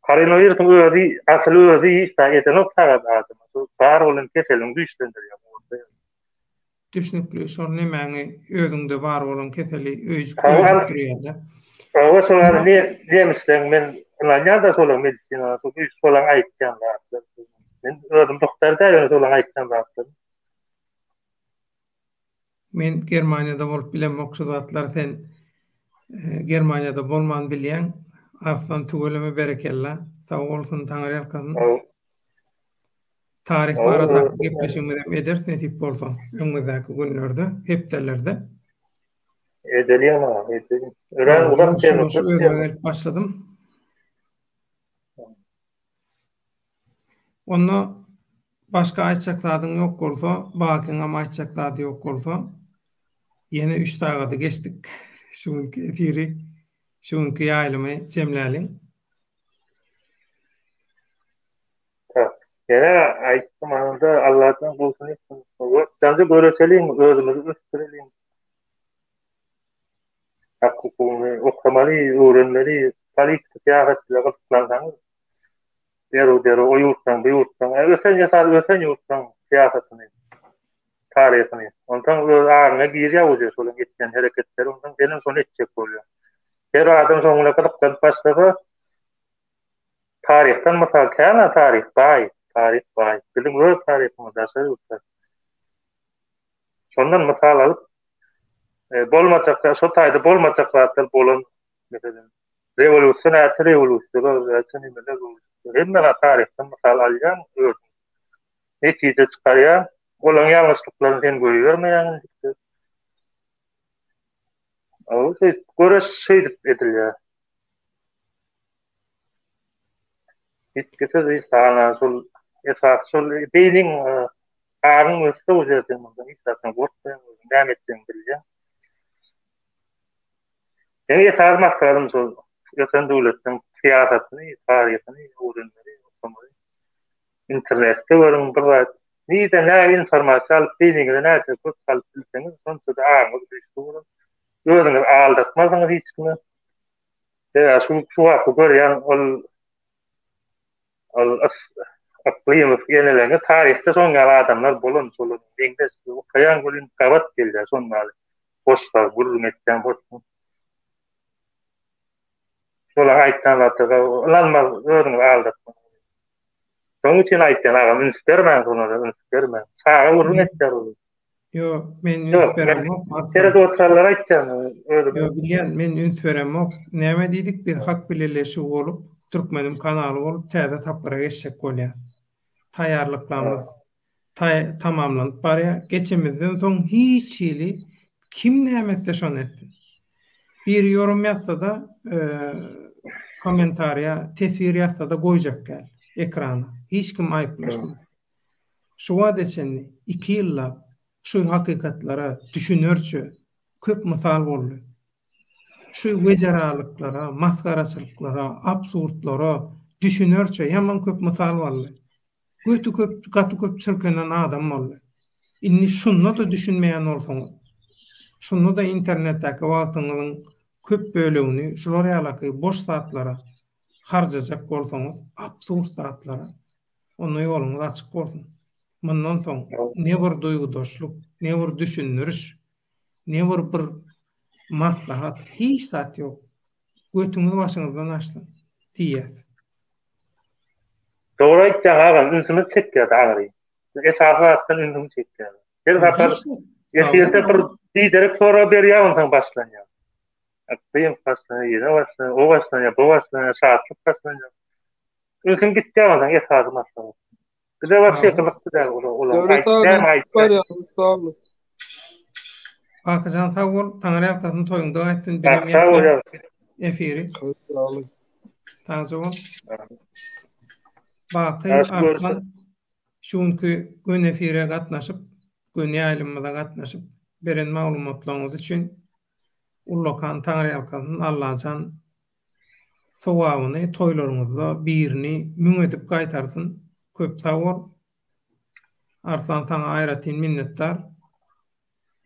Koronawirusyň özi, asyl özi hiç zat edenok sagat adama. Şu bar bolan keseliň güýçlendirýär. Düşnükli, şol nemäňi özüňde bar bolan keseli öýjük öýjük durýar-da. Hawa, şol ýaly ne demişleň men ynanýan-da şolaň medisina, şol güýç şolaň aýtýan zatlary. Men özüm doktor däl, ýöne şolaň aýtýan zatlary. Men Germaniýada bolup bilemok şu zatlary sen Germaniýada bolman bilýäň. Arslan tüweleme berekella. Sag bolsun Taňryýalkasyn. Taryh baradaky gepleşigimizem ederis nesip bolsa öňümizdäki günlerde, hepdelerde. Edeliň aga, edeliň. Örän uzak tema. Özüme gelip başladym. Onda başga aýtjak zadyň ýok bolsa, Bakyňam aýtjak zady ýok bolsa, ýene üç sagady geçdik. Şu günki efiri, şu günki ýaýlymy jemläliň. Tak. Ýene aýtdym anynda Allahdan gowusyny etsin. Wagtdanca göreşeliň, özümizi ösdüreliň. Hak hukugyny okamaly, öwrenmeli, politika, syýasat bilen gyzyklansaňyz, derrew derrew o ýurtlaryň, bu ýurtlaryň, ösen esasy ösen ýurtlaryň syýasatyny, taryhyny. Onsoň öz aňyňa girýär uje şolaryň etýän hereketleri, onsoň senem şony etjek bolýaň. Her adam şoň bilen gyzyklanyp başlasa, taryhdan mysal kän-ä taryh baý, taryh baý. Biziň öz taryhymyz daşary ýurtda. Şondan mysal alyp, bolmajak, şo taýda bolmajak zatlar bolan, meselem, rewolýusiýa näçe rewolýusiýalar, näçe nimeler boldy. Hemme zat taryhdan mysal alýaň, özüň netije çykarýaň, olaryň ýalňyşlyklaryny sen goýbermeýäň indikde. Göreş şeýdip edilýär. Ýitgisiz iş sana şol esasy şol beýniň aňyň össe o ýerde mundan hiç zatdan gorkmaýaň özüň näme etjegiňi bilýäň. Meň esasy maksadym şol ösen döwletleriň syýasatyny, taryhyny öwrenmeli, okamaly. Internetde görüň bir zat. Nirden näme informasiýa alyp beýniňize näçe köp salyp bilseňiz şonça-da aňyňyz güýçli bolar. Özüňizi aldatmarsyňyz hiç kime. Sebäbi şu şu wagtky görýän ol ol Yklymow eneleňi taryhda şoň ýaly adamlar bolan şolar meňzeş okaýan welin gabat gelýär şoň ýaly boş zat gürrüň etýän boş. Şolar aýtýan zatlara ynanmaz özüňizi aldatma. Şonuň üçin aýtýan agam üns bermäň şolara üns bermäň. Çaga gürrüň etýär ol. Ýok, men üns beremok. Seret oturanlara aýtýan özüm. Ýok, bilýän, men üns beremok. Näme diýdik, biz hak bileleşigi bolup, Türkmenim kanaly bolup täze tapgyra geçjek bolýas. Taýýarlyklarymyz tamamlanyp barýar. Geçemizden soň hiç hili kim näme etse şony etsin. Biri ýorum ýazsa-da, kommentariýa, teswir ýazsa-da goýjak däl ekrana. Hiç kim aýyplaşmaz. Şu wagta çenli iki ýyllap şu hakykatlara düşünerçe köp mysal boldy. Şu wejeralyklara, masgaraçylyklara, absurdlara düşünerçe ýaman köp mysal boldy. Göti köp, gaty köp çirkenen adam boldy. Indi şunda-da düşünmeýän bolsaňyz, şunda-da internetdäki wagtyňyzyň köp bölegini şular ýalaky boş zatlara harjajak bolsaňyz, absurd zatlara, Onda ýoluňyz açyk bolsun. Mundan soň ne bir duýgudaşlyk, ne bir düşündiriş, ne bir bir maslahat, hiç zat ýok. Götüňiz başyňyzdan aşsyn diýýäs. Dogry aýtýaň agam, ünsümizi çekýär agyry. Esasy zatdan ünsüňi çekýär. Her sapar efirde bir biderek sorag berýär onsoň başlanýar. Kyn başlanýar, ýene başlanýar, o başlanýar, bu başlanýar, şatlyk başlanýar. Ünsüň gitýär ondan esasy maslahat. Bize wapşe gyzykly däl olar. Olar Döwlet abi näme aýtýar? Sag bol. Kakyjan sag bol. Taňry ýalkasyn toýuňda gaýtsyn. Bizem Sag bol. ýapýas efiri. Sagja bol. Baky Arslan şu günki göni efire gatnaşyp, göni ýaýlymymyza gatnaşyp beren maglumatlaryňyz üçin ullakan Taňry ýalkasyn Allajan Sogabyny toýlaryňyzda birini müň edip gaýtarsyn köp sag bol Arslan saňa aýratyn minnetdar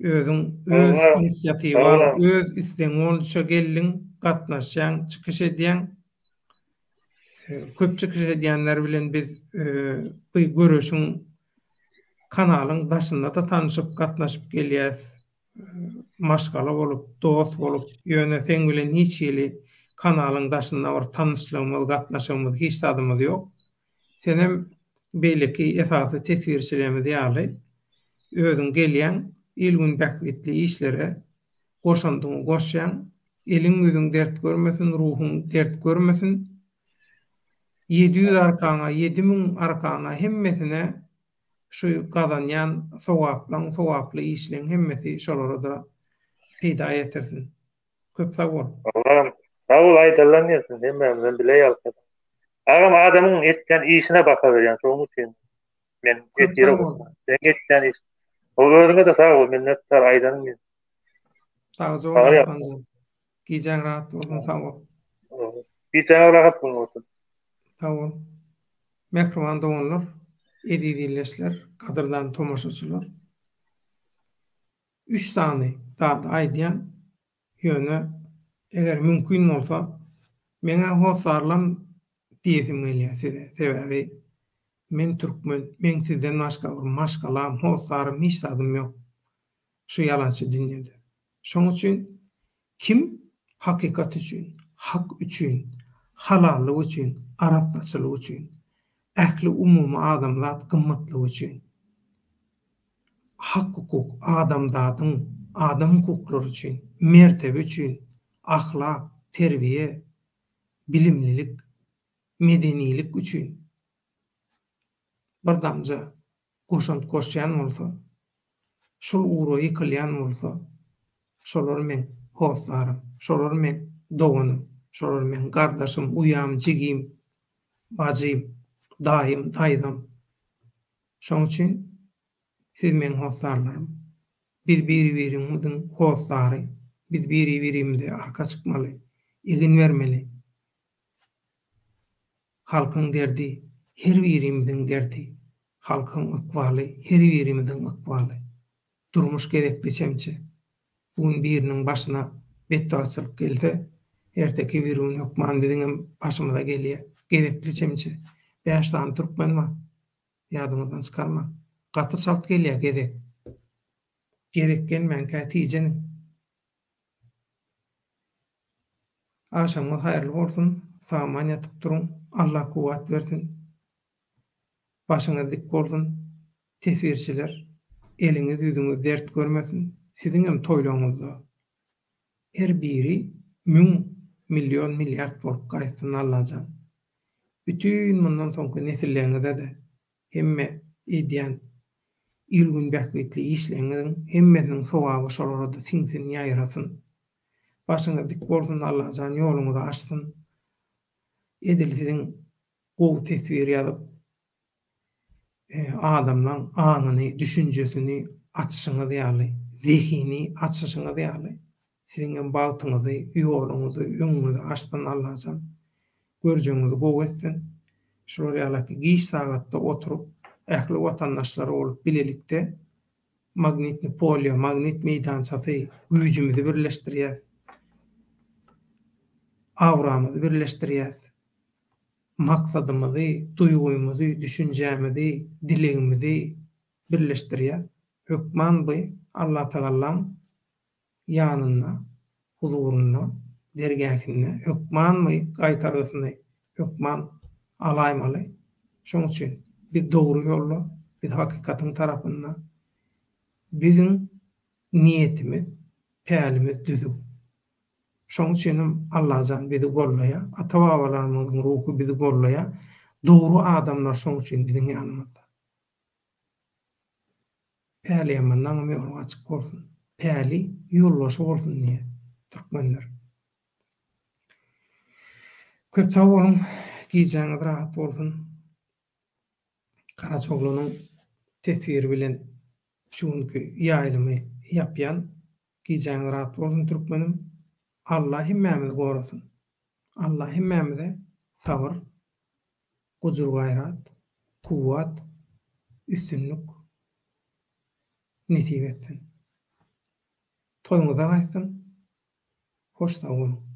özüň öz inisiatiwaň öz islegiň bolunça geldiň gatnaşýaň çykyş edýäň köp çykyş edýänler bilen biz bu göreşiň kanalyň daşynda-da tanyşyp gatnaşyp gelýäs maşgala bolup, dost bolup, ýöne seň bilen hiç hili kanalyň daşynda bir tanyşlygymyz, gatnaşygymyz, hiç zadymyz ýok. Senem beýleki esasy teswirçilerimiz ýaly özüň gelýäň, Il-gün bähbitli işlere goşandyňy goşýaň. Eliň-ýüzüň dert görmesin, ruhuň dert görmesin. 700 arkaňa, 7000 arkaňa hemmesine şu gazanýan sogaplaň, sogaply işleň hemmesi şolara-da peýda ýetirsin. Köp sag bol. Agam sag bol aýdallan gelsin hemmämizem bile ýalkadyk. Agam adamyň etýän işine baha berýän şonuň üçin men efire goşýan. Seň etýän iş. O özüňe-de sag bol minnetdar aýdanyň üçin. Sagja bol Arslanjan. Gijäň rahat bolsun sag bol. Gijäň rahat bolsun. Sag bol. Mähriban doganlar, eziz ildeşler, gadyrdan tomaşaçylar. Üç sany zady aýdýan, ýöne eger mümkin bolsa, meň-ä hossarlam diýesim gelýär size, sebäbi men türkmen, meň sizden başga bir maşgalam, hossarym, hiç zadym ýok şu ýalançy dünýede. Şoň üçin kim hakykat üçin, hak üçin, halallyk üçin, arassaçylyk üçin, ähli umumy adamzat gymmatlygy üçin, hak-hukuk, adamzadyň, adam hukuklary üçin, mertebe üçin, ahlak, terbiýe, bilimlilik, medenilik üçin bir damja goşant goşýan bolsa, şol ugra ýykylýan bolsa, şolar meň hossarym, şolar meň doganym, şolar meň gardaşym, uýam, jigim, bajym, daýym, daýzam. Şoň üçin siz meň hossarlarym. Biz biri-birimiziň hossary. Biz biri-birimize arka çykmaly, egin bermeli. Halkyň derdi her birimiziň derdi. Halkyň ykbaly her birimiziň ykbaly. Durmuş gezekli çemçe. Bu gün biriniň başyna betbagtçylyk gelse, erteki birigün hökman biziňem başymyza gelýär. Gezekli çemçe. Bäş sany türkmen bar. Ýadyňyzdan çykarmaň. Gaty çalt gelýär gezek. Gezek gelmänkä tijeniň. Agşamyňyz haýyrly bolsun. Sag-aman ýatyp duruň. Allah kuwwat bersin. Başyňyz dik bolsun. Teswirçiler, eliňiz ýüzüňiz dert görmesin. Siziňem toýlaryňyzda her biri müň, million, milliard bolup gaýtsyn Allajan. Bütin mundan soňky nesilleriňize-de hemme edýän il-gün bähbitli işleriňiziň hemmesiniň sogaby şolara-da siňsin, ýaýrasyn. Başyňyz dik bolsun Allajan ýoluňyzy açsyn. Edil siziň gowy teswir ýazyp adamlaň aňyny, düşünjesini açyşyňyz ýaly, zehini açyşyňyz ýaly, siziňem bagtyňyzy, ýoluňyzy, öňüňizi açsyn Allajan. Görjegiňizi gowy etsin. Şular ýalaky giç sagatda oturyp, ähli watandaşlar bolup bilelikde magnitny polýa, magnit meýdançasy, güýjümizi birleşdirýäs. Auramyzy birleşdirýäs. Maksadymyzy, duýgymyzy, düşünjämizi, dilegimizi birleşdirýäs. Hökman bu Allatagallaň ýanynda, huzurynda, dergähinde hökman bu gaýtargysyny hökman alaýmaly. Şoň üçin biz dogry ýolda, biz hakykatyň tarapynda. Biziň niýetimiz, pälimiz düzüw. Şoň üçinem Allajan bizi gollaýar, ata-babalarymyzyň ruhy bizi gollaýar, dogry adamlar şoň üçin biziň ýanymyzda. Päli ýamanlaňam ýoly açyk bolsun, päli ýoldaşy bolsun diýýär türkmenler. Köp sag boluň, gijäňiz rahat bolsun. Garajaoglanyň teswiri bilen şu günki ýaýlymy ýapýan. Gijäňiz rahat bolsun türkmenim. Alla hemmämizi gorasyn. Alla hemmämize sabyr, gujur-gaýrat, kuwwat, üstünlik nesip etsin. Toýuňyza gaýtsyn. Hoş sag boluň.